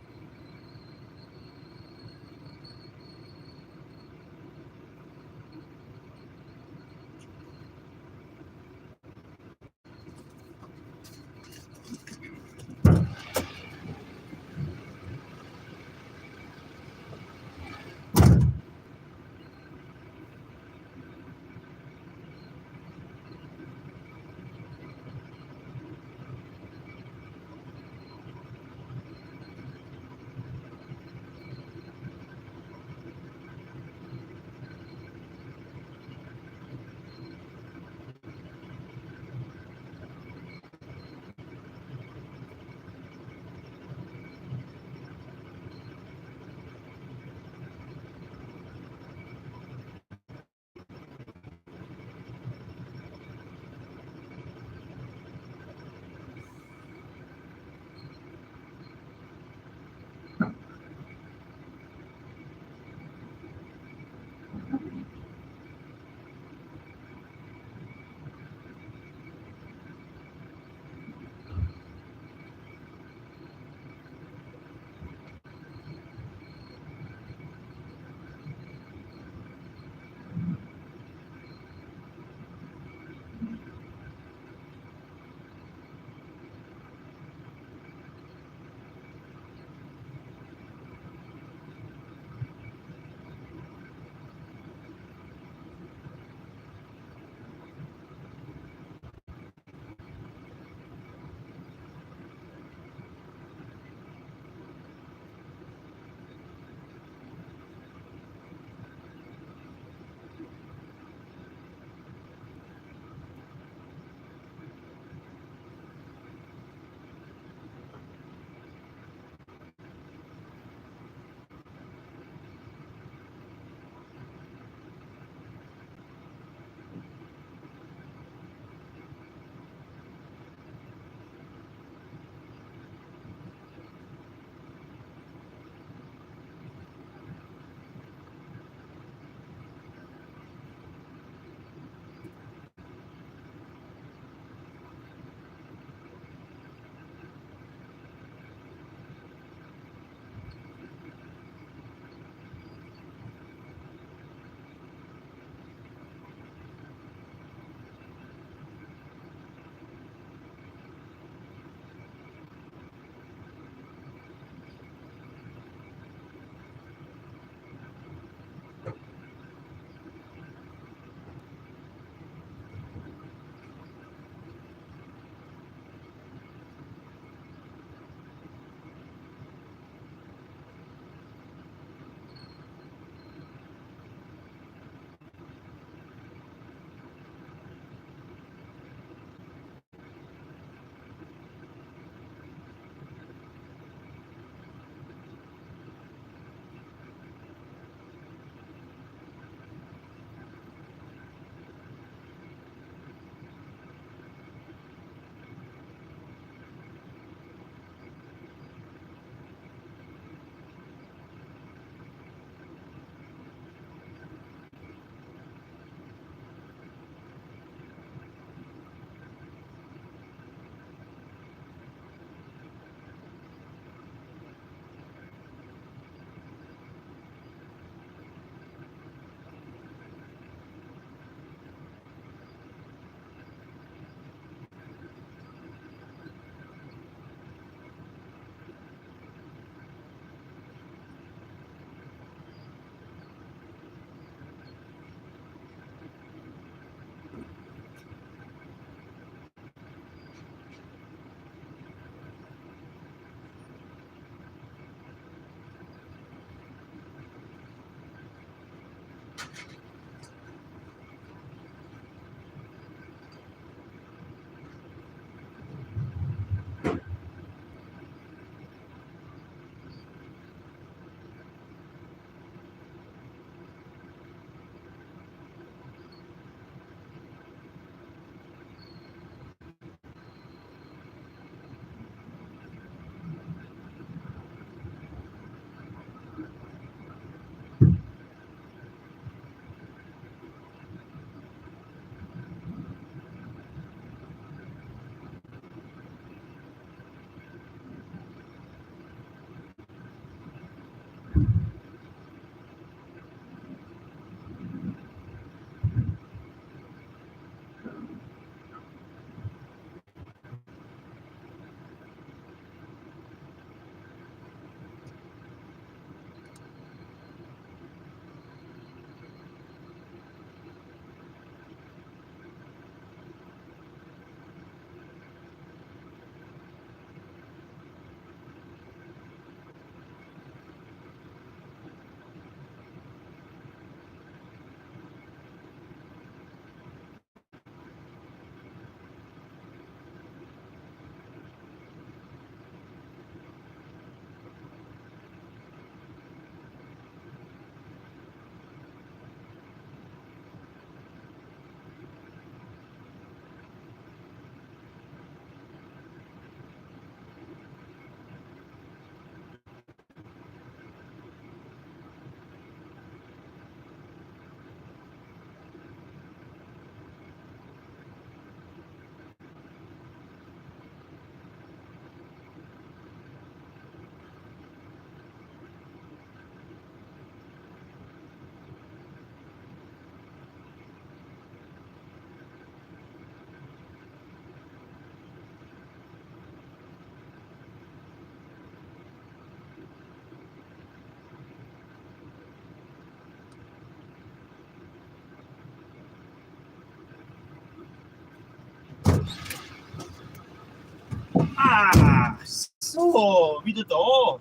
So, wieder da.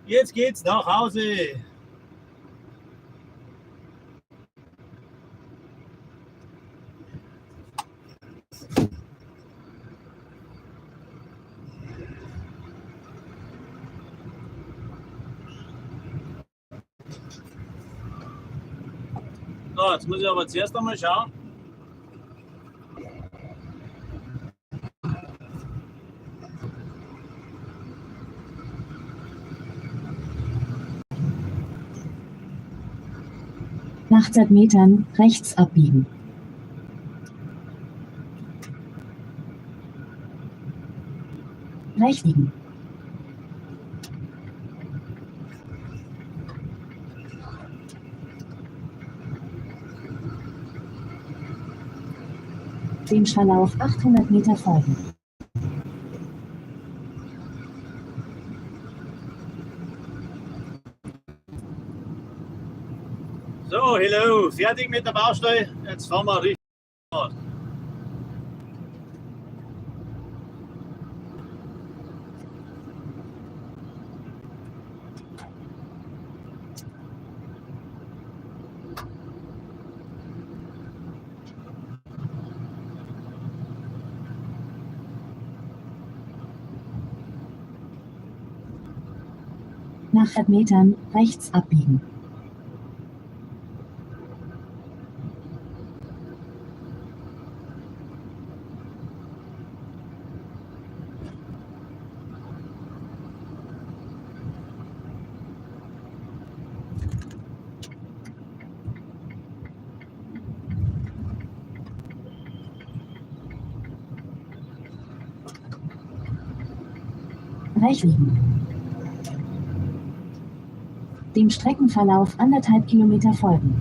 Jetzt geht's nach Hause. So, jetzt muss ich aber zuerst einmal schauen. Nach 100 Metern rechts abbiegen. Rechts biegen. Dem Verlauf 800 Meter folgen. So, hello, fertig mit der Baustelle. Jetzt fahren wir richtig. Nach 100 Metern rechts abbiegen. Rechts liegen. Dem Streckenverlauf 1,5 Kilometer folgen.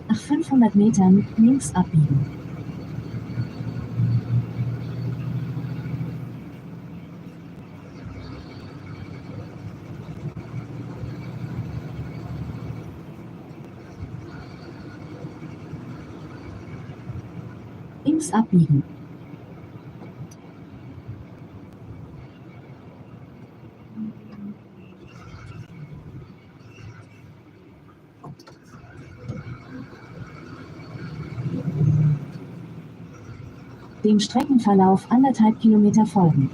Nach 500 Metern links abbiegen. Links abbiegen. Dem Streckenverlauf 1,5 Kilometer folgen.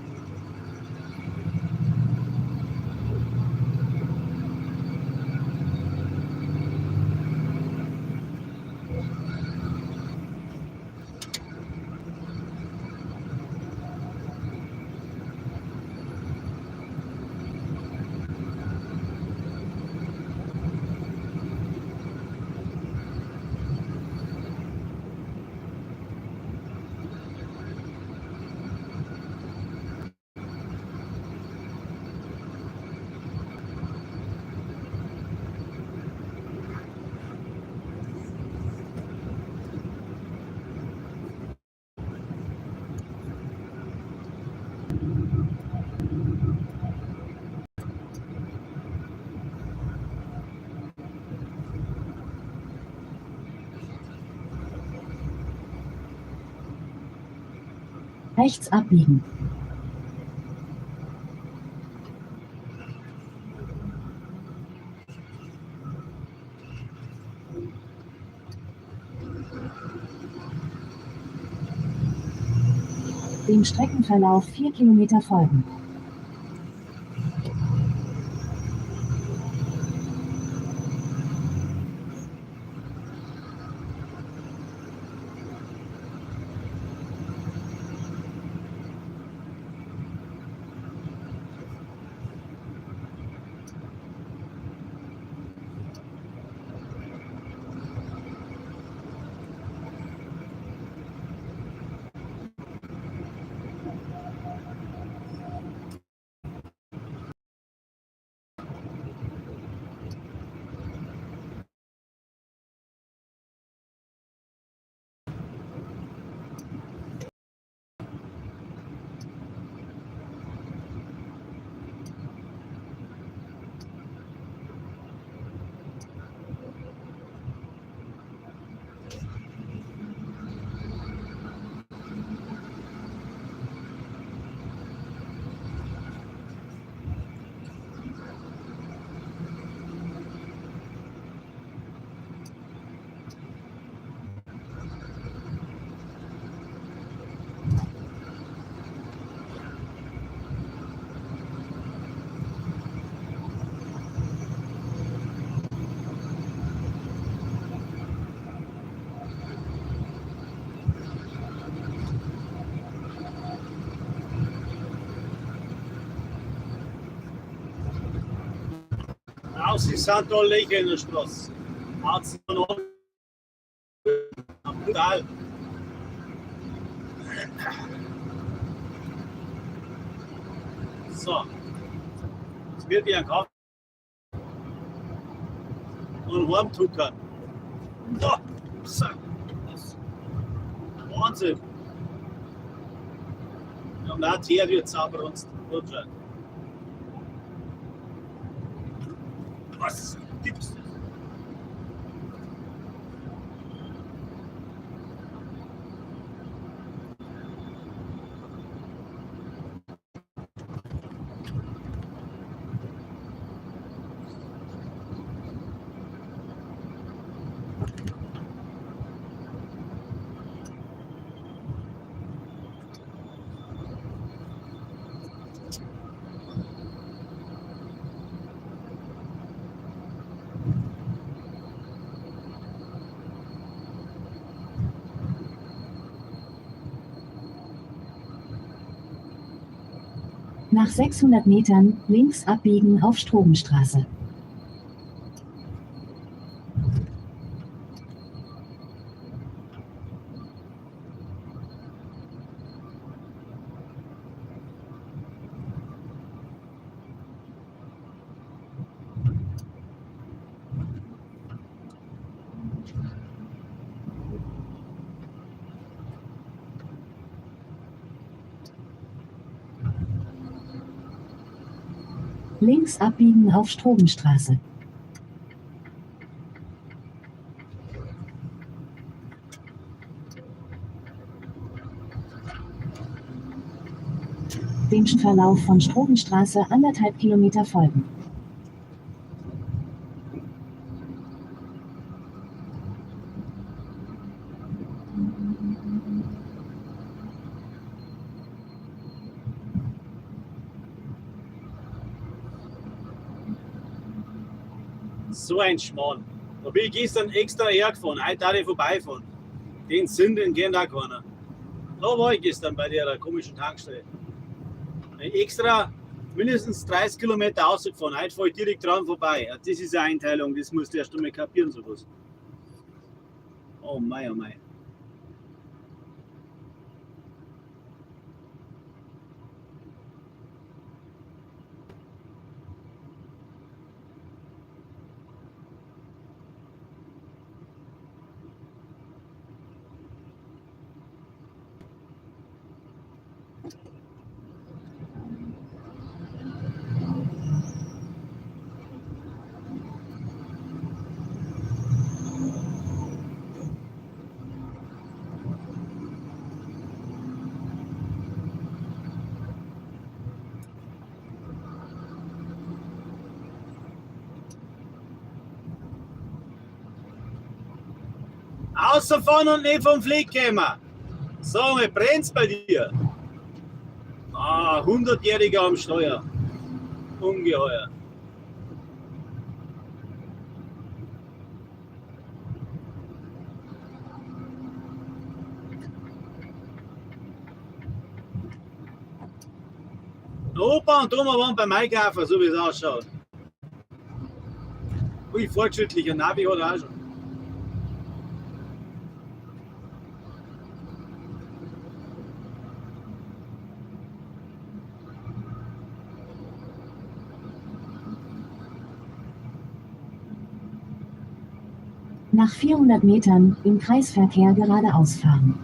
Rechts abbiegen. Dem Streckenverlauf 4 Kilometer folgen. Aus ist da Löcher in der Straße. Hat's noch brutal. So, jetzt wird ich einen Kaffee und heimtuckern. Oh, Wahnsinn. Wir haben auch Teer wird sauber uns. Was gibt's denn? Nach 600 Metern links abbiegen auf Strobenstraße. Links abbiegen auf Strobenstraße. Dem Verlauf von Strobenstraße 1,5 Kilometer folgen. So ein Schmarrn. Da bin ich gestern extra hergefahren, heute auch ich vorbeifahren. Den Sinn, den kennt auch keiner. Da war ich gestern bei der komischen Tankstelle. Extra mindestens 30 Kilometer rausgefahren, heute fahre ich direkt dran vorbei. Ja, das ist eine Einteilung, das musst du erst einmal kapieren, sowas. Oh mei, oh mei. Außerfahren und nicht vom Fleck kommen. So, mir brennt's bei dir. Ah, 100-Jähriger am Steuer. Ungeheuer. Der Opa und Oma waren beim Einkaufen, so wie es ausschaut. Ui, fortschrittlicher Navi hat er auch schon. Nach 400 Metern im Kreisverkehr geradeaus fahren.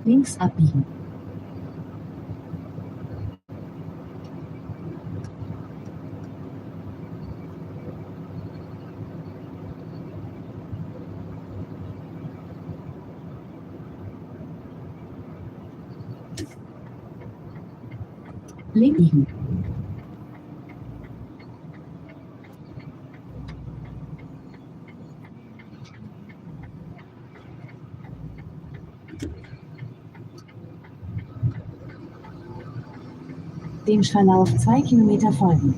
Links abbiegen. Links biegen. Dem Verlauf 2 Kilometer folgen.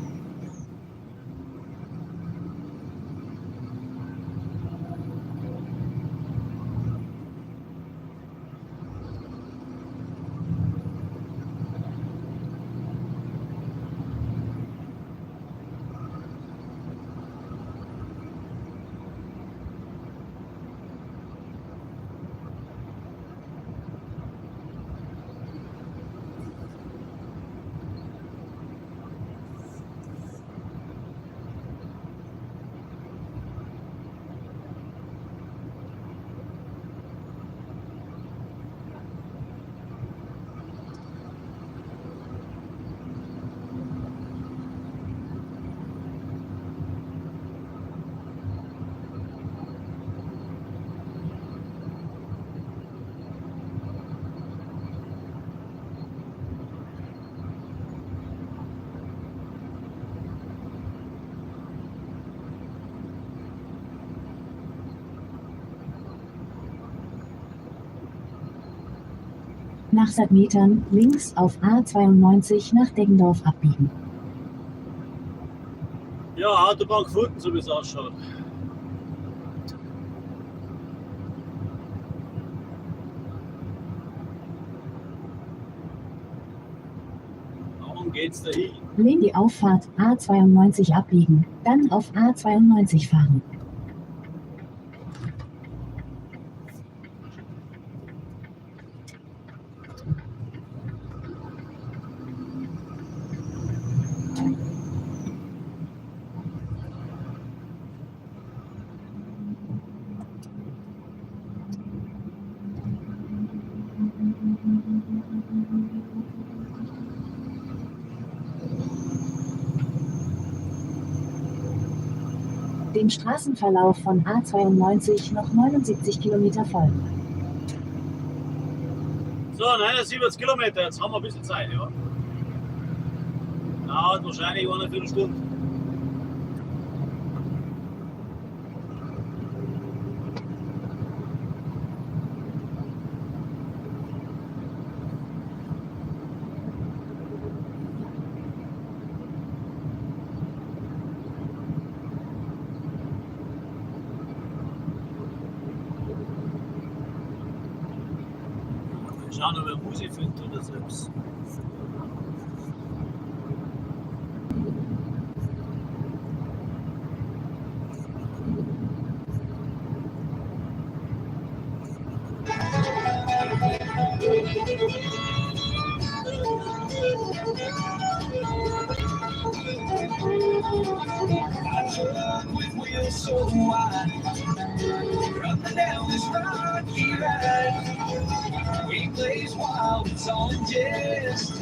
Nach 100 Metern links auf A92 nach Deggendorf abbiegen. Ja, Autobahn gefunden, so wie es ausschaut. Warum geht's da hin? Lehn die Auffahrt A92 abbiegen, dann auf A92 fahren. Dem Straßenverlauf von A92 noch 79 Kilometer folgen. So, 79 Kilometer, jetzt haben wir ein bisschen Zeit, ja. Dauert wahrscheinlich eine Viertelstunde. Schauen, ob ich Musik finde oder selbst. My truck with wheels so wide, running down this rocky ride. Game plays wild, it's all in jest.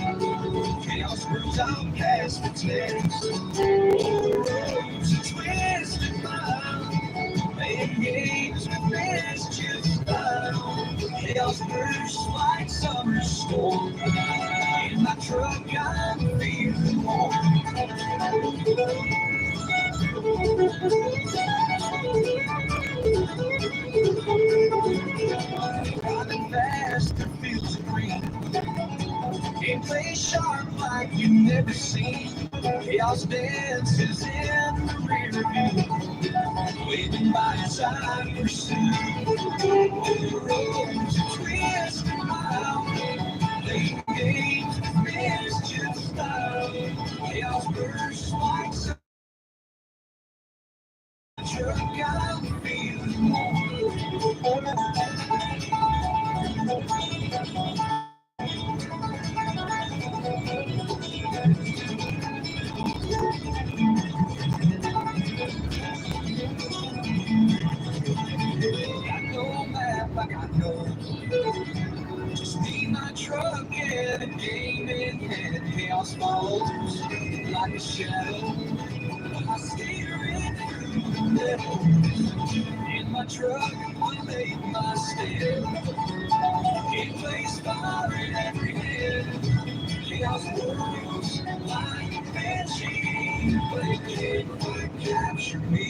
Chaos brews out past the test. Oh, the roads a twisted mind, playing games with mischief style. Chaos bursts like summer storm. In my truck, I'm feeling warm. Driving fast, the fields are green. Gameplay sharp like you've never seen. Chaos dances in the rear view, waving by as I pursue. Oh, the roads a twisted mile, playing games with mischief style. Chaos bursts like truck, I'm feeling warm. Got no map, I got no clue. Just me, my truck, and a game in hand. Chaos follows like a shadow. I steer it through the meadows. In my truck, I make my stand. Game plays fire in every hand. Chaos whirls like a banshee, but it can't quite capture me.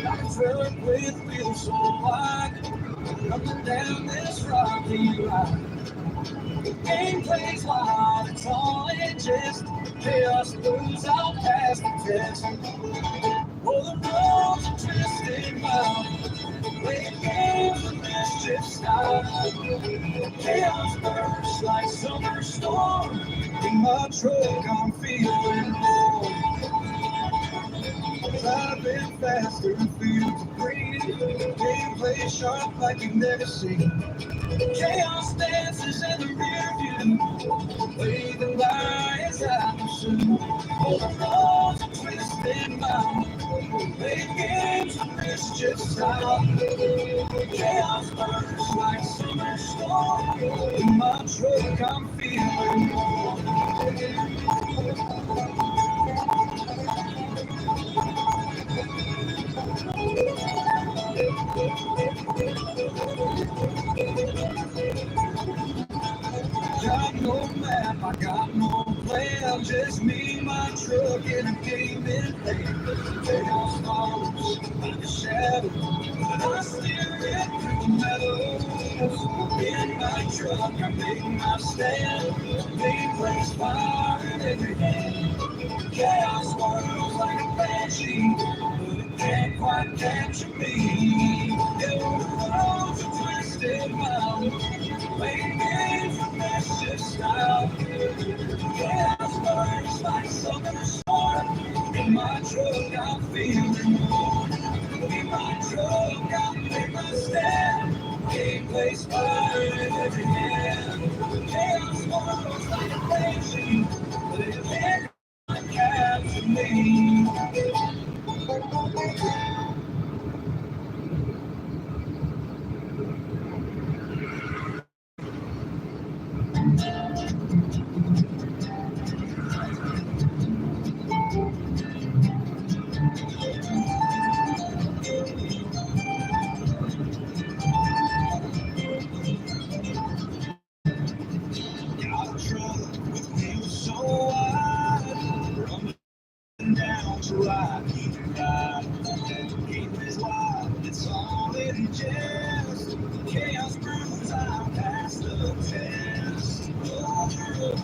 Like a truck with wheels so wide, coming down this rocky ride. The game plays wild, it's all in jest. Chaos moves out past the test. Oh, the roads are twisted mild, playing games with mischief style. Chaos bursts like summer storm. In my truck, I'm feeling warm. Driving faster and fields of green. Gameplay sharp like you've never seen. Chaos dances in the rear view, waving by as I pursue. Oh, the roads are twisted. twisted mouth. Playing games with mischief style. Chaos bursts like summer storm. In my truck, I'm feeling warm. Got no map, I got no plan. Just me, my truck, and a game in hand. Chaos follows like a shadow, but I steer it through the meadows. In my truck, I make my stand. They place fire in every hand. Chaos whirls like a banshee, but it can't quite capture me. Yeah, the road's a twisted mouth, playing games with mischief style. Chaos burns like summer storm. In my truck, I'm feeling warm. In my truck, I make my stand. Game plays fire in every hand. Chaos whirls like a banshee, but it can't quite capture me. Got a truck with wheels so wide, rumbling down to Rocky Ride. Game is wild, it's all in jest. Chaos brews, I passed the test. Over a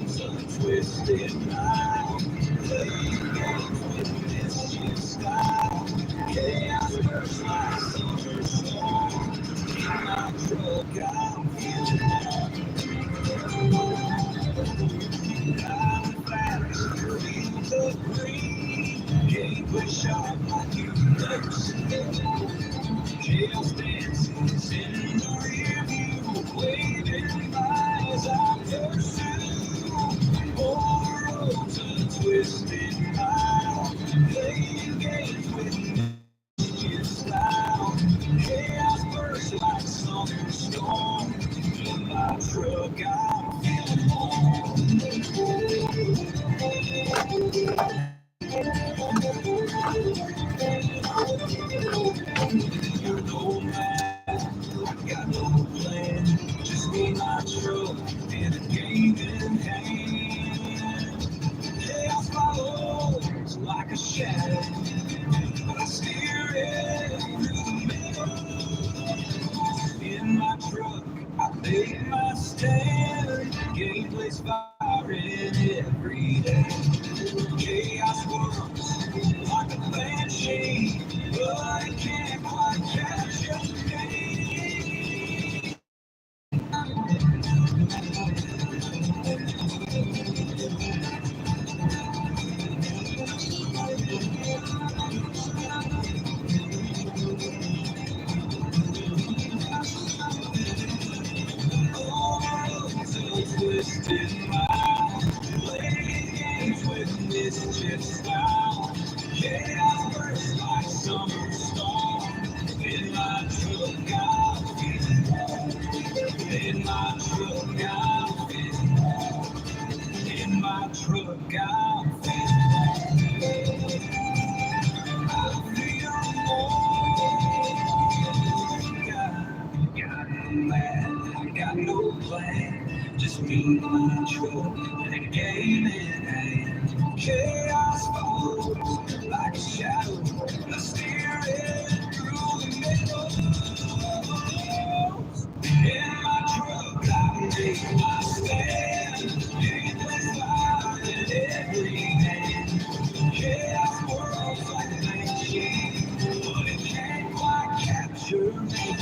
twisted mouth, playing games with mischief style. Chaos bursts like summer storm. In my truck, I'm feeling warm. I'm fast, fields of green. Gameplay sharp like you never seen. Chaos dances in the rear view, waving by as I pursue. Over roads a twisted mile, playing games with mischief style. Chaos bursts like summer storm. In my truck, I'm feeling warm. Got no map, I got no plan. Just me, my truck, and a game in hand. Chaos follows like a shadow, but I steer it through the middle. In my truck, I make my stand. Gameplay's firing every day. Chaos whirls like a banshee, but it can't quite capture me. Over twisted mind, playing games with mischief style. Chaos bursts like summer storm. In my truck, I'm feeling warm. In my truck, I'm feeling warm. In my truck, I'm feeling warm. I feel warm. Got no map, I got no plan. Just me, my truck, and a game in hand. Chaos follows like a shadow. I steer it through the middle. In my truck, I make my stand. Aimless fire in every hand. Chaos whirls like a banshee, but it can't quite capture me.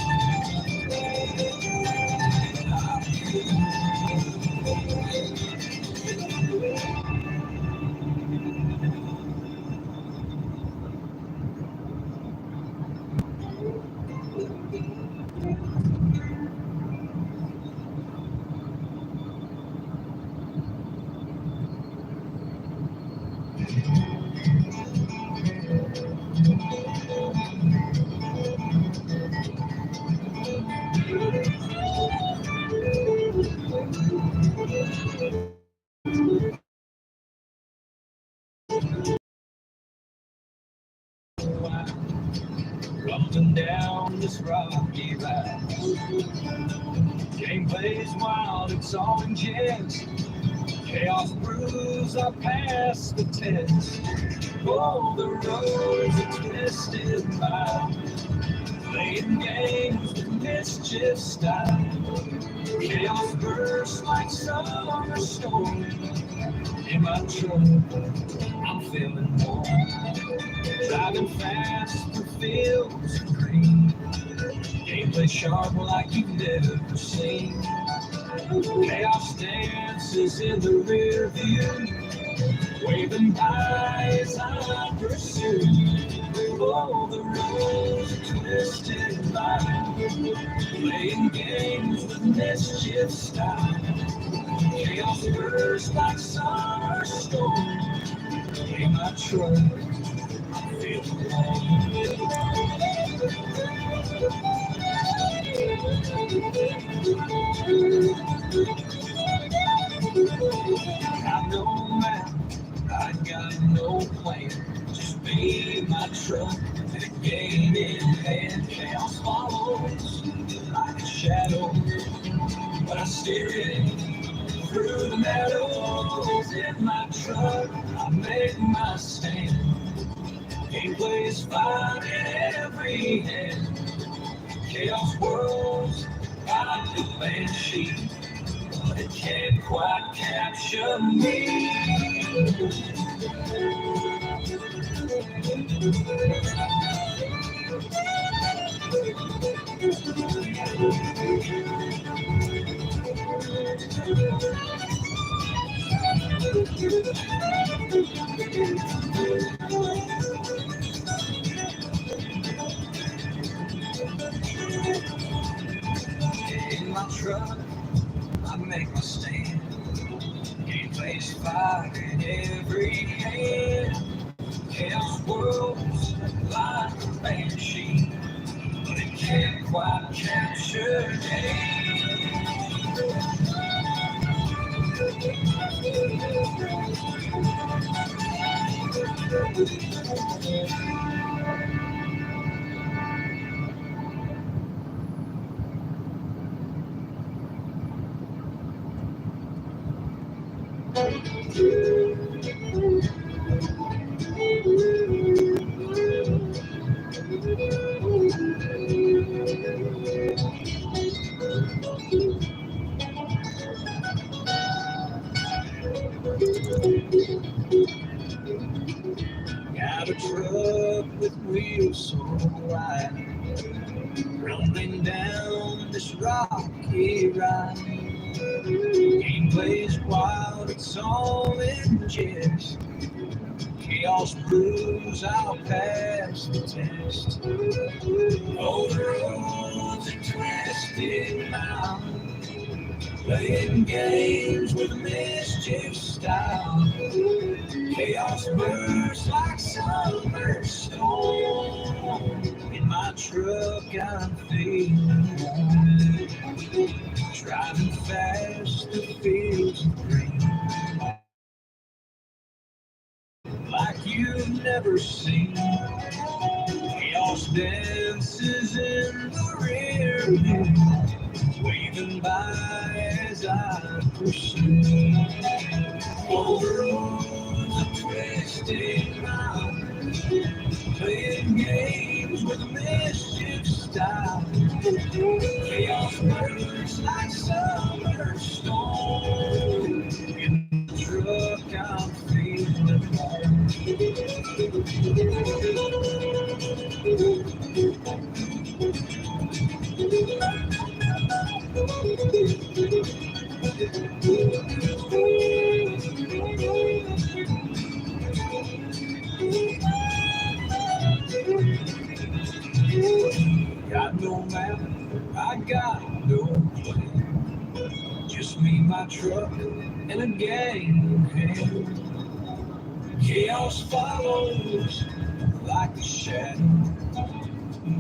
Rumbling down this rocky ride. Gameplay's wild, it's all in jest. Chaos brews, I pass the test. Oh, the road's a twisted mile. Playing games with mischief style. Chaos bursts like summer storm. In my truck, I'm feeling warm. Driving fast through fields of green. Gameplay sharp like you've never seen. Chaos dances in the rear view, waving by as I pursue. Oh, the roads are twisted by, playing games with mischief style. Chaos bursts like summer storm. In my truck, I'm feeling warm. Got no map, I got no plan. Just me, my truck, and a game in hand. Chaos follows like a shadow, but I steer it through the meadows. In my truck, I make my stand. Gameplay is fine in every hand. Chaos whirls like a banshee, but it can't quite capture me. In my truck, I make my stand. Gameplay's fire in every hand. Chaos whirls like a banshee, but it can't quite capture me. Got a truck with wheels so wide, rumbling down this rocky ride. Gameplay's wild, it's all in jest. Chaos brews, I'll pass the test. Oh, the roads are twisted now, playing games with mischief style. Chaos bursts like summer storm. In my truck, I'm feeling warm. Driving fast, the fields are green, like you've never seen. Chaos dances in the rear view, waving by as I pursue. Over roads of twisted mile, playing games with a mischief style. Chaos bursts like summer storm. In the truck, I'm feeling warm. Got no map, I got no plan. Just me, my truck, and a game in hand. Chaos follows like a shadow,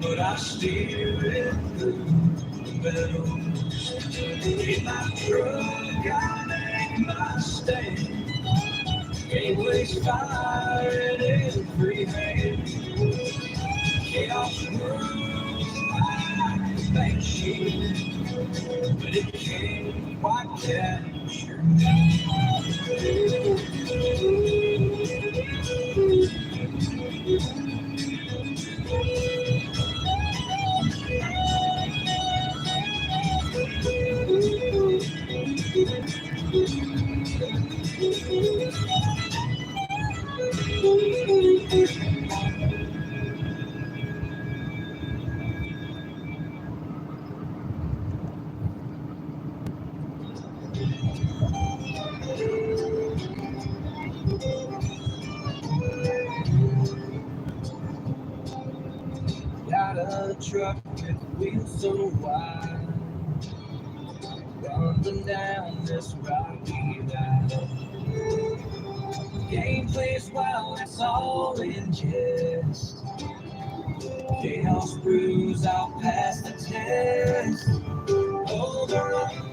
but I steer it through bellows. In my truck, I make my stand. Gateway's fire in every hand. Chaos rules like a banshee, but it can't quite capture me. Got a truck with wheels so wide, rumbling down this rocky ride. Game plays well, it's all in jest. Chaos brews, I'll pass the test. Oh, the road.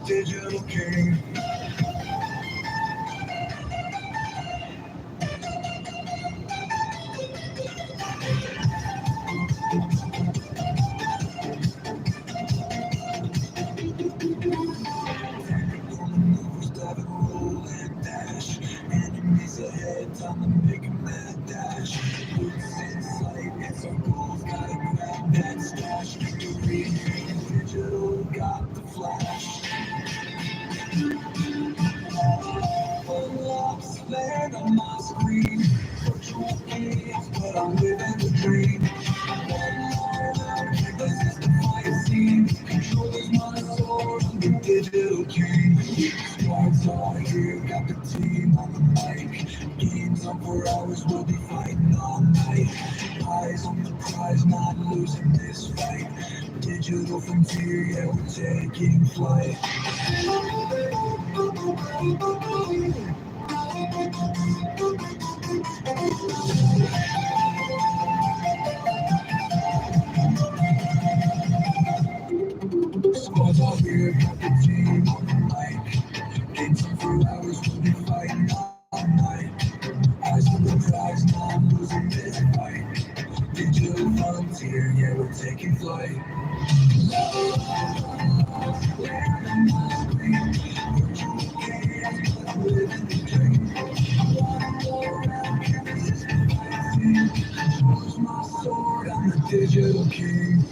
Digital king. Roll and dash. Enemies ahead, time to make a mad dash. Boots in sight, it's our goals, gotta grab that stash. Victory, digital, got the flash. Unlocks land on my screen. Virtual chaos, but I'm living the dream. One more round, this is the fight scene. Control is my sword, I'm the digital king. Squads all here, got the team on the mic. Games on for hours, we'll be fighting all night. Eyes on the prize, not losing this fight. Digital frontier, yeah, we're taking flight. Squad's all here, got the team on the mic. Games on for hours, we'll be fighting all night. Eyes on the prize, now I'm losing this fight. Digital frontier, yeah, we're taking flight. Land on my screen. Virtual chaos, but I'm living the dream. I want more round, can't resist the fight scene. Control is my sword, I'm the digital king.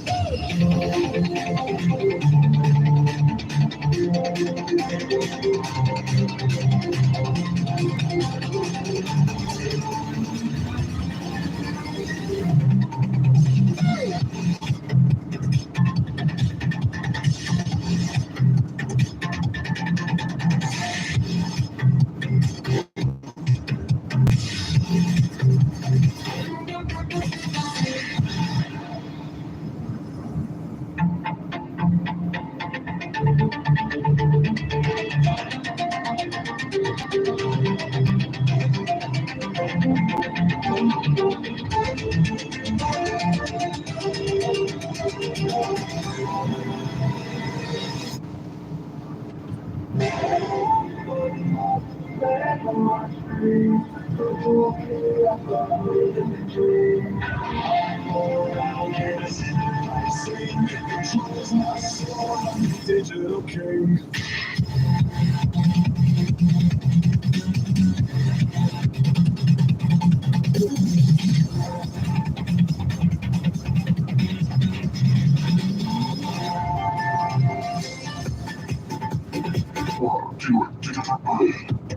Digital king.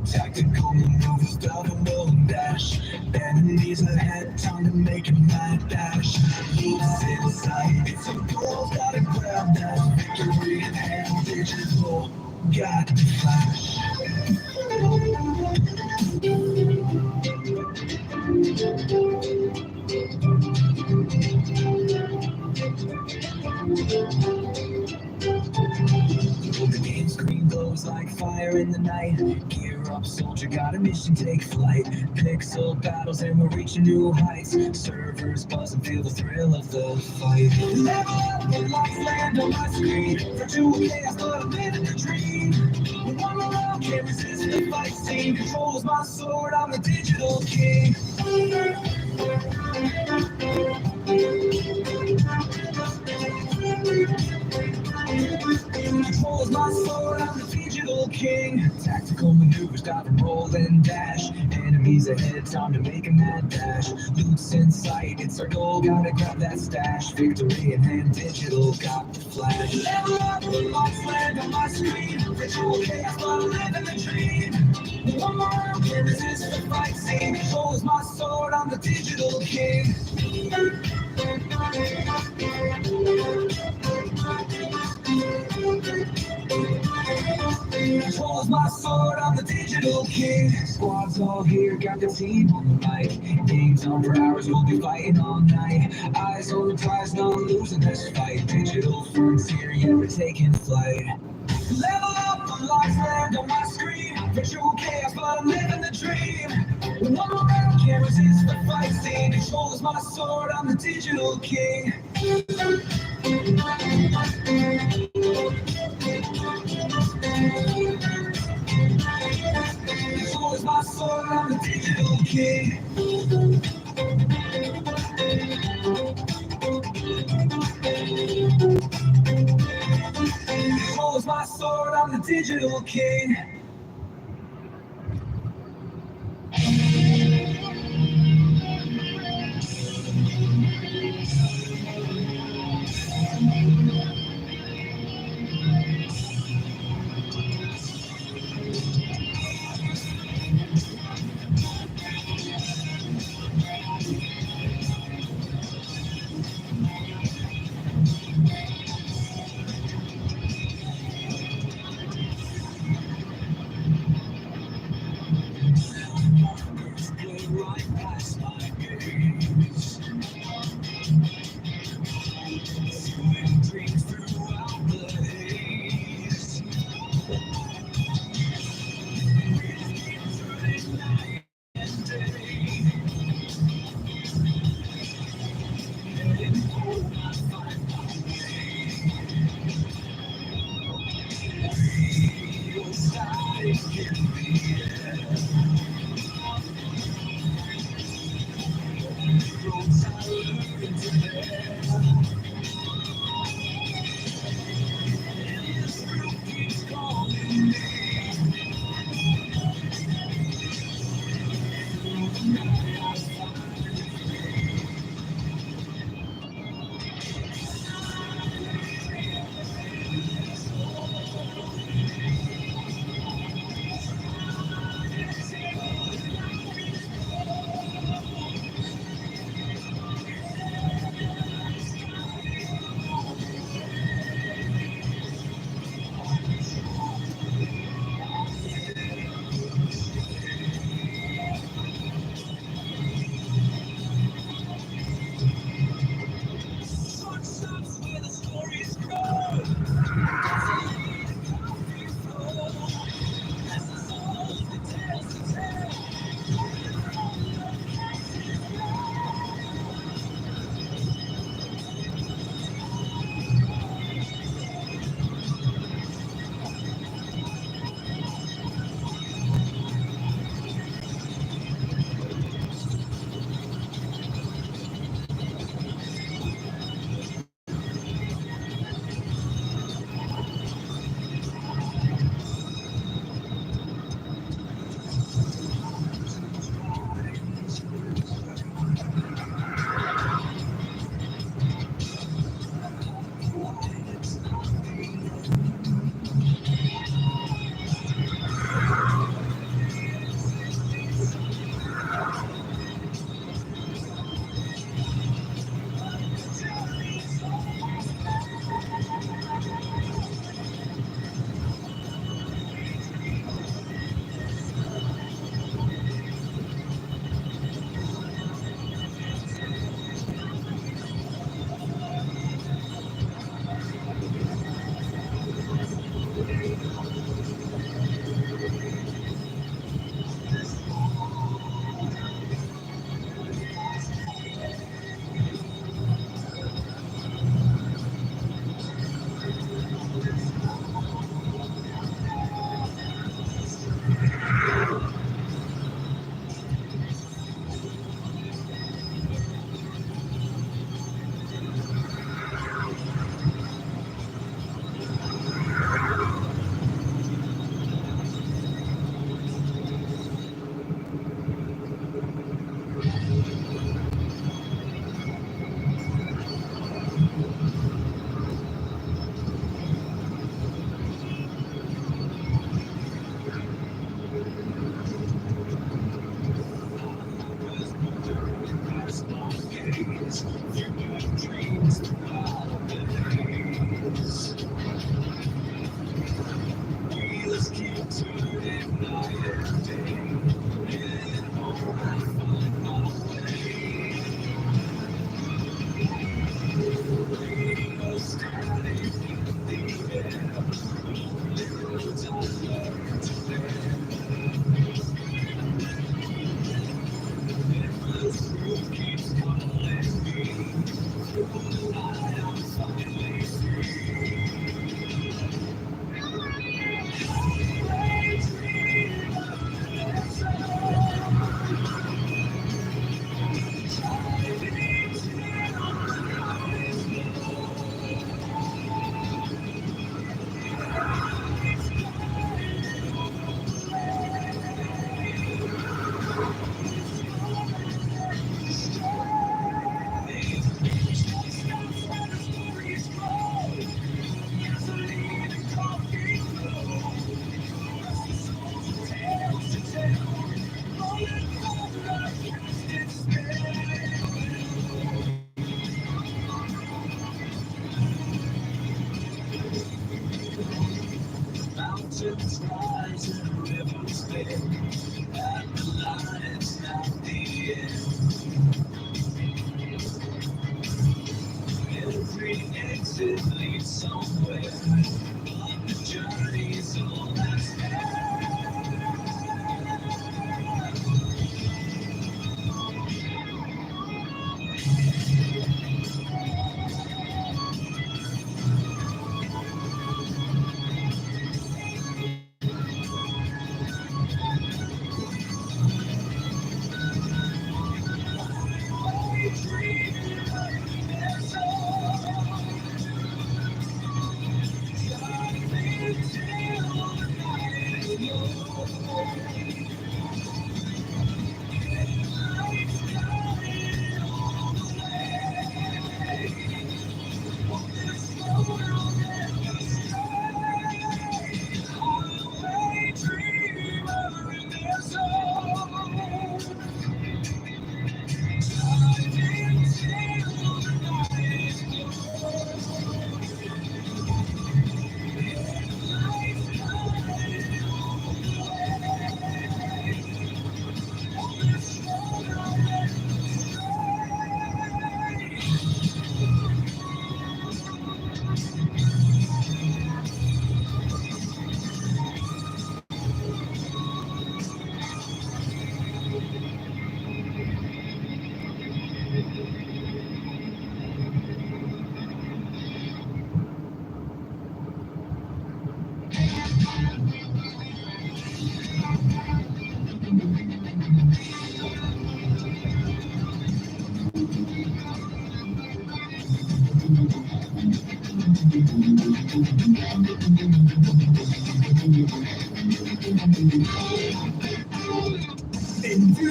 Tactical maneuvers, double roll and dash. Enemies ahead, time to make a mad dash. Loops in sight, it's a goal, gotta grab that victory in hand. Digital, got to flash. The game screen glows like fire in the night. Gear up, soldier, got a mission, take flight. Pixel battles and we're reaching new heights. Servers buzz and feel the thrill of the fight. Level up, the lights land on my screen. Virtual chaos, but I'm living the dream. One more round, can't resist the fight scene. Controls my sword, I'm the digital king. Controls my sword, I'm the digital king. Tactical maneuvers, dive and roll and dash. Enemies ahead, time to make a mad dash. Loot's in sight, it's our goal, gotta grab that stash. Victory in hand, digital, got the flash. Level up, the lights land on my screen. Virtual chaos, but I'm living the dream. One more round, can't resist the fight scene. Controls my sword, I'm the digital king. Controls my sword, I'm the digital king. Squad's all here, got the team on the mic. Games on for hours, we'll be fighting all night. Eyes on the prize, not losing this fight. Digital frontier, yeah, we're taking flight. Level up, the lights land on my screen. Virtual chaos, but I'm living the dream. One more round, can't resist the fight scene. Control is my sword, I'm the digital king. Control is my sword, I'm the digital king. Control is my sword, I'm the digital king.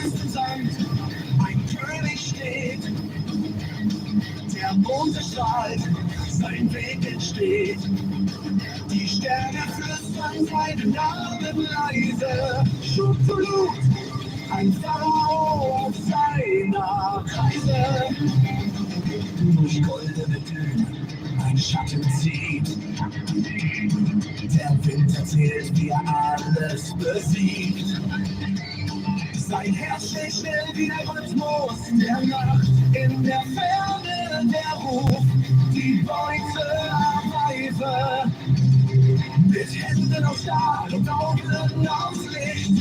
Wüstensand ein König steht. Der Mond erstrahlt, sein Weg entsteht. Die Sterne flüstern seinen Namen leise. Schub zu Blut, ein Pharao auf seiner Reise. Durch goldene Dünen ein Schatten zieht. Der Wind erzählt, wie er alles besiegt. Sein Herz schlägt schnell wie der Rhythmus der Nacht. In der Ferne der Ruf, die Beute erweise. Mit Händen aus Stahl und Augen aus Licht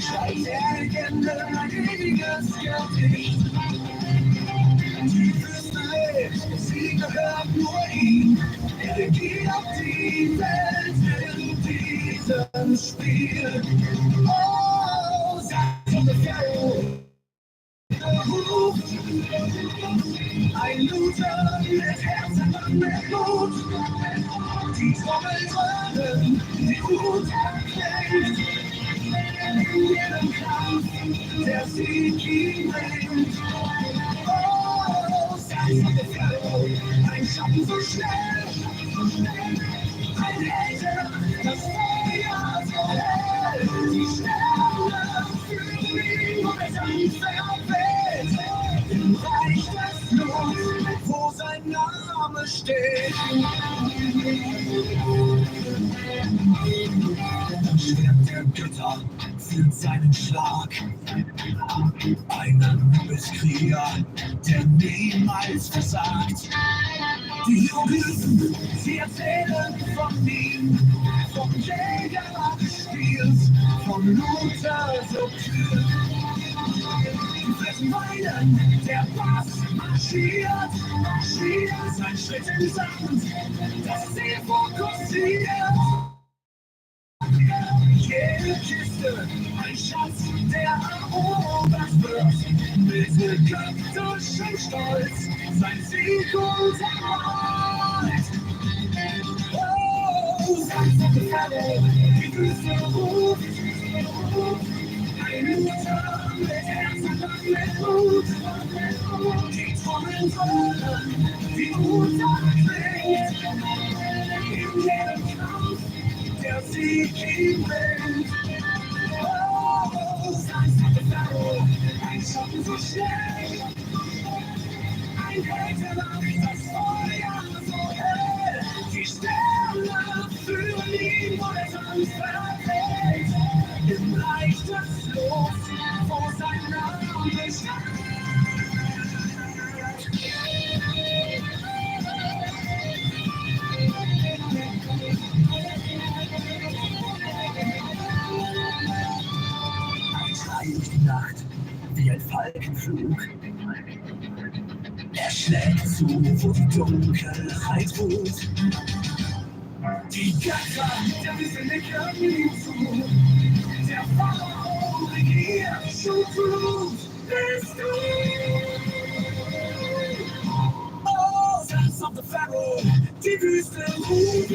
schreibt er Legenden ein ewiges Gedicht. Die Wüste lebt, sie gehört nur ihm. Er regiert die Welt in diesem Spiel. Oh, Sons of the Pharaoh, ruft. Ein Luther mit Herzen und mit Mut. Die Trommeln dröhnen, die Wut erklingt. In jedem Kampf, der Sieg ihn bringt. Oh, Sons of the Pharaoh, ein Schatten so schnell. Ein Held, das Feuer so hell. Die Sterne führen ihn, wo der Sand verweht. Im Reich des Bluts, wo sein Name steht. Das Schwert der Götter führt seinen Schlag. Ein Anubiskrieger, der niemals versagt. Die Hieroglyphen, sie erzählen von ihm, vom Jäger des Spiels, vom Luther so kühl. Die Fressen weinen, der Bass marschiert, marschiert, sein Schritt im Sand, das Ziel fokussiert. Jede Kiste, ein Schatz, der erobert wird, mit ägyptischem Stolz, sein Sieg und Erhalt. Oh, Sons of the Pharaoh, die Wüste ruft, ein Luther mit Herz und mit Mut. Die Trommeln dröhnen, die Wut erklingt. In jedem Kampf, der Sieg ihn bringt. Oh, Sons of the Pharaoh, ein Schatten so schnell. Ein Held der Nacht, das Feuer so hell. Die Sterne führen ihn, wo der Sand verweht. Im Reich des Los, wo sein Name steht. Ein Schrei durch die Nacht, wie ein Falkenflug. Er schlägt zu, wo die Dunkelheit ruht. Die Götter der Wüste nicken ihm zu. Der Pharao regiert, Schutz bist du. Oh, Sons of the Pharaoh, die Wüste ruft.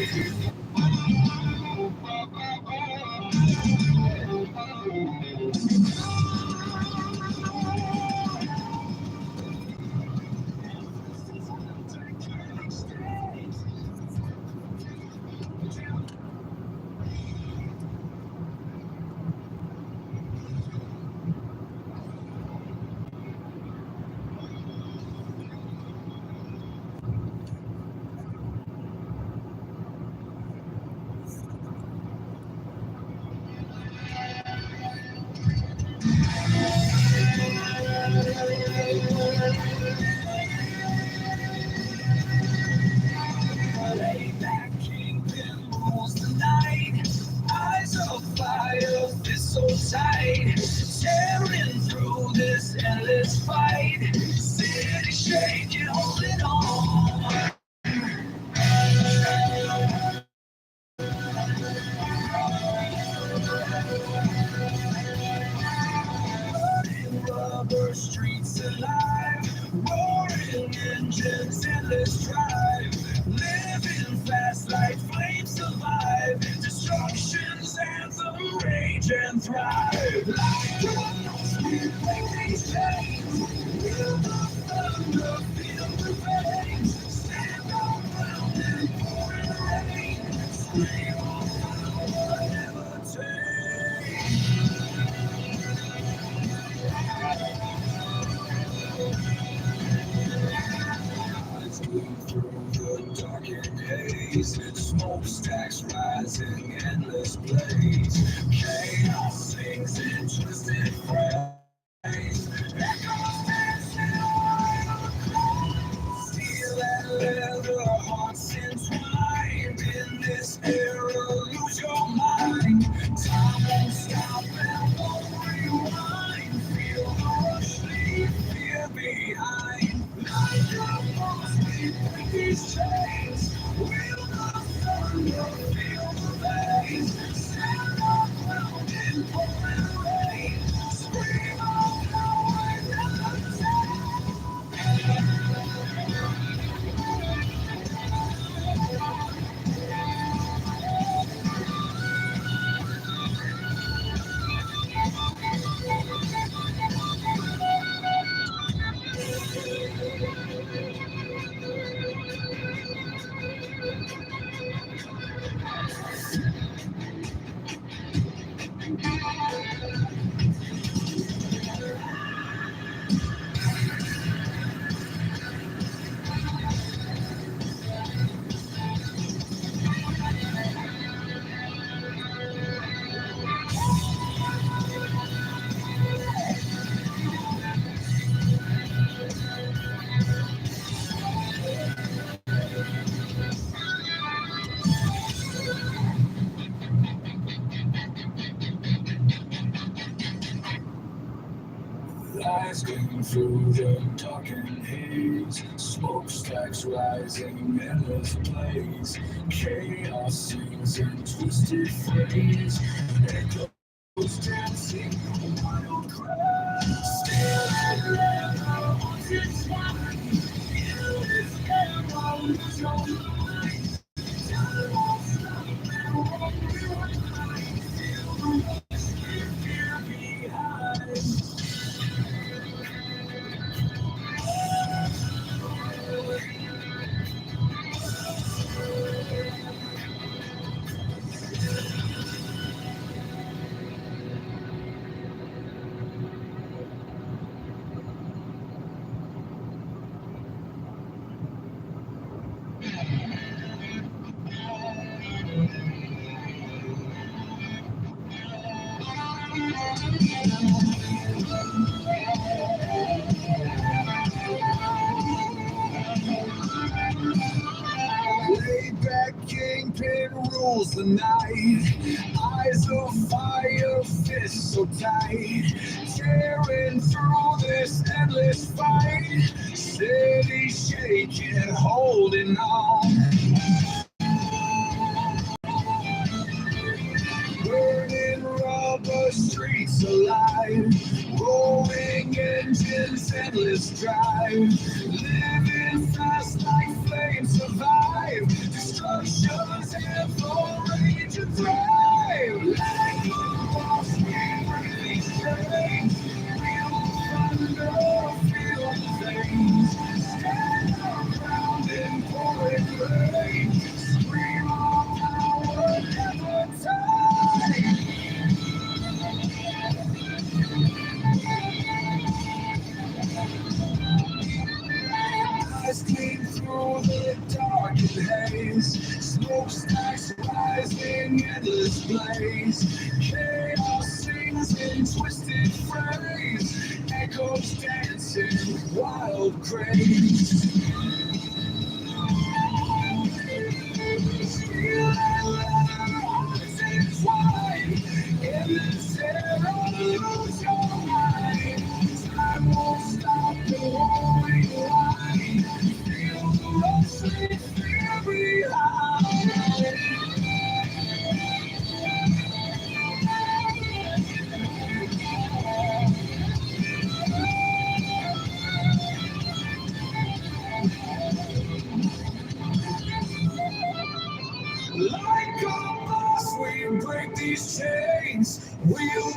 Laid back kingpin rules the night. Eyes of fire, fists so tight. Tearing through this endless fight. City shaking, holding on. Burning rubber streets alive. Roaring engines, endless drive. Living fast like flames survive. Destruction's anthem raging. and thrive. Like a boss, we break these chains. Feel the thunder, feel the pain. Stand our ground and pour in the rain. Scream our power, never tame. Eyes gleam through the darkened haze. Smokestacks rising, endless blaze. Chaos sings in twisted phrase. Echoes dancing wild cries. Steel and leather, hearts entwined. In this era, lose your mind. Time won't stop and won't rewind. Feel the rush, leave fear behind. Like a boss, we break these chains. Feel the thunder, feel the pain. Stand our ground in pouring rain. Scream our power, never tame. Lights gleam through the darkened haze. Smokestacks rising, endless blaze. Chaos sings in twisted phrase. Echoes dancing, wild cries. Steel and leather, hearts entwined. In this era, lose your mind. Time won't stop and won't rewind. Feel the rush, leave fear behind. Laid back kingpin rules the night. Eyes of fire, fists so tight. Tearing through this endless fight. City shaking, holding on. Burning rubber streets alive. Rolling engines, endless drive. Living fast like flames survive. Destruction's anthem, rage and thrive. Like a boss, we break these chains. Feel the thunder, feel the flames. Stand our ground in pouring rain. Scream our power, never tame. Eyes clean through the darkened haze. Smokestacks rising, endless blaze. Chaos sings in twisted phrase. Echoes dancing, wild craze. Steel and leather, hearts entwined. In this era, lose your mind. Time won't stop, the won't rewind. Feel the rush, leave fear behind.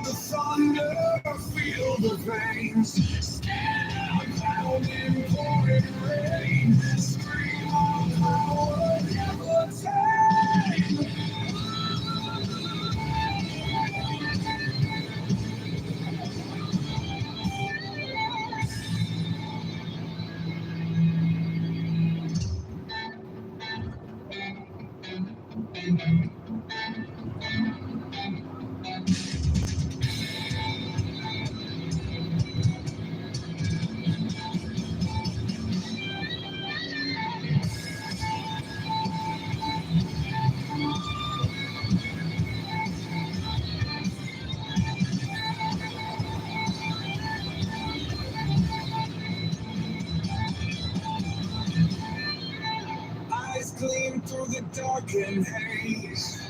the thunder, feel the veins. Stand our ground in pouring rain. Scream our power, never tame. Eyes gleam through the darkened haze.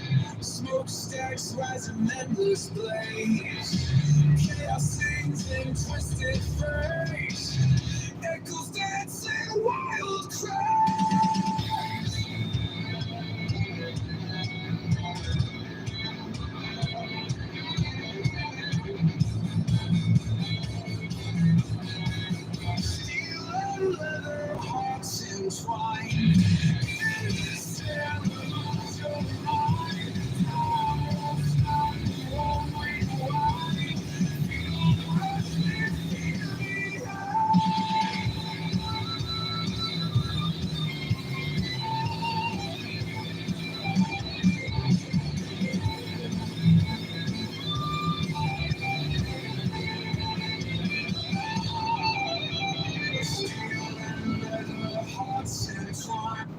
Smokestacks rise in endless blaze. Chaos sings in twisted phrase. Echoes dance in wild cries. Steel and leather, hearts entwined. In this air, lose your mind. Time won't stop, you won't rewind. Feel the rush, feel the high. Steel and leather, hearts entwined.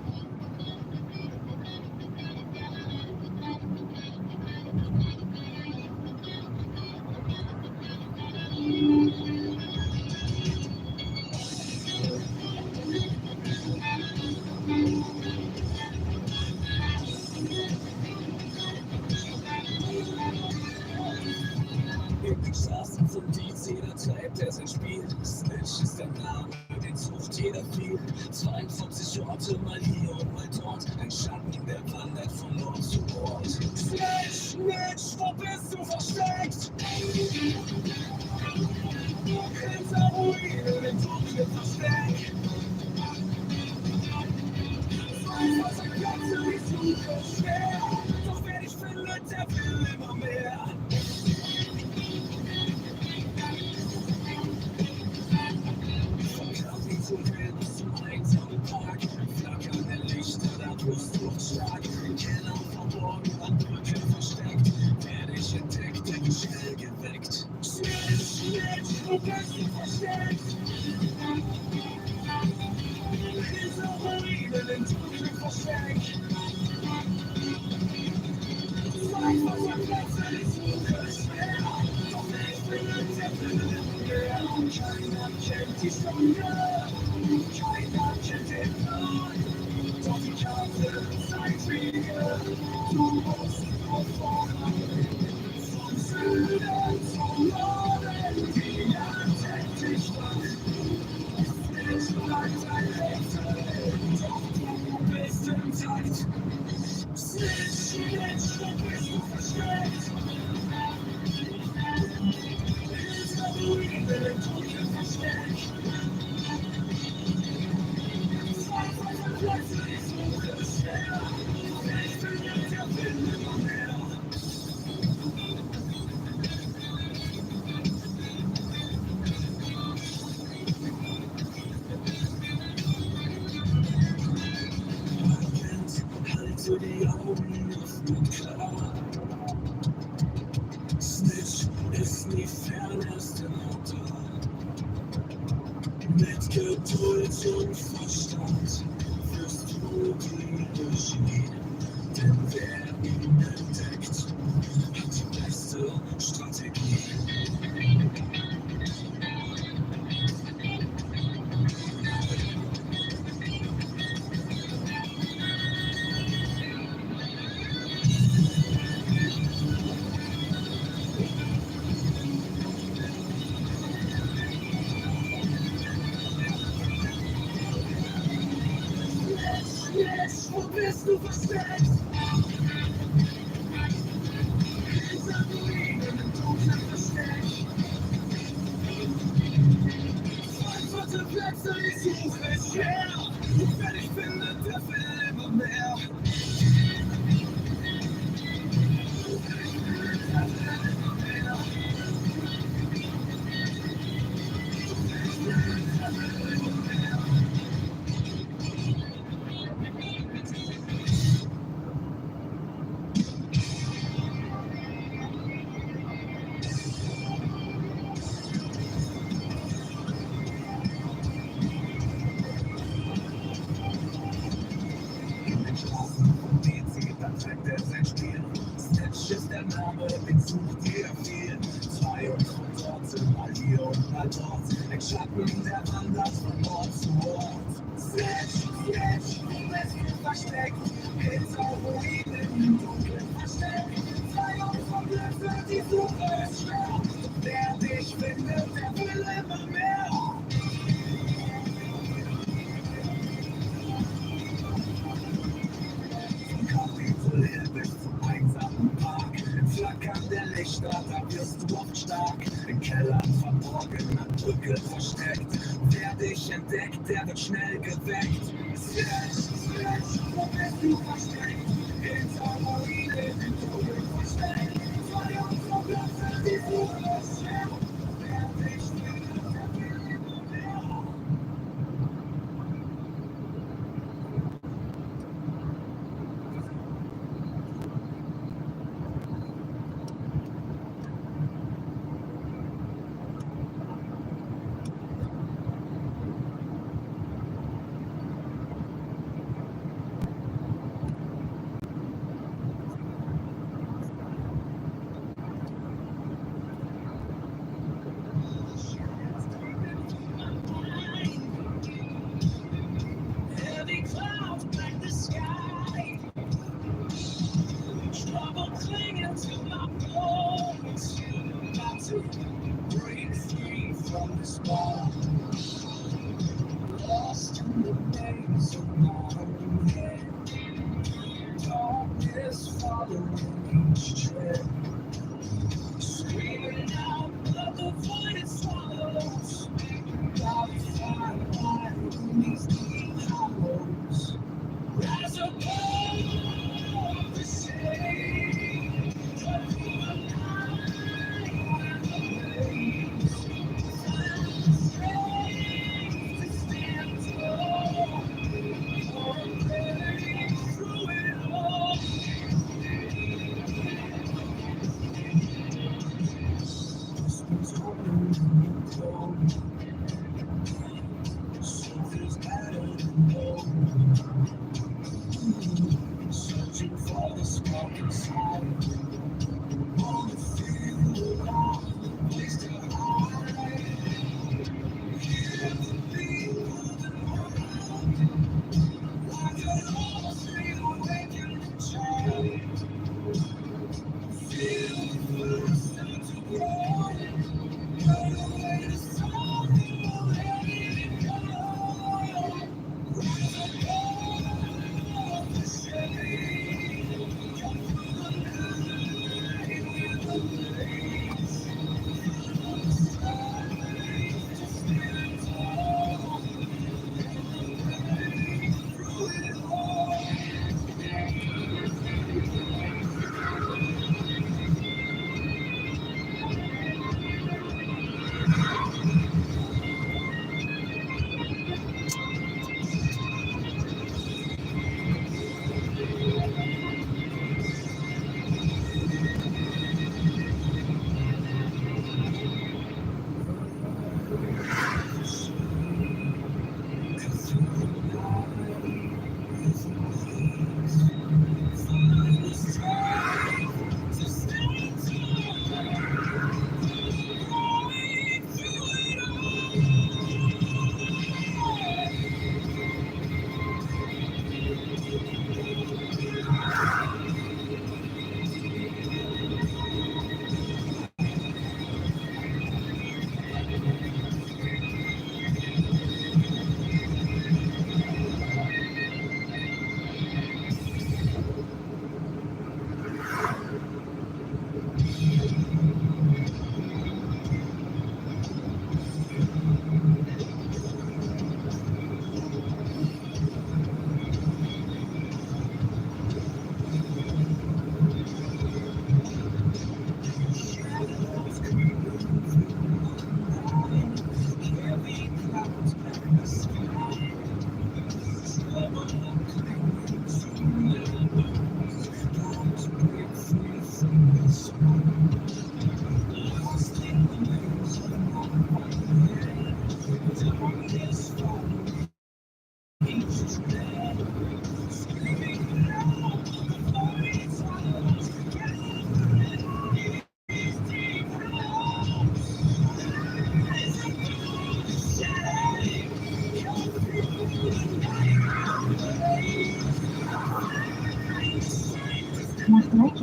In den Straßen von DC, da treibt er sein Spiel. Snitch ist der Name, den sucht jeder viel. 42 Orte, mal hier und mal dort. Ein Schatten, der wandert von Ort zu Ort. Snitch, Snitch, wo bist du versteckt? Hinter Ruinen im dunklen Versteck. 22 Plätze, die Suche schwer. Doch wer dich findet, der will immer mehr. Vom Kaffee zum Grill bis zum einsamen Park. Flackernde Lichter, da Brustluft stark. In Kellern verborgen, an Brücken versteckt. Wer dich entdeckt, der wird schnell geweckt. Schnell, schnell, wo bist du versteckt? Hinter Ruinen im dunklen Versteck. 22 Plätze, die Suche ist schwer. Doch wer dich findet, der findet immer mehr. Keiner kennt die Stunde, keiner kennt den Plan. Doch die Karte zeigt mir, du musst nur voran. Vom Süden zum Norden, die Jagd hält dich wach. Es bleibt ein Rätsel, doch du bist intakt. Snitch, Snitch, wo bist du versteckt? Hinter Ruinen im dunklen Versteck. 22 Plätze, die Suche ist schwer. Doch wer dich findet, der findet immer mehr. Agent, halte die Augen offen und klar. Snitch ist nie fern, erst immer da. Mit Geduld und Verstand wirst du die Regie. Denn wer ihn entdeckt, hat die beste Strategie. Snitch, wo bist du versteckt? Hinter Ruinen im dunklen Suche ist schwer. Und wer dich findet, der will immer mehr. In den Straßen von DC, da treibt er sein Spiel. Snitch ist der Name, den sucht jeder viel. Zwei Jungs von dort sind mal hier und mal dort. Ein Schatten, der wandert von Ort zu Ort. Snitch, Snitch, wo bist du versteckt? Hinter Ruinen im dunklen Versteck. Zwei Jungs vom Blödsinn, die Suche ist schwer. Wer dich findet, der will immer mehr. Vom Kapitol her bis zum einsamen Park. Im Flackern der Lichter, da wirst du oft stark. In Kellern verborgen, an Brücken versteckt. Wer dich entdeckt, der wird schnell geweckt. Snitch, Snitch, wo bist du versteckt? Hinter Ruinen im Dunkeln versteckt. Zwei Jungs vom Platz, die Suche ist schwer. Wer dich findet, der will immer mehr. Heavy clouds black the sky. Trouble clinging to my bones. Got to break free from this bond. Lost in the maze of my own head. Darkness following each tread. Screaming out, but the void it swallows. Gotta find light in these deep hollows. Rise above the shade. Cut through the night and the blaze. Find the strength.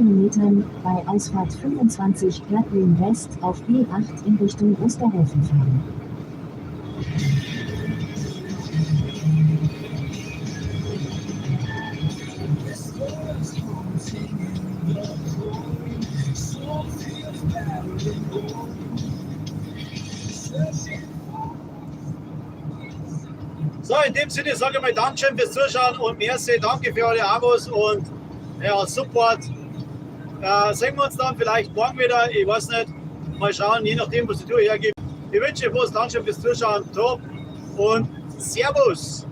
Kilometern, bei Ausfahrt 25 Plattling West auf B8 in Richtung Osterhofen fahren. This love's haunting in the cold. Soul feels battered and old. Searching. So, in dem Sinne sage ich mal Dankeschön fürs Zuschauen und merci, danke für eure Abos und ja, Support. Sehen wir uns dann vielleicht morgen wieder, ich weiß nicht. Mal schauen, je nachdem, was die Tour hergibt. Ich wünsche euch was, Dankeschön fürs Zuschauen, top und Servus!